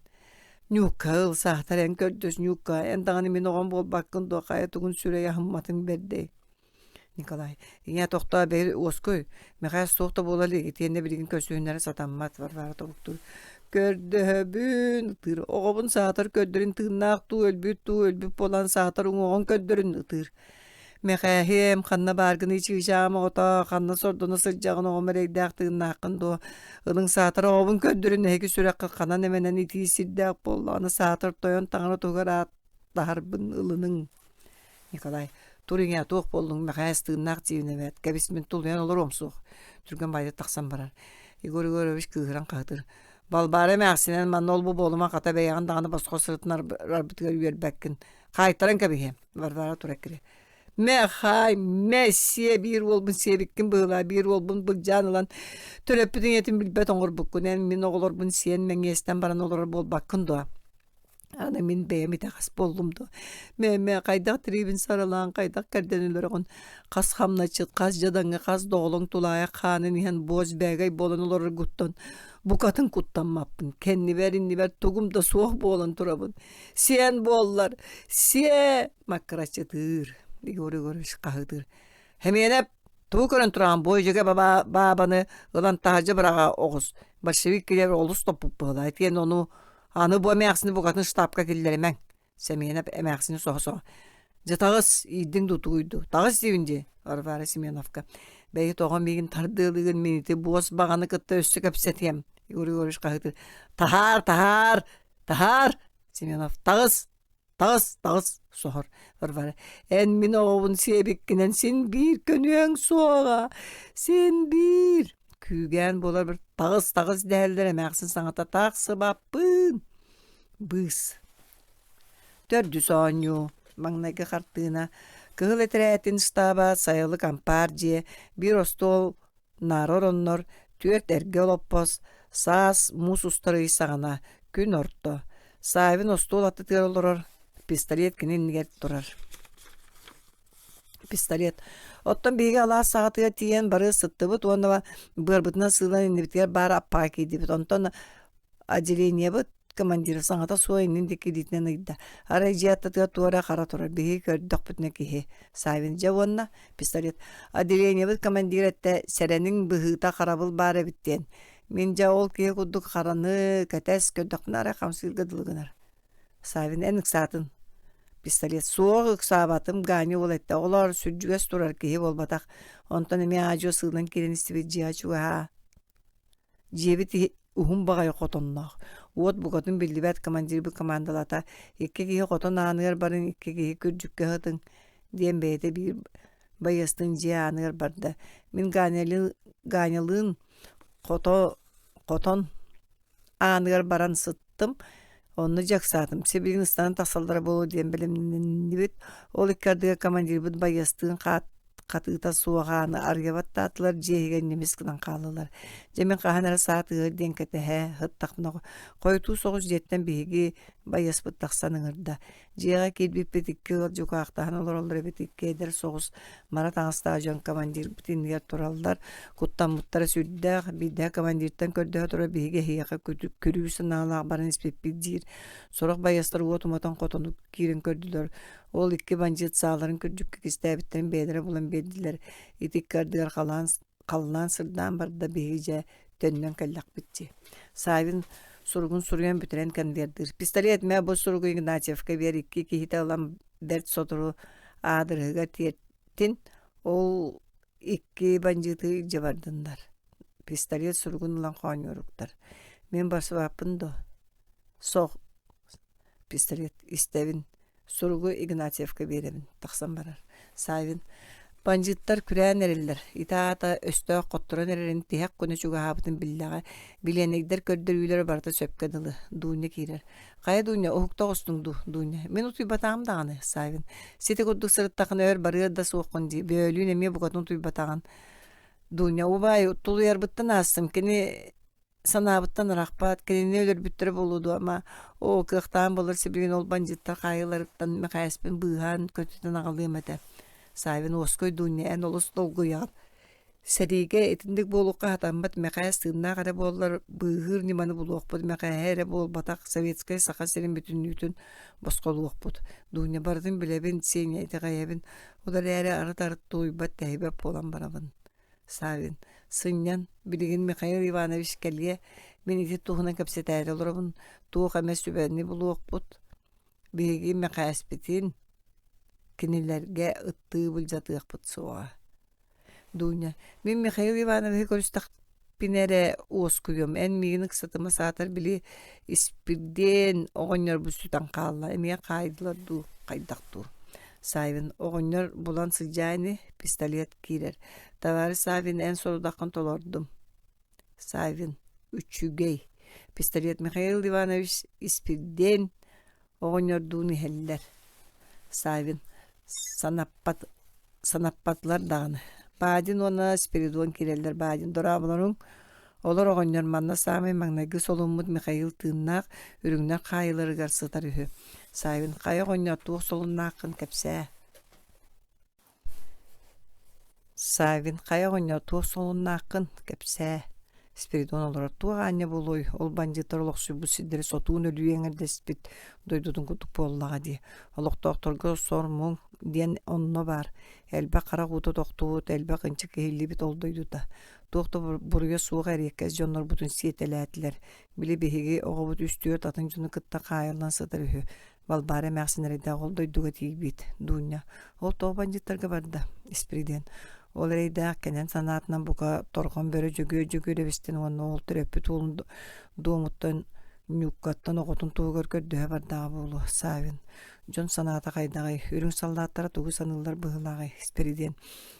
Ньуукка ыл саатар эн көрдөс Ньуукка, эн даҕаны мин оҕом буолбаккын дуо, хайа тугун сүрэй аһымматын бэрдэй. Николай, ийээ тохтоо бэйи уоскуй, Мэхээс суох да буола илик итиэннэ билигин көрсүһүннэрэ сатаммат, Варвара тобуктуур. Көрдөһөбүн, ытыыр. Оҕобун саатар көрдөрүн тыыннаах дуу, өлбүт дуу, өлбүт буолан саатар уҥуоҕун көрдөрүн ытыыр. Мэхээһиэм, ханна бааргыный чыычаам оҕото, ханна сордоно сылдьаҕын оҕом эрэйдээх тыыннааххын дуо? Ылыҥ саатар оҕобун көрдөрүн эһиги сүрэххит ханан эмэнэн итии сирдээх буоллаҕына саатар тойон таҥара туһугар ааттаһарбын ылыныҥ. Николай, тур иҥээ, туох буоллуҥ, Мэхээс тыыннаах диибин эбээт, кэбис мин тулуйан олоруом суох. Түргэн баайда тахсан барар. Егор Егорович кыыһыран хаһытыр. Балбаара эмээхсинэн манна ол-бу буолума хата бэйэҕин даҕаны босхо сырытынарбытыгар үөрбэккин. Хаайтаран кэбиһиэм. Варвара тура кири. Мэхай, мэ сиэ биир уолбун сиэбиккин быһыылаа, биир уолбун былдьаан ылан төрөппүт ийэтин билбэт оҥорбуккун, эн мин оҕолорбун сиэн мэҥиэстэн баран олорор буолбаккын дуо? Аны мин бэйэм итэҕэс буоллум дуо? Мэ-мэ хайдах тириибин саралаан, хайдах кэрдэн өлөрөҕүн? Хас хамначчыт, хас дьадаҥы, хас доҕолоҥ тулаайах хаанын иһэн буос бээгэй буолан олороргуттан букатын куттаммаппын. Кэннибэр, иннибэр тугум да суох буолан турабын. Сиэн буоллар, сиэ! Маккыраччытыыр, Егор Егорович хаһыытыыр. Хэмиэнэп Тугу көрөн тураҕын бу дьэгэ баабаны ылан таһырдьа быраҕа оҕус. Большевик килэр олус топпут быһыылаах. Итиэннэ ону аны бу эмээхсини букатын штабка киллэримэҥ. Сэмиэнэп эмээхсини соһо-соһо. Дьэ таҕыс, иирдиҥ дуу тугуй дуу? Таҕыс диибин дии, Варвара Семеновка. Бэйи тоҕо миигин тардыалыыгын мин ити буос баҕаны кытта өссө кэпсэтиэм. Егор Егорович хаһыытыыр. Таһаар, таһаар, таһаар! Семенов, таҕыс, Таҕыс, таҕыс, соһор Варвара. Эн мин оҕобун сиэбиккинэн син биир көнүөҥ суоҕа, син биир. Күүгээн буолар бір таҕыс, таҕыс дэһэллэр эмээхсин саҥата тахсыбаппын. Быыс. Төрдүс оонньуу. Маҥнайгы хартыына. Кыһыл этэрээтин штаба, сайылык ампаар дьиэ, биир остуол Наара ороннор, түөрт эргэ олоппос, саас муус устар ый саҕана, күн орто. Савин остуол аттытыгар олорор, пистолет кини иннигэр турар. Пистолет. Оттон биһиги алаас саҕатыгар тиийэн бары сыттыбыт уонна быарбытынан сыылан иннибитигэр баар аппаҕа киирдибит. Онтон отделениебыт командира саҥата суох иннин диэки илиитинэн ыйда. Арай дьиэ аттатыгар туора хара турар. Биһиги көрдөхпүтүнэ киһи. Савин дьэ уонна пистолет. Отделениебыт командира эттэ сэрэниҥ быһыыта харабыл баар эбит диэн. Мин дьэ ол киһи курдук хараны кэтэс көрдөхпүнэ арай хамсыырга дылы гынар. Савин эн ыксаатын. Пистолет суох ыксаабатым Ганя уол эттэ оҕолоор сүрдьүгэс турар киһи буолбатах. Онтон эмиэ аадьуо сыылан киирэн истибит дьиэҕэ чугаһаа. Дьиэбит уһун баҕайы хотонноох. Уот букатын биллибэт командирбыт командалата икки киһи хотон ааныгар барыҥ, икки киһи күрдьүккэ сытыҥ диэн бэйэтэ биир байыастыын дьиэ ааныгар барда. Мин Ганялыын хото хотон ааныгар баран сыттым. Онно дьаксаатым. Сибилигин ыстанан тахсаллара буолуо диэн бэлэмнэннибит. Ол икки ардыгар командирбыт байыастыын хатыыта суох ааны арыйа баттаатылар, дьиэ иһигэр ньимис гынан хааллылар. Дьэ мин хаһан эрэ саа тыаһыыр диэн кэтэһэ сыттахпына хойутуу соҕус дьиэттэн биһиги байыаспыт тахсан ыҥырда. Дьиэҕэ киирбиппит икки ыал дьукаахтаһан олороллор эбит, икки эдэр соҕус мара таҥастаах дьон командирбыт иннигэр тураллар, куттаммыттара сүрдээх, биирдэһэ командиртан көрдөһө турар биһиги эһиэхэ күрүү санаалаах баран испиппит диир. Сорох байыастар уот уматан хотону киирэн көрдүлэр. Ол икки бандьыыт сааларын күрдьүккэ кистээбиттэрин бэйэлэрэ булан биэрдилэр. Ити икки ардыгар халаан халлаан сырдаан барда биһиги дьэ төннөн кэллэхпит дии. Савин суругун суруйан бүтэрэн конвердыыр. Пистолет мэ бу суругу Игнатьевка биэр икки киһитэ ылан бэрт сотору аадырыһыгар тиэртин ол икки бандьыыты илдьэ бардыннар. Пистолет суругун ылан хоонньоруктар. Мин барсыбаппын дуо? Сох пистолет истэбин Суругу Игнатьевка биэрэбин, тахсан барар. Савин бандьыыттар күрээн эрэллэр, ити аата өстөөх хотторон эрэрин тиһэх күнэ чугаһаабытын биллэҕэ, билиэннэйдэр көрдөрүүлэрэ барыта сөпкө дылы, Дуня киирэр. Хайа Дуня, уһукта оҕустуҥ дуу, Дуня? Мин утуйбатаҕым даҕаны, Савин. Сити курдук сырыттаххына өр барыа да суоххун дии, бөөлүүн эмиэ букатын утуйбатаҕын. Дуня, убаай, тулуйарбыттан аастым, кини санаабыттан арахпат, кинини өлөрбүттэрэ буолуо дуо, ама, оо, кыахтаан буолар сибилигин ол бандьыыттар хаайыыларыттан Мэхээспин быыһаан көтүтэн аҕалыам этэ. Савин уоскуй Дуня, эн олус долгуйаҕын. Сэриигэ итинник буолуохха сатаммат Мэхээс тыыннаах эрэ буоллар быыһыыр ньыманы булуохпут, Мэхээһи эрэ буолбатах, Советскай Саха сирин бүтүннүүтүн босхолуохпут. Дуня барытын билэбин, Сеня итэҕэйэбин, ол эрээри арыт-арыт тулуйбат-тэһийбэт буолан барабын. Савин, сынньан, билигин Михаил Иванович кэлиэ, мин ити туһунан кэпсэтээри олоробун, туох эмэ сүбэни булуохпут. Биһиги Мэхээспитин кинилэргэ ыттыы былдьатыахпыт суоҕа. Дуня, мин Михаил Ивановиһы көрүстэхпинэ эрэ уоскуйуом, эн миигин ыксатыма саатар били Испирдиэн оҕонньорбут сүтэн хаалла, эмиэ хаайдылар дуу, хайдах дуу. Савин, оҕонньор булан сылдьаа ини, пистолет киирэр. Товарищ Савин, эн сорудаххын толордум. Савин, үчүгэй. Пистолет Михаил Иванович Испирдиэн оҕонньордуун иһэллэр. Савин, санаппат, санаппатылар даҕаны. Баадин уонна Спиридон киирэллэр. Баадин, дорооболоруҥ. Олор оҕонньор манна саамай маҥнайгы солуммут Михаил тыыннаах үрүҥнэр хаайыыларыгар сытар үһү. Савин, хайа оҕонньор туох солуннааххын кэпсээ. Савин, хайа оҕонньор туох солуннааххын кэпсээ. Спиридон олорор туох аанньа буолуой, ол бандьыыттар олохсуйбут сирдэри сотуун өлүү эҥэрдэспит дойдутун курдук буоллаҕа дии. Олохтоохторго сор-муҥ диэн онно баар. Элбэх харах уута тохтубут, элбэх ынчык иһиллибит ол дойдута. Туох да буруйа суох эриэккэс дьоннорбутун сиэтэлээтилэр. Били биһиги оҕобут үс-түөрт атын дьону кытта хаайыллан сытар үһү. Балбаара эмээхсин эрэйдээх ол дойдуга тиийбит. Дуня, ол тоҕо бандьыыттарга барда? Испирдиэн, ол эрэйдээх кэнэн санаатынан бука торҕон бөрө Дьөгүөр Дьөгүөрэбистэн уонна ол төрөппүт уолун дуомуттан Ньууккаттан оҕотун туһугар көрдөһө бардаҕа буолуо. Савин, дьон санаата хайдаҕый? Үрүҥ саллааттара тугу саныыллар быһыылааҕый? Испирдиэн,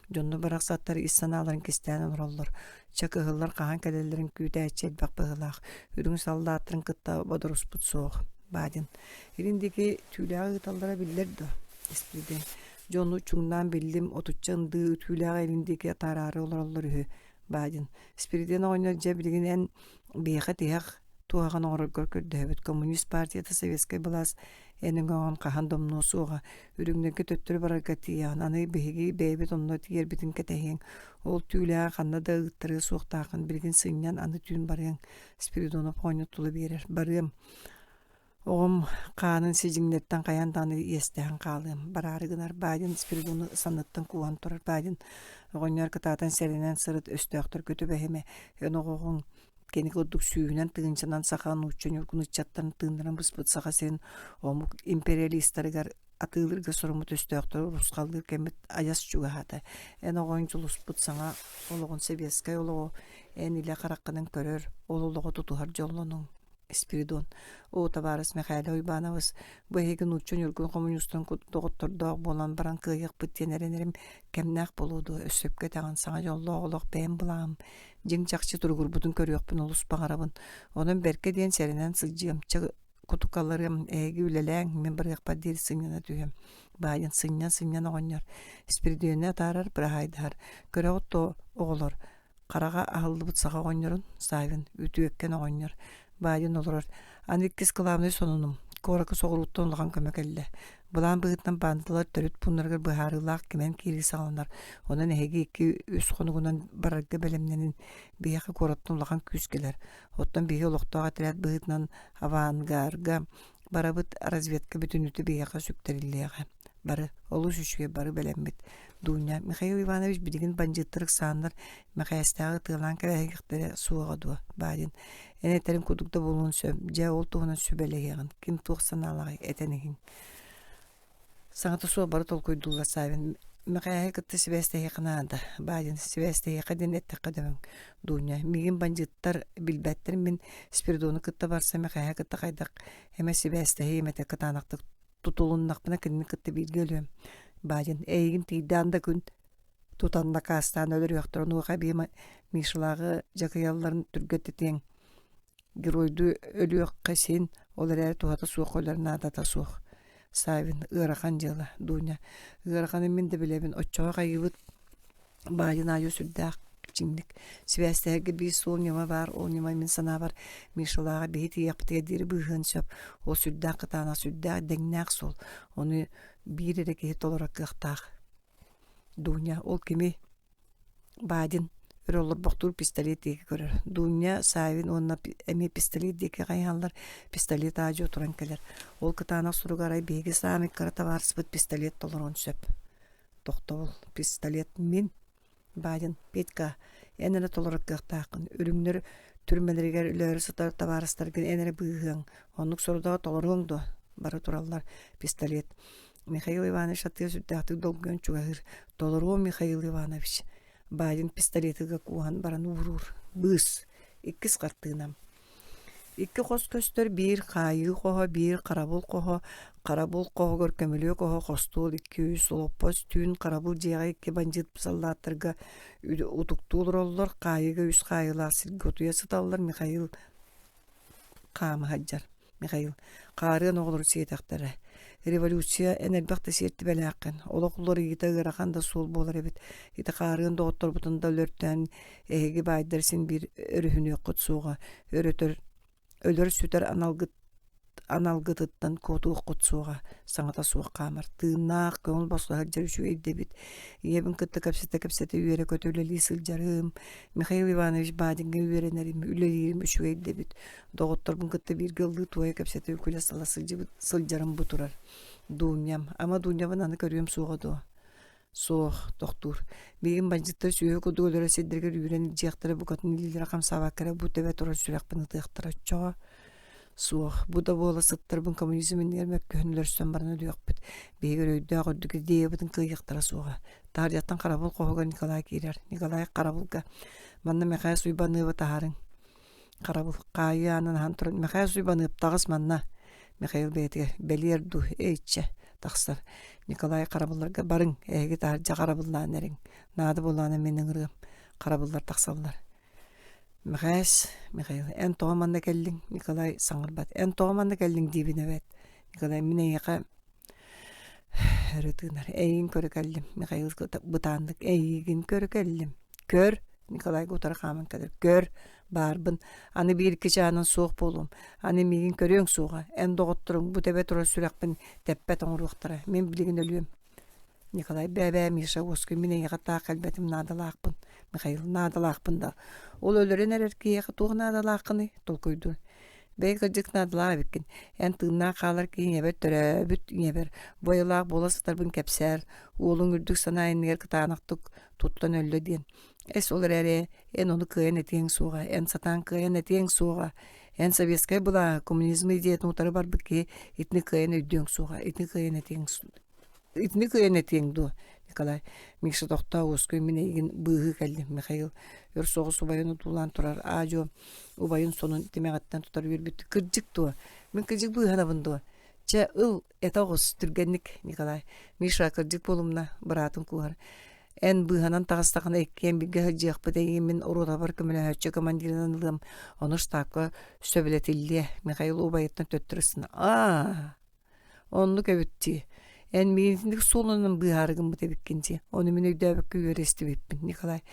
Дьонно барахсаттар ис санааларын кистээн олороллор. Чэ кыһыллар хаһан кэлэллэрин күүтээччи элбэх быһыылаах. Үрүҥ саллааттарын кытта бодоруспут суох. Баадин. Илин диэки түүлээҕи ыыталлара биллэр дуо? Испирдиэн. Дьону чуҥнаан биллим, отучча ындыы түүлээҕи илин диэки атаараары олороллор үһү. Баадин. Спиридион оҕонньор дьэ билигин эн биһиэхэ тиһэх. Туһаҕын оҥороргор көрдөһөбүт. Коммунист партията советскай былаас эн өҥөҕүн хаһан да умнуо суоҕа. Үрүҥнэргэ төттөрү барарга тиийэҕин. Аны биһиги бэйэбит онно тиийэрбитин кэтэһиэҥ. Ол түүлээҕи ханна да ыыттарыа суохтааххын. Билигин сынньан, аны түүн барыаҥ. Спиридонов оҕонньор тула биэрэр. Барыам. Оҕом хаанын сидьиҥнэриттэн хайаан даҕаны иэстэһэн хаалыам. Бараары гынар Баадин Спиридону санныттан кууһан турар Баадин оҕонньор кытаатан сэрэнэн сырыт өстөөхтөргө түбэһимэ. Эн оҕоҕуҥ кини курдук сүүһүнэн тыһыынчанан саха нуучча ньургун ыччаттарын тыыннарын быспыт Саха сирин омук империалистарыгар атыылыырга соруммут өстөөхтөрү урусхаллыыр кэммит адьас чугаһаата. Эн оҕоҥ дьулуспут саҥа олоҕун сэбиэскэй олоҕу эн илэ хараххынан көрөр, ол олоҕу тутуһар дьоллонуҥ. Спиридон: «Оо, табаарыс Мэхээлэ Уйбаанабыс, бу эһиги нуучча ньургун хомуньуустарын доҕоттордоох буолан баран кыайыахпыт диэн эрэнэрим кэмнээх буолуо дуо, өссөпкө этэҕин, саҥа дьоллоох олох бэйэм былааҕым, дьиҥ-чахчы туругурбутун көрүөхпүн олус баҕарабын. Онон бэркэ диэн сэрэнэн сылдьыам, чэ кутукаларыам, эһиги үлэлээҥ, мин барыахпар диэри сынньана түһүөм». Баайын сынньан-сынньан оҕонньор Спиридионы атаарар, быраһаайдаһар. «Көрөҕүт дуо, оҕолор, Хараҕа аһыллыбыт саха оҕонньорун, Савин, үтүөккэн оҕонньор, Баайын олорор. Аны иккис кылаабынай сонунум, куоракка соҕурууттан улахан көмө кэллэ. Былаан быһыытынан баандалар төрүт пууннарыгар быһаарыылаах кимэн киирии саҕаланар. Онон эһиги 2-3 хонугунан барарга бэлэмнэнин. Биһиэхэ куораттан улахан күүс кэлэр. Оттон биһиги олохтоох этэрээт быһыытынан авангарга барабыт разведка бүтүннүүтэ биһиэхэ сүктэриллиэҕэ. Бары олус үчүгэй бары бэлэммит. Дуня, Михаил Иванович билигин бандьыыттар ыксааннар Мэхээстээҕи ытыалаан кэбиһиэхтэрэ суоҕа дуо, Баадин? Эн этэрин курдук да буолуон сөп. Дьэ, ол туһунан сүбэлэһиэҕин. Ким туох санаалааҕый этэн иһиҥ. Саҥата суох бары толкуйдууллар Савин. Мэхээһи кытта сибээстэһиэххэ наада. Баадин, сибээстэһиэххэ диэн эттэххэ дөбөҥ. Дуня, миигин бандьыыттар билбэттэр мин Спиридону кытта барса Мэхээһи кытта хайдах эмэ сибээстэһиэм этэ кытаанахтык тутулуннахпына кинини кытта бииргэ өлүөм. Баадин, эйигин тиийдээн да күн тутан накаастаан өлөрүөхтэр онуоха эбии Мишалааҕы дьакыйалларын түргэтитиэҥ. Геройдуу өлүөххэ син, ол эрээри туһата суох өлөр наадата суох. Савин, ыарахан дьыала, Дуня. Ыараханын мин да билэбин, оччоҕо хайыыбыт Баайын аайы сүрдээх чиҥник сибээстэһэргэ биир суол ньыма баар, ол ньыма мин санаабар Мишалааҕы биһи тиийиэхпитигэр диэри быыһыан сөп. Ол сүрдээх кытаанах, сүрдээх дэҥнээх суол. Ону биир эрэ киһи толорор кыахтаах. Дуня, ол кими? Баадин өр олорбохтуур пистолет диэки көрөр. Дуня, Савин уонна эмиэ пистолет диэки хайыһаллар. Пистолет аадьуо туран кэлэр. Ол кытаанах суругу арай биһиги саамай кыра табаарыспыт пистолет толоруон сөп. Тохтобул, пистолет мин, Баадин, Петька, эн эрэ толорор кыахтааххын. Үрүҥнэр түрмэлэригэр өлөөрү сытар табаарыстаргын эн эрэ быыһыаҥ. Оннук сорудаҕы толоруоҥ дуо? Бары тураллар. Пистолет. Михаил Иванович атыа сүрдээхтик долгуйан чугаһыыр. Толоруом, Михаил Иванович. Баадин пистолетыгар кууһан баран ууруур. Быыс. Иккис хартыынам. Икки хос көстөр биир хаайыы хоһо, биир харабыл хоһо, харабыл хоһугар көмүлүөк оһох, остуол 2-3 олоппос, түүн харабыл дьиэҕэ икки бандьыыт саллааттарга утуктуу олороллор, хаайыыга үс хаайыылаах сиргэ утуйа сыталлар Михаил хаама сылдьар. Михаил, хаарыан оҕолору сиэтэхтэрэ. Революция эн элбэх да сиэртибэлээххин, олох уларыйыыта ыарахан да суол буолар эбит. Ити хаарыан доҕотторбутун да өлөртөөн эһиги баайдар син биир өрүһүнүөххүт суоҕа, өрөтөр өлөр-сүтэр аналгыт аналгытыттан куотуоххут суоҕа, саҥата суох хаамар, тыыннаах, көҥүл босхо сылдьар үчүгэй да эбит. Ийэбин кытта кэпсэтэ-кэпсэтэ үөрэ-көтө үлэлии сылдьарым, Михаил Иванович Бадиҥҥа үөрэнэрим, үлэлиирим үчүгэй да эбит. Доҕотторбун кытта бииргэ ыллыы-туойа кэпсэтэ күлэ-сала сылдьыбыт сылдьарым бу турар. Дуунньам, ама Дуунньабын аны көрүөм суоҕа дуо? Суох, тохтуур. Миигин бандьыттар сүөһү курдук өлөрө сирдэригэр үүрэн илдьиэхтэрэ, букатын илиилэрэ хамсаабакка эрэ бу тэбэ турар сүрэхпин ытыахтара оччоҕо. Суох, бу да буола сыттарбын коммунизм иннигэр мөккүһэн өлөрсөн баран өлүөхпүт. Биһиги өйдөөх үрдүк идеябытын кыайыахтара суоҕа. Таһырдьаттан харабыл хоһугар Николай киирэр. Николай харабылга «Манна Мэхээс Уйбаныабы таһаарыҥ» Харабыл хаайыы аанын аһан туран «Мэхээс Уйбаныап, таҕыс манна!» Михаил бэйэтигэр «Бэлиэр дуу, эй-чэ» тахсар. Николай харабылларга «Барыҥ, эһиги таһырдьа харабыллаан эриҥ, наада буоллаҕына мин ыҥырыам». Харабыллар тахсаллар. «Мэхээс, Михаил, эн тоҕо манна кэллиҥ?» Николай саҥарбат. «Эн тоҕо манна кэллиҥ диибин эбээт?» Николай, «Мин эйиэхэ өрө тыынар. Эйигин көрө кэллим, Михаил бытааннык. Эйигин көрө кэллим. Көр! Николайга утары хааман кэлэр. Көр, баарбын. Аны биир-икки чаанан суох буолуом. Аны миигин көрүөҥ суоҕа. Эн доҕотторуҥ бу тэбэ турар сүрэхпин тэппэт оҥоруохтара. Мин билигин өлүөм. Николай бээ-бээ Миша уоскуй мин эйиэхэ таах кэлбэтим наадалаахпын. Михаил наадалаахпын да. Ол өлөрөн эрэр киһиэхэ туох наадалааххыный? Толкуйдуур. Бэйэ кырдьык наадалаах эбиккин. Эн тыыннаах хаалар киһи ийэбэр төрөөбүт ийэбэр бу айылаах буола сытарбын кэпсээр. Уолуҥ үрдүк санаа иннигэр кытаанахтык туттан өллө диэн. Эс ол эрээри эн ону кыайан этиэҥ суоҕа, эн сатаан кыайан этиэҥ суоҕа. Эн советскай былааһы, коммунизм идеятын утары барбыт киһи итини кыайан өйдүөҥ суоҕа, итини кыайан этиэҥ итини кыайан этиэҥ дуо, Николай? Миша тохтоо уоскуй, мин эйигин быыһыы кэллим, Михаил өр соҕус убайын одуулаан турар аа-дьуо убайын сонун тимэҕиттэн тутар үөрбүт. Кырдьык дуо? Мин кырдьык быыһанабын дуо? Чэ, ыл, этэ оҕус, түргэнник, Николай. Миша, кырдьык буолумна, быраатын кууһар. Эн быыһанан таҕыстаххына иккиэн бииргэ сылдьыахпыт эйигин мин ротабар көмөлөһөөччү командирынан ылыам, ону штабка сөбүлэтиллиэ, Михаил убайыттан төттөрү ыстана аа оннук эбит дии эн миигин итинник суолунан быыһаары гыммыт эбиккин дии ону мин өйдөөбөккө үөрэ истибиппин Николай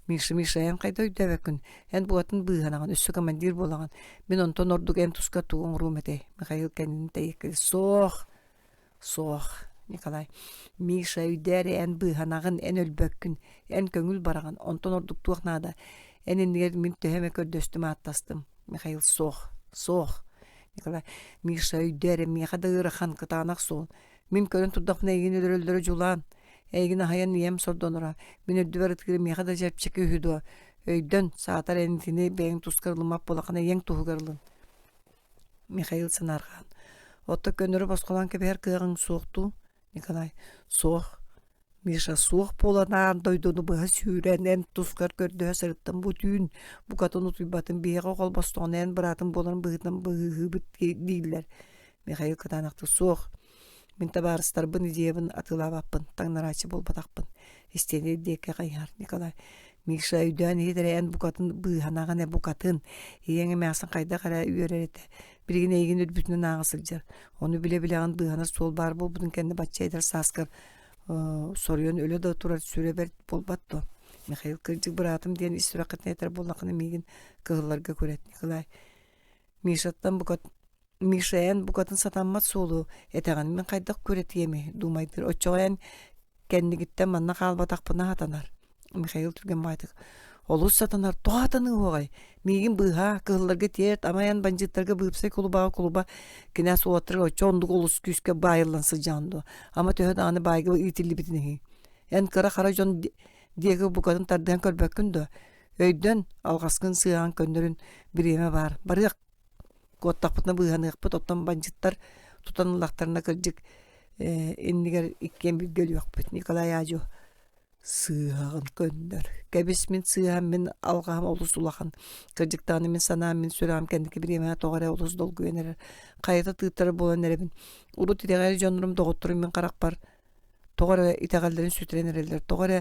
Миша Миша эн хайда өйдөөбөккүн эн буолатын быыһанаҕын өссө командир буолаҕын мин онтон ордук эн тускар тугу оҥоруом этэй Михаил кэннин тэйиккэ суох Суох, Николай. Миша, өйдөө эрэ эн быыһанаҕын, эн өлбөккүн, эн көҥүл бараҕын, онтон ордук туох наада? Эн иннигэр мин төһө эмэ көрдөстүм ааттастым. Михаил, суох, суох. Николай, Миша, өйдөө эрэ, миэхэ да ыарахан, кытаанах суол. Мин көрөн турдахпына эйигин өлөрөллөрө дьулаан. Эйигин аһайан ийэм сордоноро. Мин үрдүбэр ытыыры миэхэ да чэпчэки үһү дуо? Өйдөн, саатар эн итини бэйэҥ тускар ылыммат буолаххына ийэҥ туһугар ылын. Михаил санаарҕаан: «Оттон көннөрү босхолоон кэбиһэр кыаҕыҥ суох дуу?» Николай: «Суох. Миша суох буолан аан дойдуну быһа сүүрэн эн тускар көрдөһө сырыттым бу түүн букатын утуйбатым биһиэхэ холбостоҕуна эн быраатым буоларын быһыытынан быһыыһыыбыт дииллэр». Михаил кытаанахтык: «Суох. Мин табаарыстарбын, идеябын атыылаабаппын, таҥнарааччы буолбатахпын. Истиэнэ диэки хайыһар Николай. Миша өйдөөн иһит эрэ эн букатын быыһанаҕын ээ букатын. Ийэҥ эмээхсин хайдах эрэ үөрэр этэ. Билигин эйигин өлбүтүнэн ааҕа сылдьар. Ону билэ-билэҕин быыһанар суол баар буолбутун кэннэ бачча эдэр сааскар соруйан өлө да турар сүрэ бэрт буолбат дуо? Михаил кырдьык быраатым диэн ис сүрэххитин этэр буоллаххына миигин кыһылларга күрэт Николай. Мишаттан букатын Миша эн букатын сатаммат суолу этэҕин мин хайдах күрэтиэмий дуумайдыыр оччоҕо эн кэннигиттэн манна хаалбатахпына сатанар Михаил түргэн баҕайытык олус сатанар тоҕо сатаныаҕай миигин быыһаа кыһылларга тиэрт ама эн бандьыыттарга быыпсай кулубаҕа кулуба кинээс уолаттарга оччо оннук олус күүскэ баайыллан сылдьаҕын дуо ама төһө даҕаны баайга иитиллибитин иһин эн кыра хара дьон диэки букатын тардыһан көрбөккүн дуо өйдөн алҕаскын сыаҕан көннөрүн бириэмэ баар барыах куоттахпытына быыһаныахпыт оттон бандьыттар тутан ыллахтарына кырдьык иннигэр иккиэн бииргэ өлүөхпүт Николай Аадьу сыыһаҕын көннөр кэбис мин сыыһам мин алҕаһым олус улахан кырдьык даҕаны мин санаам мин сүрэҕим кэнники бириэмэҕэ тоҕо эрэ олус долгуйан эрэр хайата тыыттара буолан эрэбин урут итэҕэйэр дьоннорум доҕотторум мин харахпар Тоҕо эрэ итэҕэллэрин сүтэрэн эрэллэр, тоҕо эрэ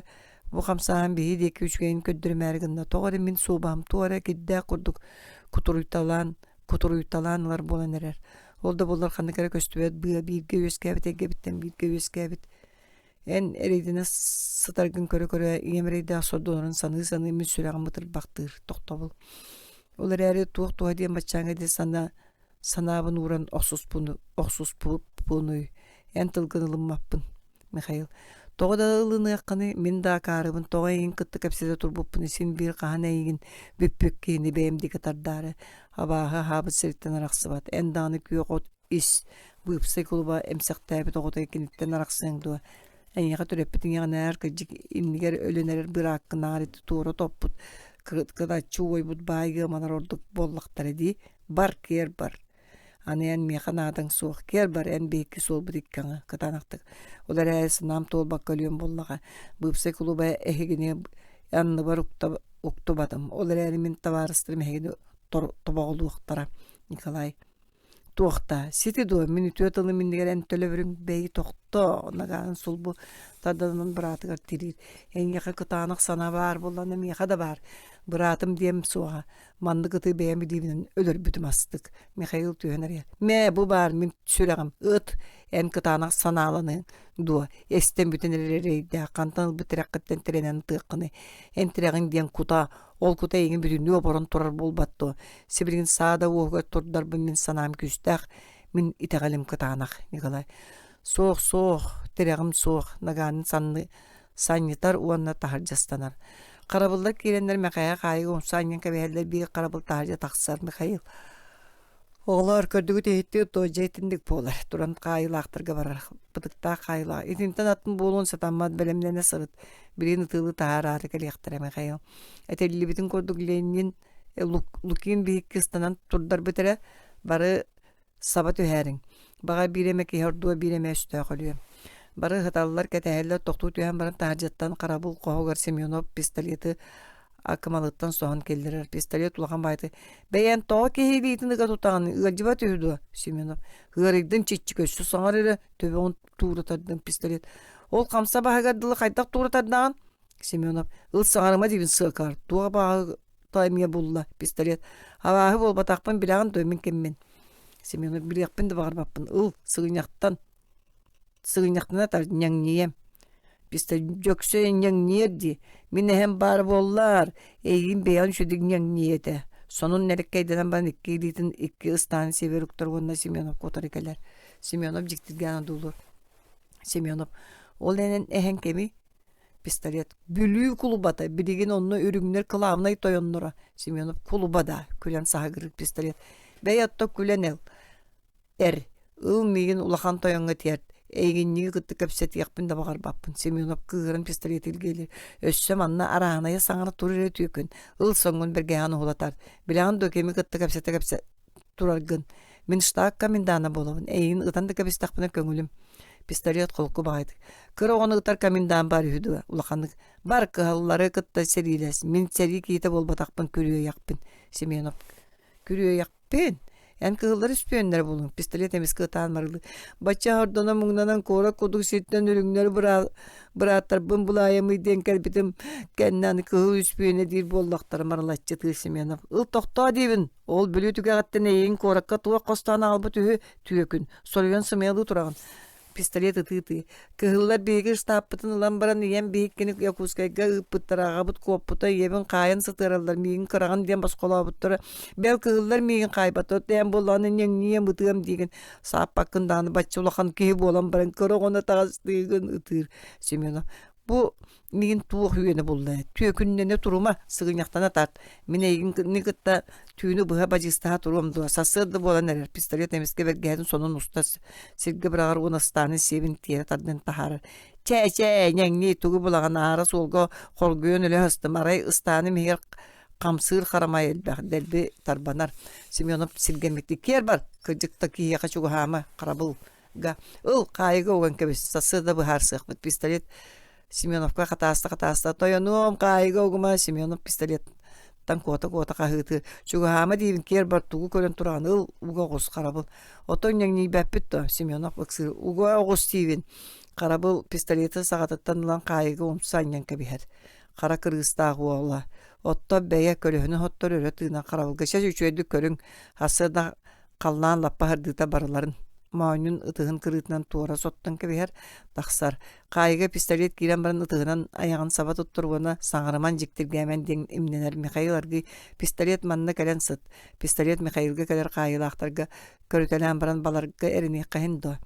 бу хамсааһын биһи диэки үчүгэйин көрдөрүмээри гынна, тоҕо эрэ мин суобаһым туох эрэ кирдээх курдук кутуруйталаан, кутуруйталаан ылар буолан эрэр. Ол да буоллар ханнык эрэ көстүбэт быа бииргэ үөскээбит эйгэбиттэн бииргэ үөскээбит. Эн эрэйдэнэ сытаргын көрө-көрө ийэм эрэйдээх сордонорун саныы-саныы мин сүрэҕим ытырбахтыыр тохтобул. Ол эрээри туох туһа диэн баччааҥҥа диэри санаа санаабын ууран охсуспунуй эн тылгын ылыммаппын Михаил тоҕо да ылыныаххыный мин да акаарыбын тоҕо эйигин кытта кэпсэтэ турбуппунуй син биир хаһан эйигин бүппүт киһини бэйэм диэки тардаары абааһы аһаабыт сириттэн арахсыбат эн даҕаны күөх от ис быыпсай кулуба эмсэхтээбит оҕото киниттэн арахсыаҥ дуо эйиэхэ төрөппүт ийэҕинээр кырдьык иннигэр өлөн эрэр бырааккынааҕар ити туора топпут кыначчы уойбут баай ыаманар ордук буоллахтара дии Бар, киэр бар. Аны эн миэхэ наадаҥ суох, киэр бар, эн биһикки суолбут икки аҥы, кытаанахтык. Ол эрээри санаам туолбакка өлүөм буоллаҕа. Быыпсай кулуба эһигини анныбар уктубатым. Ол эрээри мин табаарыстарым эһигини тобоҕолуохтара. Николай Туохта, сити дуо, мин үтүө тылым иннигэр эн төлөбүрүҥ бэйи тохтоо, нагаан сулбу тарданан быраатыгар тириир. Эйиэхэ кытаанах санаа баар буоллаҕына миэхэ да баар. Быраатым диэм суоҕа. Маннык ыты бэйэм илиибинэн өлөрбүтүм астык. Михаил түһэн эрэ. Мээ, бу баар мин сүрэҕим. Ыт. Эн кытаанах санааланыаҥ дуо? Эстэн бүтэн эрэр эрэйдээх хантан ылбыт тирэххиттэн тирэнэн ытыаххыный? Эн тирэҕиҥ диэн кута, ол кута эйигин бүтүннүү оборон турар буолбат дуо? Сибилигин саа да уоһугар турдарбын мин санаам күүстээх, мин итэҕэлим кытаанах, Николай. Суох, суох, тирэҕим суох, Нагаанын санны санньытар уонна таһырдьа ыстанар. Харабыллар киирэннэр Мэхээһэ хаайыга умса анньан кэбиһэллэр биир харабыл таһырдьа тахсар Михаил Оҕолоор, көрдүгүт иһиттигит дуо, дьэ итинник буолар. Туран хаайыылаахтарга барар. Бытыктаах хаайыылаах. Итинтэн атын буолуон сатаммат, бэлэмнэнэ сырыт. Билигин ытыылыы таһаараары кэлиэхтэрэ Михаил. Этиллибитин курдук Ленин, Лукин биһикки ыстанан турдарбыт эрэ, бары Саба түһээриҥ, баҕа биир эмэ киһи ордуо, биир эмэ өстөөх өлүө. Бары ыһыталлар, кэтэһэллэр, тохтуу түһэн баран таһырдьаттан харабыл хоһугар Семенов пистолеты акымалыттан соһон киллэрэр. Пистолет улахан баайты «Бэйэн тоҕо киһи илиитин ыга тутаҕын, ыалдьыбат үһү дуо?» Семенов «Ыарыйдын чиччик өссө саҥар эрэ, төбөҕүн туура тардын пистолет. Ол хамса баһыгар дылы хайдах туура тардаҕын?» Семенов «Ыл саҥарыма диибин сыакаар, туох абааһы эмиэ булла пистолет абааһы буолбатахпын билэҕин дуо мин киммин Семенов билиэхпин да баҕарбаппын ыл сыгынньахтан сыгынньахтана тар ньэҥньийэм пистолет дьөксө ньэҥньийэр дии мин эһэм баар буоллаар эйигин бэйэҕин үчүгдүк ньэҥньийэ этэ сонун нэлэккэйдэнэн баран икки илиитин икки ыстаан сиэбэр уктар уонна Семеновка утары кэлэр Семенов дьиктиргээн одуулуур Семенов ол эн эһэҥ кимий Пистолет Бүлүү кулубата билигин онно үрүҥнэр кылаабынай тойонноро Семенов кулуба да күлэн саһыгырыыр пистолет бэйэ отто күлэн ыл эр ыл миигин улахан тойоҥҥо тиэрт эйигинньиги кытта кэпсэтиэхпин да баҕарбаппын Семенов кыыһыран пистолеты илгиэлиир өссө манна арааһынайа саҥара тур эрэ түөкүн ыл соҥҥун бэргэһэҕин уһулатар билэҕин дуо кими кытта кэпсэтэ кэпсэ тураргын. Мин штаб комендана буолабын, эйигин ытан да кэбистэхпинэ көҥүлүм. Пистолет холку баҕайытык. Кыра оҕону ытар комендант бар үһү дуо? Улаханнык. Бар кыһаллары кытта сэриилэс. Мин сэрии киһитэ буолбатахпын күрүөйэхпин. Семенов. Күрүөйэхпин. Эн кыһыллар үспүөннэрэ буолуҥ. Пистолет эмискэ ытаан марылыы. Бачча ордоно муҥнанан куорат курдук сиртэн үрүҥнэр бырааттарбын булаайамый диэн кэлбитим кэннэ аны кыһыл үспүөнэ диир буоллахтара марылаччы тыы Семенов. Ыл тохтоо диибин. Ол Бүлүү түгэҕиттэн эйигин куоракка туох хостоон аҕалбыт үһү түөкүн, соруйан сымыйалыы тураҕын. Пистолет ытыы-ытыы. Кыһыллар биһиги штабпытын ылан баран ийэм биһиккини Якутскайга ыыппыттара, аҕабыт куоппута, ийэбин хаайан сытыараллар, миигин кыраҕын диэн босхолообуттара. Бэл кыһыллар миигин хаайбаттар, дээн буоллаҕына ньэҥньийэм ытыам диигин. Сааппаккын даҕаны бачча улахан киһи буолан баран кыра оҕону таҕастыыгын ытыыр Семенов. Бу Миигин туох үөнэ булла түөкүннэнэ турума, сыгынньахтана тарт. Мин эйигини кытта түүнү быһа бадьыыстаһа туруом дуо, сарсыарда буолан эрэр, пистолет эмискэ бэргэһэтин сонун уста сиргэ быраҕар уонна ыстаанын сиэбин тиэрэ тардан таһаарар. Чээ, чээ, ньэҥнии, тугу булаҕын аара суолга хоргуйан өлө сыстым, арай ыстааным иһигэр хамсыыр харамай элбэх, дэлби тарбанар. Семенов сиргэммиттии киэр бар, кырдьык да киһиэхэ чугаһаама, харабыл га ыл хаайыга уган кэбис сарсыарда быһаарсыахпыт пистолет Семеновка хатааста-хатааста тойонуом хаайыга угума Семенов пистолеттан куота-куота хаһыытыы чугаһаама диибин киэр бар тугу көрөн тураҕын ыл уга оҕус харабыл отой ньэҥньийбэппит до Семенов ыксыыр уга оҕус диибин харабыл пистолеты саҕатыттан ылан хаайыга умса анньан кэбиһэр хара кырыыстаах уола отто бэйэ көлөһүнү хоттор өрө тыынан харабылга чэ үчүгэйдик көрүҥ сарсыарда халлаан лаппа аһардыыта барыларын моонньун ытыһын кырыытынан туора соттон кэбиһэр, тахсар. Хаайыга пистолет киирэн баран ытыһынан айаҕын саба туттар уонна саҥарыман дьиктиргээмэн диэн имнэнэр Михаил аргыый пистолет манна кэлэн сыт. Пистолет Михаилга кэлэр хаайыылаахтарга көрүтэлээн баран баларга эрэниэххэ иһин дуо?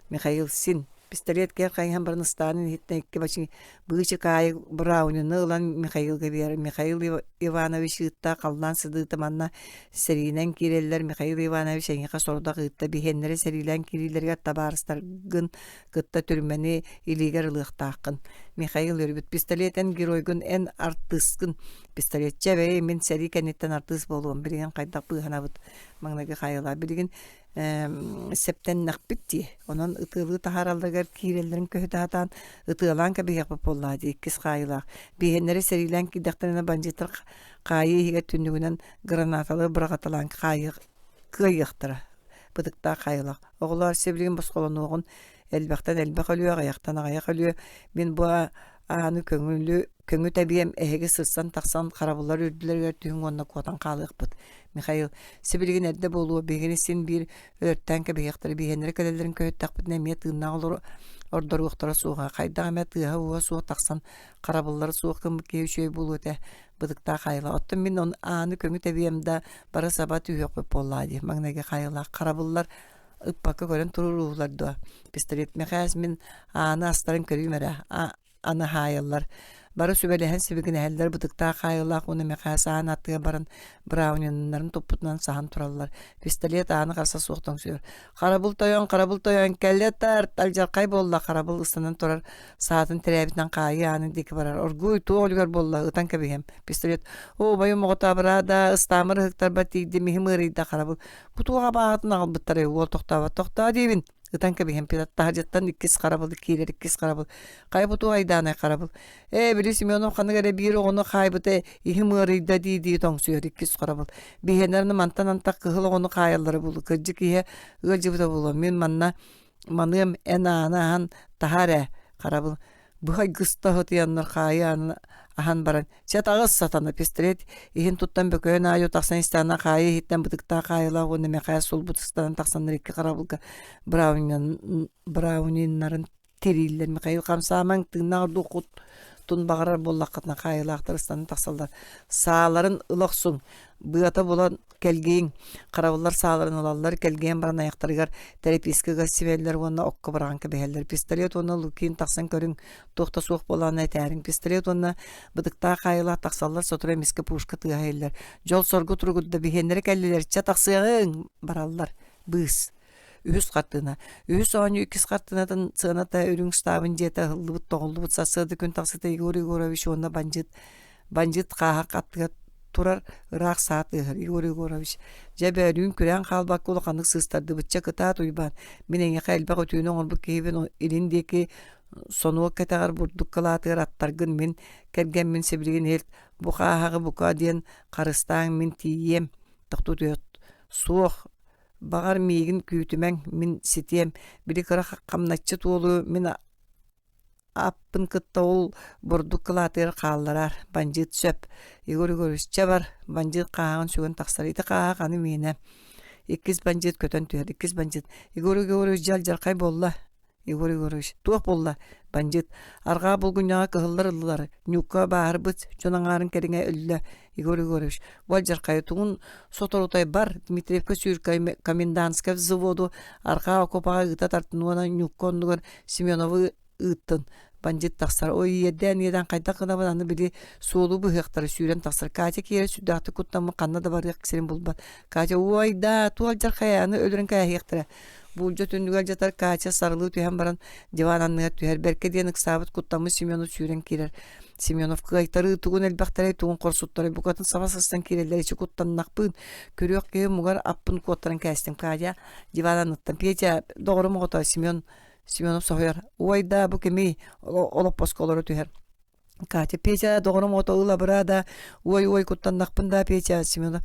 Михаил син пистолет киэр хайыһан баран ыстаанын иһиттэн икки бачы быычыкаайы Браунины ылан Михаилга биэрэр. Михаил Иванович ыытта халлаан сыдыыта манна сэриинэн киирэллэр. Михаил Иванович эйиэхэ сорудах ыытта биһиэннэрэ сэриилээн киириилэригэр табаарыстаргын кытта түрмэни илиигэр ылыахтааххын. Михаил үөрбүт пистолет эн геройгун эн артыыскын. Пистолет чэ бэйи мин сэрии кэнниттэн артыыс буолуом билигин хайдах быыһанабыт маҥнайгы хаайыылаах билигин сэптэннэхпит дии. Онон ытыалыы таһааралларыгар киирэллэрин көһүтэ сатаан ытыалаан кэбиһиэхпит буоллаҕа дии иккис хаайыылаах. Биһиэннэрэ сэриилээн киирдэхтэринэ бандьыыттар хаайыы иһигэр түннүгүнэн гранаталары быраҕаталаан хаайыы кыайыахтара. Бытыктаах хаайыылаах. Оҕолоор сибилигин босхолонуоҕун элбэхтэн элбэх өлүө, аҕыйахтан аҕыйах өлүө. Мин бу. Ааны көҥүлү көҥү тэбиэм, эһиги сырсан тахсан харабыллар үрдүлэригэр түһүҥ уонна куотан хаалыахпыт. Михаил, сибилигин эрдэ буолуо, биһигини син биир өлөртөөн кэбиһиэхтэрэ, биһиэннэрэ кэлэллэрин көһүттэхпитинэ эмиэ тыыннаах олору ордоруохтара суоҕа. Хайдах эмэ тыаһа-ууһа суох тахсан харабыллара суох гыммыт киһи үчүгэй буолуо этэ, бытыктаах хайыла. Оттон мин он ааны көҥү тэбиэм да, бары саба түһүөхпүт буоллаа дии. Маҥнайгы хайылаах харабыллар ыппакка көрөн туруруулар дуо? Пистолет Мэхээс мин ааны астарын көрүүм эрэ аны хаайаллар. Бары сүбэлэһэн сибигинэһэллэр бытыктаах хаайыылаах уонна Мэхээс аан аттыгар баран брауниннарын туппутунан саһан тураллар. Пистолет ааны харса суох тоҥсуйар. Харабыл тойон, харабыл тойон, кэллэ тарт, алдьархай буолла, харабыл ыстанан турар саатын тирээбитинэн хаайыы аанын диэки барар. Оргууй туох үлүгэр буолла, ытан кэбиһэм. Пистолет, оо, убайым оҕото абыраа да, ыстаамар ыһыктарбар тиийдим, иһим ыарыйда, харабыл. Бу туох абааһытын аҕалбыттарай, уол тохтообот, тохтоо диибин. Ытан кэбиһэн таһырдьаттан иккис харабыл киирэр иккис харабыл. Хайа бу туох айдаанай харабыл. Ээ, били Семенов ханнык эрэ биир оҕону хаайбыта иһим ыарыйда дии-дии тоҥсуйар иккис харабыл. Биһиэннэрин мантан антах кыһыл оҕону хаайаллара буолуо. Кырдьык иһэ ыалдьыбыта буолуо. Мин манна маныам эн ааны аһан таһаар ээ харабыл. Быһайгыста сытыйаннар хаайыы аанын аһан баран Чэ таҕыс сатана пистолет иһин туттан бөкөйөн аайы тахсан истэҕинэ хаайыы иһиттэн бытыктаах хаайыылаах уонна Мэхээс сулбут ыстанан тахсаннар икки харабылга брауниннарын тирииллэр Михаил хамсаамаҥ тыыннаах ордук тун баҕарар буоллаххытына хаайыылаахтар ыстанан тахсаллар сааларын ыла охсуҥ быата булан кэлгийиҥ харабыллар сааларын ылаллар кэлгийэн баран айахтарыгар тэрэпиискэ ыга сибэллэр уонна окко быраҕан кэбиһэллэр пистолет уонна Лукин тахсан көрүҥ туох да суох буолаана этээриҥ пистолет уонна бытыктаах хаайыылаах тахсаллар сотору эмискэ пушка тыаһа иһиллэр дьол-соргу туругурда биһиэннэрэ кэллилэр чэ тахсыаҕыҥ бараллар быыс Үһүс хартыына. Үһүс оонньуу иккис хартыынатын сыаната үрүҥ штабын дьиэтэ ыһыллыбыт, тоҕуллубут сарсыарда күн тахсыыта Егор Егорович уонна бандьыыт бандьыыт хааһах аттыгар турар ыраах саа тыаһар Егор Егорович дьэ бөөлүүн күрээн хаалбакка улаханнык сыыстардыбычча кытаат Уйбаан мин эйиэхэ элбэх үтүөнү оҥорбут киһибин илин диэки сонуок кэтэҕэр бурдук кылаатыгар аттаргын мин кэргэммин сибилигин иһит бу хааһаҕы бука диэн харыстааҥ мин тиийиэм тохтуу түһэт суох Баҕар миигин күүтүмэҥ, мин ситиэм, били кыра хамначчыт уолу мин аппын кытта ол бурдук кылаатыгар хааллараар, бандьыыт сөп. Егор Егорович, чэ бар, бандьыыт хааһаҕын сүгэн тахсар, ити хааһах аны миэнэ. Иккис бандьыыт көтөн түһэр, иккис бандьыыт. Егор Егорович дьэ алдьархай буолла. Егор Егорович, туох буолла? Бандьыыт. Арҕаа булгунньаҕа кыһыллар ыллылар. Ньуукка бааһырбыт, дьон аҥаарын кэриҥэ өллө. Егор Егорович, бу алдьархайы тугун соторутай бар, Дмитриевка сүүр комендантскай взводу арҕаа окуопаҕа ыыта тартын уонна Ньуукка оннугар Семеновы ыыттын. Бандьыт тахсар. Ой, иэдээн-иэдээн хайдах гынабын аны били суолу быһыахтара сүүрэн тахсар. Катя киирэ сүрдээхтик куттаммыт ханна да барыах сирин булбат. Катя, уой да, туох алдьархайа аны өлөрөн кээһиэхтэрэ. Буулдьа түннүгэр дьатар Катя сарылыы түһэн баран диван анныгар түһэр. Бэркэ диэн ыксаабыт куттаммыт Семенов сүүрэн киирэр. Семенов кыайтарыы тугун элбэхтэрэй, тугун хорсуттарай букатын саба сыстан киирэллэр ичи куттаннахпыын. Көрүөх киһи мугар аппын куоттаран кээстим Катя диван анныттан. Петя, доҕорум оҕото Семен Семенов соһуйар. Уой да, бу кимий? Олоппоско олоро түһэр. Катя, Петя, доҕорум оҕото ыл абыраа да, уой-уой куттаннахпын да, Петя Семенов,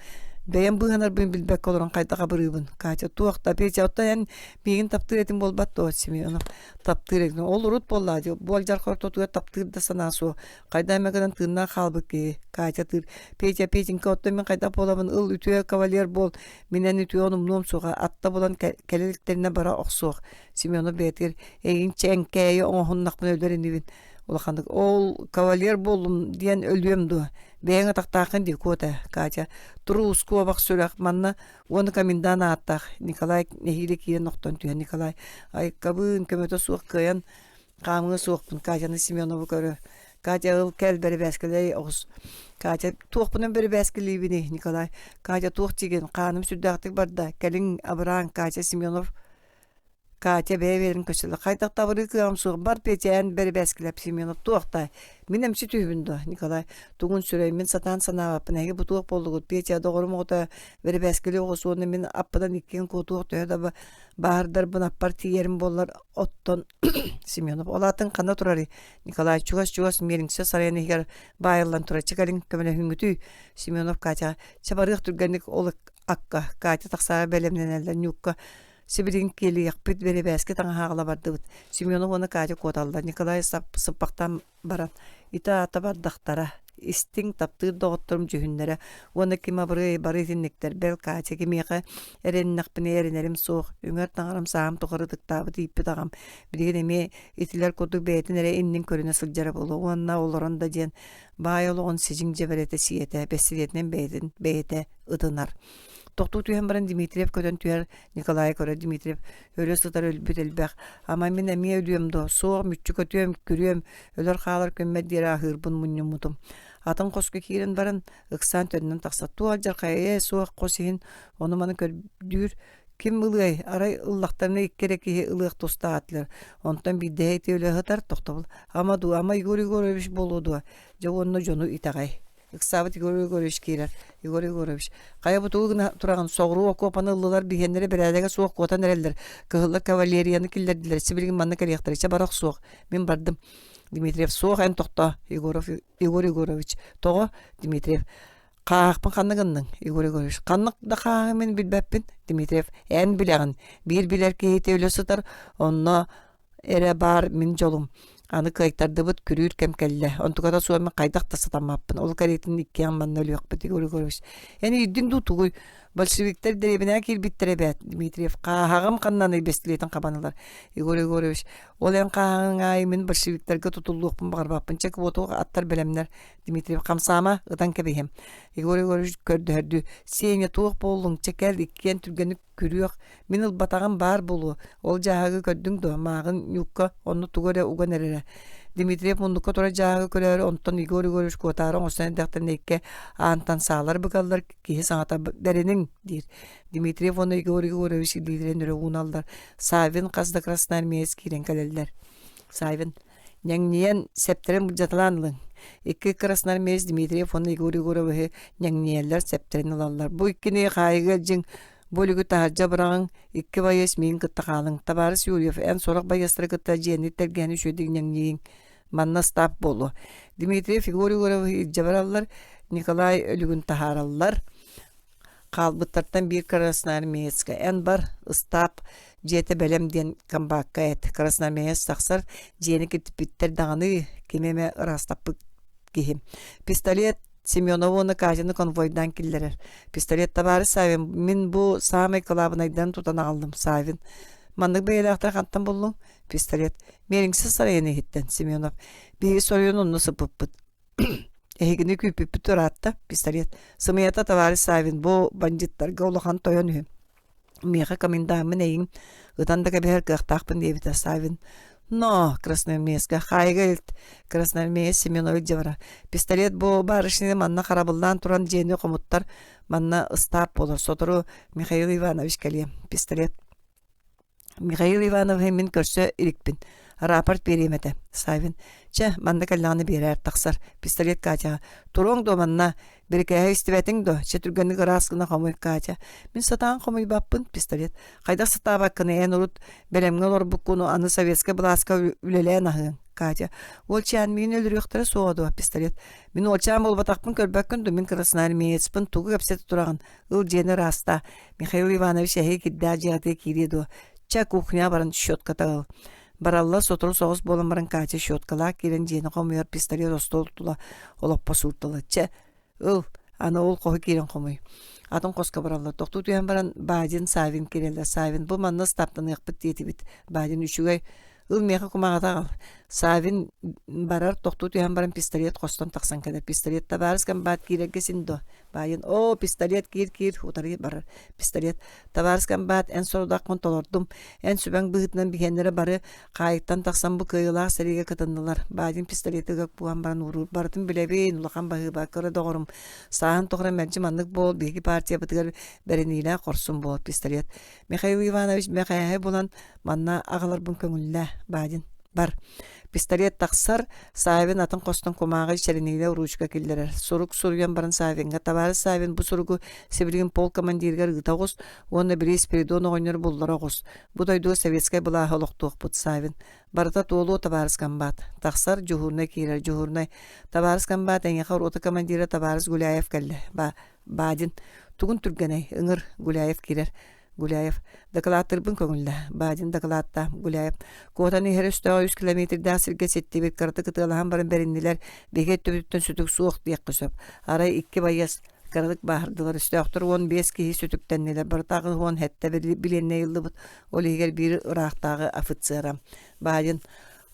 бэйэм быыһанарбын билбэккэ олорон хайдах абырыыбын. Катя, туох да, Петя, оттон эн миигин таптыыр этиҥ буолбат дуо, Семенов, таптыыр этим. Ол урут буоллаа дии, бу алдьархай ортотугар таптыыр да санаа суох. Хайдах эмэ гынан тыыннаах хаалбыт киһи. Катя тыыр. Петя, Петенька, оттон мин хайдах буолабын, ыл үтүө кавалер буол, мин эн үтүө умнуом суоҕа, атта булан кэлэ иликтэринэ бара охсуох. Семенов бэйэтигэр эйигин чэҥкээйи оҥоһуннахпына өлөр инибин улаханнык ол кавалер буоллум диэн өлүөм дуо бэйэҥ атахтааххын дии куота Катя туруус куобах сүрэх манна уонна комендант ааттаах Николай нэһиилэ киирэн охтон түһэн Николай айкабыын көмөтө суох кыайан хаамыа суохпун Катяны Семенову көрө Катя ыл кэл бэрэбээскэлэй оҕус Катя туохпунан бэрэбээскэлиибиний Николай Катя туох диигин хааным сүрдээхтик барда кэлиҥ абыраан Катя Семенов Катя бэйэ-бэйэлэрин көрсөллөр. Хайдах табырыы кыаҕым суох. Бар Петя эн бэрэбээскилэп Семенов туох да. Мин эмчит үһүбүн дуо, Николай? Тугун сүрэй, мин сатаан санаабаппын. Эһиги бу туох буоллугут? Петя доҕорум оҕото бэрэбээскили оҕус уонна мин аппынан иккиэн куотуох төһө да бааһырдарбын аппар тиийэрим буоллар оттон Семенов ол атын ханна турарый? Николай чугас-чугас миэлиҥсэ сарайын иһигэр баайыллан турар. Чэ кэлиҥ көмөлөһүҥҥүтүй? Семенов Катяҕа чэ барыах түргэнник ол акка Катя тахсаары бэлэмнэнэллэр Ньукка. Сибилигин киэлийэхпит, бэрэбээски таҥаһа аҕала бардыбыт. Семенов уонна Катя куоталлар. Николай сыппахтаан баран, ити аата бардахтара. Истиҥ, таптыыр доҕотторум дьүһүннэрэ уонна ким абырыай бары итинниктэр. Бэл, Катя кимиэхэ эрэннэхпинэ эрэнэрим суох. Үҥэр таҥарам саам тухары ытыктаабыт ииппит аҕам. Билигин эмиэ итилэр курдук бэйэтин эрэ иннин көрүнэ сылдьара буолуо уонна олорон да диэн баай олоҕун сидьиҥ дьэбэрэтэ сиэтэ, бэстилиэтинэн бэйэтин бэйэтэ ытынар. Тохтуу түһэн баран Дмитриев көтөн түһэр, Николай көрөр Дмитриев өлө сытар өлбүт элбэх. Ама мин эмиэ өлүөм дуо? Суох, мүччү көтүөм, күрүөм, өлөр хаалар күммэр диэри аһыырбын мунньуммутум. Атын хоско киирэн баран, ыксаан төннөн тахсар. Туох алдьархай ээ суох хос иһин ону-маны көрдүүр ким ылыай, арай ыллахтарына икки эрэ киһи ылыах тустаах этилэр. Онтон биирдэһэ ити өлө сытар, тохтобул. Ама дуо, ама Егор Егорович буолуо дуо? Дьэ уонна дьону итэҕэй. Ыксаабыт Егор Егорович киирэр. Егор Егорович, хайа бу тугу гына тураҕын? Соҕуруу окуопаны ыллылар, биһиэннэрэ бэрээдэгэ суох куотан эрэллэр. Кыһыллар кавалерияны киллэрдилэр, сибилигин манна кэлиэхтэрэ. Чэ, бара охсуох. Мин бардым. Дмитриев, суох эн тохтоо. Егоров, Егор Егорович, тоҕо? Дмитриев, Хааһахпын ханна гынныҥ, Егор Егорович? Ханнык да хааһы мин билбэппин. Дмитриев, эн билэҕин. Биир билэр киһитэ өлө сытар, онно эрэ баар мин дьолум. Аны кыайтардыбыт, күрүүр кэм кэллэ. Онтуката суох мин хайдах да сатаммаппын. Ол кэриэтин иккиэн манна өлүөхпүт, Егор Егорович. Эн иирдиҥ дуу тугуй? Большевиктар дэриэбинэҕэ киирбиттэрэ эбээт. Дмитриев, хааһаҕым ханнаный бэстилиэтин хабан ылар. Егор Егорович, ол эн хааһаҕыҥ аайы мин большевиктарга тутуллуохпун баҕарбаппын. Чэ, квотуох аттар бэлэмнэр. Дмитриев хамсаама, ытан кэбиһиэм. Егор Егорович көрдөһөрдүү, Сеня, туох буоллуҥ, чэ кэл, иккиэн түргэнник күрүөх, мин ылбатаҕым баар буолуо, ол дьааһыгы көрдүҥ дуо, мааҕын Ньукка онно тугу эрэ уган эрэрэ. Дмитриев муннукка турар дьааһыгы көрөөрү, онтон Егор Егорович куотаары оҥостон эрдэхтэринэ икки аантан саалар быгаллар, киһи саҥата бэриниҥ диир. Дмитриев уонна Егор Егорович илиилэрин өрө ууналлар. Савин хас да красноармеец киирэн кэлэллэр. Савин Ньэҥнийэн, сэптэрин былдьаталаан ылыҥ. Икки красноармеец Дмитриев уонна Егор Егоровиһы ньэҥнийэллэр, сэптэрин ылаллар. Бу иккини хаайыыга илдьиҥ, бу өлүгү таһырдьа быраҕыҥ, икки байыас миигин кытта хаалыҥ. Табаарыс Юрьев, эн сорох байыастары кытта дьиэни тэлгэһэни үчүгэйдик ньэҥнийиҥ. Манна ыстаап буолуо. Дмитриев Егор Егоровиһы илдьэ бараллар, Николай өлүгүн таһаараллар. Хаалбыттартан биир красноармеецка эн бар, ыстаап дьиэтэ бэлэм диэн комбакка эт. Красноармеец тахсар, дьиэни киртиппиттэр даҕаны, кими эмэ ыраастаппыт киһи. Пистолет Семенова уонна Катяны конвойдаан киллэрэр. Пистолет табаарыс Савин, мин бу саамай кылаабынайдан тутан аҕаллым, Савин. Маннык бэйэлээхтэр хантан буллуҥ? Пистолет. Миэриҥсэ сарайын иһиттэн, Семенов. Биһиги соруйан онно сыппыппыт. Эһигини күүппүппүт ыраатта, пистолет. Сымыйата товарищ Савин, бу бандьыттарга улахан тойон үһү. Миэхэ комендаммын эйиҥ ытан да кэбиһэр кыахтаахпын диэбитэ Савин. Но, красноармейска, хаайыга илт, красноармеец Семенович дьабара. Пистолет бу барышнины манна харабыллаан туран дьиэни хомуттар, манна ыстаап буолар. Сотору Михаил Иванович кэлиэ. Пистолет. Михаил Ивановиһы мин көрсө иликпин. Рапорт биэриэм этэ. Савин. Чэ, манна кэллэҕинэ биэрээр тахсар. Пистолет Катяҕа. Туруоҥ дуо манна? Бирикээһи истибэтиҥ дуо? Чэ, түргэнник ыраас гына хомуй, Катя. Мин сатаан хомуйбаппын, пистолет. Хайдах сатаабаккыный эн урут бэлэмҥэ олорбуккун, аны советскай былааска үлэлээн аһыаҥ, Катя. Уолчаан миигин өлөрүөхтэрэ суоҕа дуо, пистолет. Мин уолчаан буолбатахпын көрбөккүн дуо, мин красноармеецпын, тугу кэпсэтэ тураҕын? Ыл дьиэни ыраастаа. Михаил Иванович эһиги кирдээх дьиэҕитигэр киириэ дуо? Чэ, кухняҕа баран щетката ыл. Бараллар сотору соҕус буолан баран Катя щеткалаах киирэн дьиэни хомуйар пистолет остуол тула олоппос уурталар. Чэ, ыл, аны ол хоһу киирэн хомуй. Атын хоско бараллар. Тохтуу түһэн баран Бадин, Савин киирэллэр. Савин, бу манна ыстааптаныахпыт диэтибит. Бадин үчүгэй. Ыл миэхэ кумааҕыта аҕал. Савин барар, тохтуу түһэн баран пистолет хостон тахсан кэлэр. Пистолет табаарыс комбат киирэргэ син дуо? Баайын оо, пистолет киир-киир, утары барар. Пистолет табаарыс комбат эн сорудаххын толордум. Эн сүбэҥ быһыытынан биһиэннэрэ бары хаайыттан тахсан бу кыайыылаах сэриигэ кытыннылар. Баайын пистолетыгар кууһан баран ууруур. Барытын билэбин, улахан баһыыба, кыра доҕорум. Сааһын тухары мэлдьи маннык буол, биһиги партиябытыгар бэриниилээх хорсун буол. Пистолет Михаил Иванович Мэхээһи булан манна аҕаларбын көҥүллээ, Бадин. Бар. Пистолет тахсар, Савин атын хостон кумааҕы чэриниилэ уруучука киллэрэр. Сурук суруйан баран Савиҥҥа «Табаарыс Савин, бу суругу сибилигин полк командирыгар ыыта оҕус уонна били Спиридон оҕонньору буллара оҕус. Бу дойдуга советскай былааһы олохтуохпут, Савин. Барыта туолуо, табаарыс комбат. Тахсар, дьуһуурунай киирэр, дьуһуурунай. Табаарыс комбат, эйиэхэ рота командира табаарыс Гуляев кэллэ. Ба Бадин. Тугун түргэнэй, ыҥыр, Гуляев киирэр. Гуляев. Дакылааттыырбын көҥүллэ. Бадин дакылаатта. Гуляев. Куотан иһэр өстөөҕү үс километрдаах сиргэ ситтибит, кыратык ытыалаһан баран бэриннилэр. Биһиги өттүбүтүттэн сүтүк суох диэххэ сөп. Арай икки байыас кыратык бааһырдылар. Өстөөхтөр 15 киһи сүтүктэннилэр. Барыта 87 билиэннэй ыллыбыт. Ол иһигэр биир ыраахтааҕы офицера. Баайын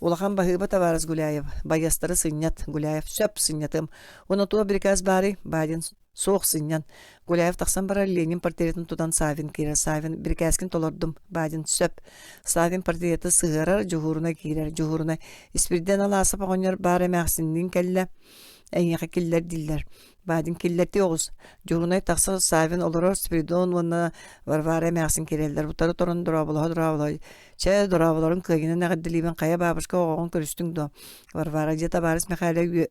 Улахан баһыыба табаарыс Гуляев. Байыастары сынньат. Гуляев сөп сынньатым. Уонна туох бирикээс баарый? Баайын Суох сынньан. Гуляев тахсан барар Ленин портретын тутан Савин киирэр. Савин бирикээскин толордум. Бадин сөп. Савин портреты сыһыарар, дьуһууруна киирэр. Дьуһууруна Испирдэн Алаасап оҕонньор баар эмээхсинниин кэллэ. Эйиэхэ киллэр дииллэр. Бадин киллэртии оҕус. Дьуһуурунай тахсар Савин олорор Спиридон уонна Варвара эмээхсин киирэллэр. Утары туран дорооболоһо дорооболоһо. Чэ, дорооболорун кыайынан эҕэрдэлиибин хайа бабушка оҕоҕун көрүстүҥ дуо? Варвара дьэ табаарыс Михайло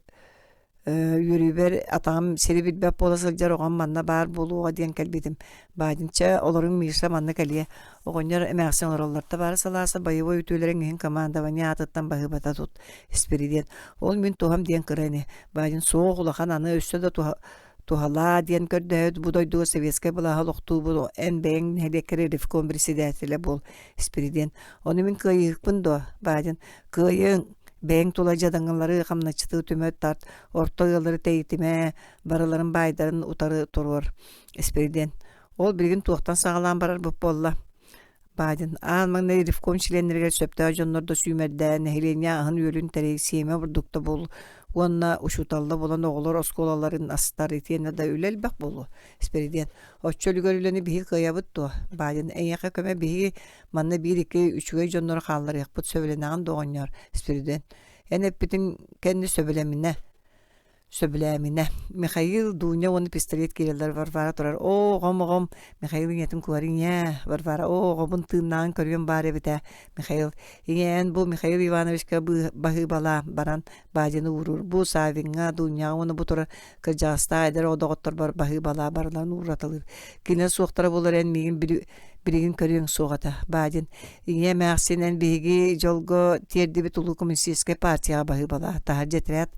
Үөрүүбэр атаҕым сири билбэт буола сылдьар оҕом манна баар буолуоҕа диэн кэлбитим. Баадин чэ, олоруҥ Миша манна кэлиэ. Оҕонньор эмээхсин олороллор. Табаарыс алааса боевой үтүөлэриҥ иһин командование аатыттан баһыыбата тут. Испиридиэн. Ол мин туһам диэн кыра ини. Баадин суох улахан аны өссө да туһа туһалаа диэн көрдөһөт бу дойдуга советскай былааһы олохтуубут эн бэйэҥ нэһилиэккэр ревком председателэ буол Испиридиэн ону мин кыайыахпын дуо Баадин кыайыҥ Бэйэҥ тула дьадаҥылары, хамначчыты түмэ тарт, орто ыаллары тэйитимэ, барыларын баайдарын утары туруор. Испирдиэн, ол билигин туохтан саҕалаан барарбыт буолла? Баадин, аан маҥнай ревком чилиэннэригэр сөптөөх дьоннордо сүүмэрдээн, нэһилиэнньэ аһын-үөлүн тэрий, сиэмэ бурдукта бул уонна учууталла булан оҕолор оскуолаларын астар итиэннэ да үлэ элбэх буолуо. Испирдиэн, оччо үлүгэр үлэни биһиги кыайабыт дуо? Баадин, эйиэхэ көмө биһиги Манна биир-икки үчүгэй дьоннору хаалларыахпыт сөбүлэнэҕин да оҕонньоор, Спиридон. Эн эппитиҥ кэннэ сөбүлэминэ. Сөбүлээминэ. Михаил, Дуня уонна пистолет киирэллэр Варвара турар. Оо, оҕом, оҕом. Михаил ийэтин куһар ийээ. Варвара, оо, оҕобун тыыннааҕын көрүөм баар эбит ээ. Михаил, ийээ, эн бу Михаил Ивановичка баһыыбалаа баран Бадины ууруур. Бу Савиҥҥа, Дуняҕа уонна бу турар кырдьаҕастаах эдэр доҕотторбор баһыыбалаа барыларын уураталыыр. Кинилэр суохтара буолар эн миигин билигин көрүөҥ суох этэ. Баадин, ийэ эмээхсин эн биһиги дьолго тиэрдибит улуу коммунистическай партияҕа баһыыбалаа. Таһырдьа этэрээт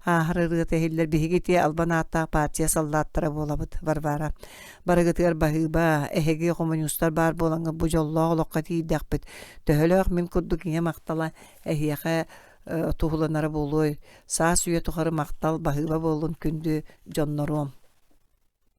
ааһар ырыата иһиллэр. Биһиги ити албан ааттаах партия саллааттара буолабыт. Варвара, барыгытыгар баһыыба, эһиги хомуньуустар баар буолаҥҥыт бу дьоллоох олоххо тиийдэхпит. Төһөлөөх мин курдук ийэ махтала эһиэхэ туһуланара буолуой. Саас үйэ тухары махтал баһыыба буоллун күндү дьонноруом.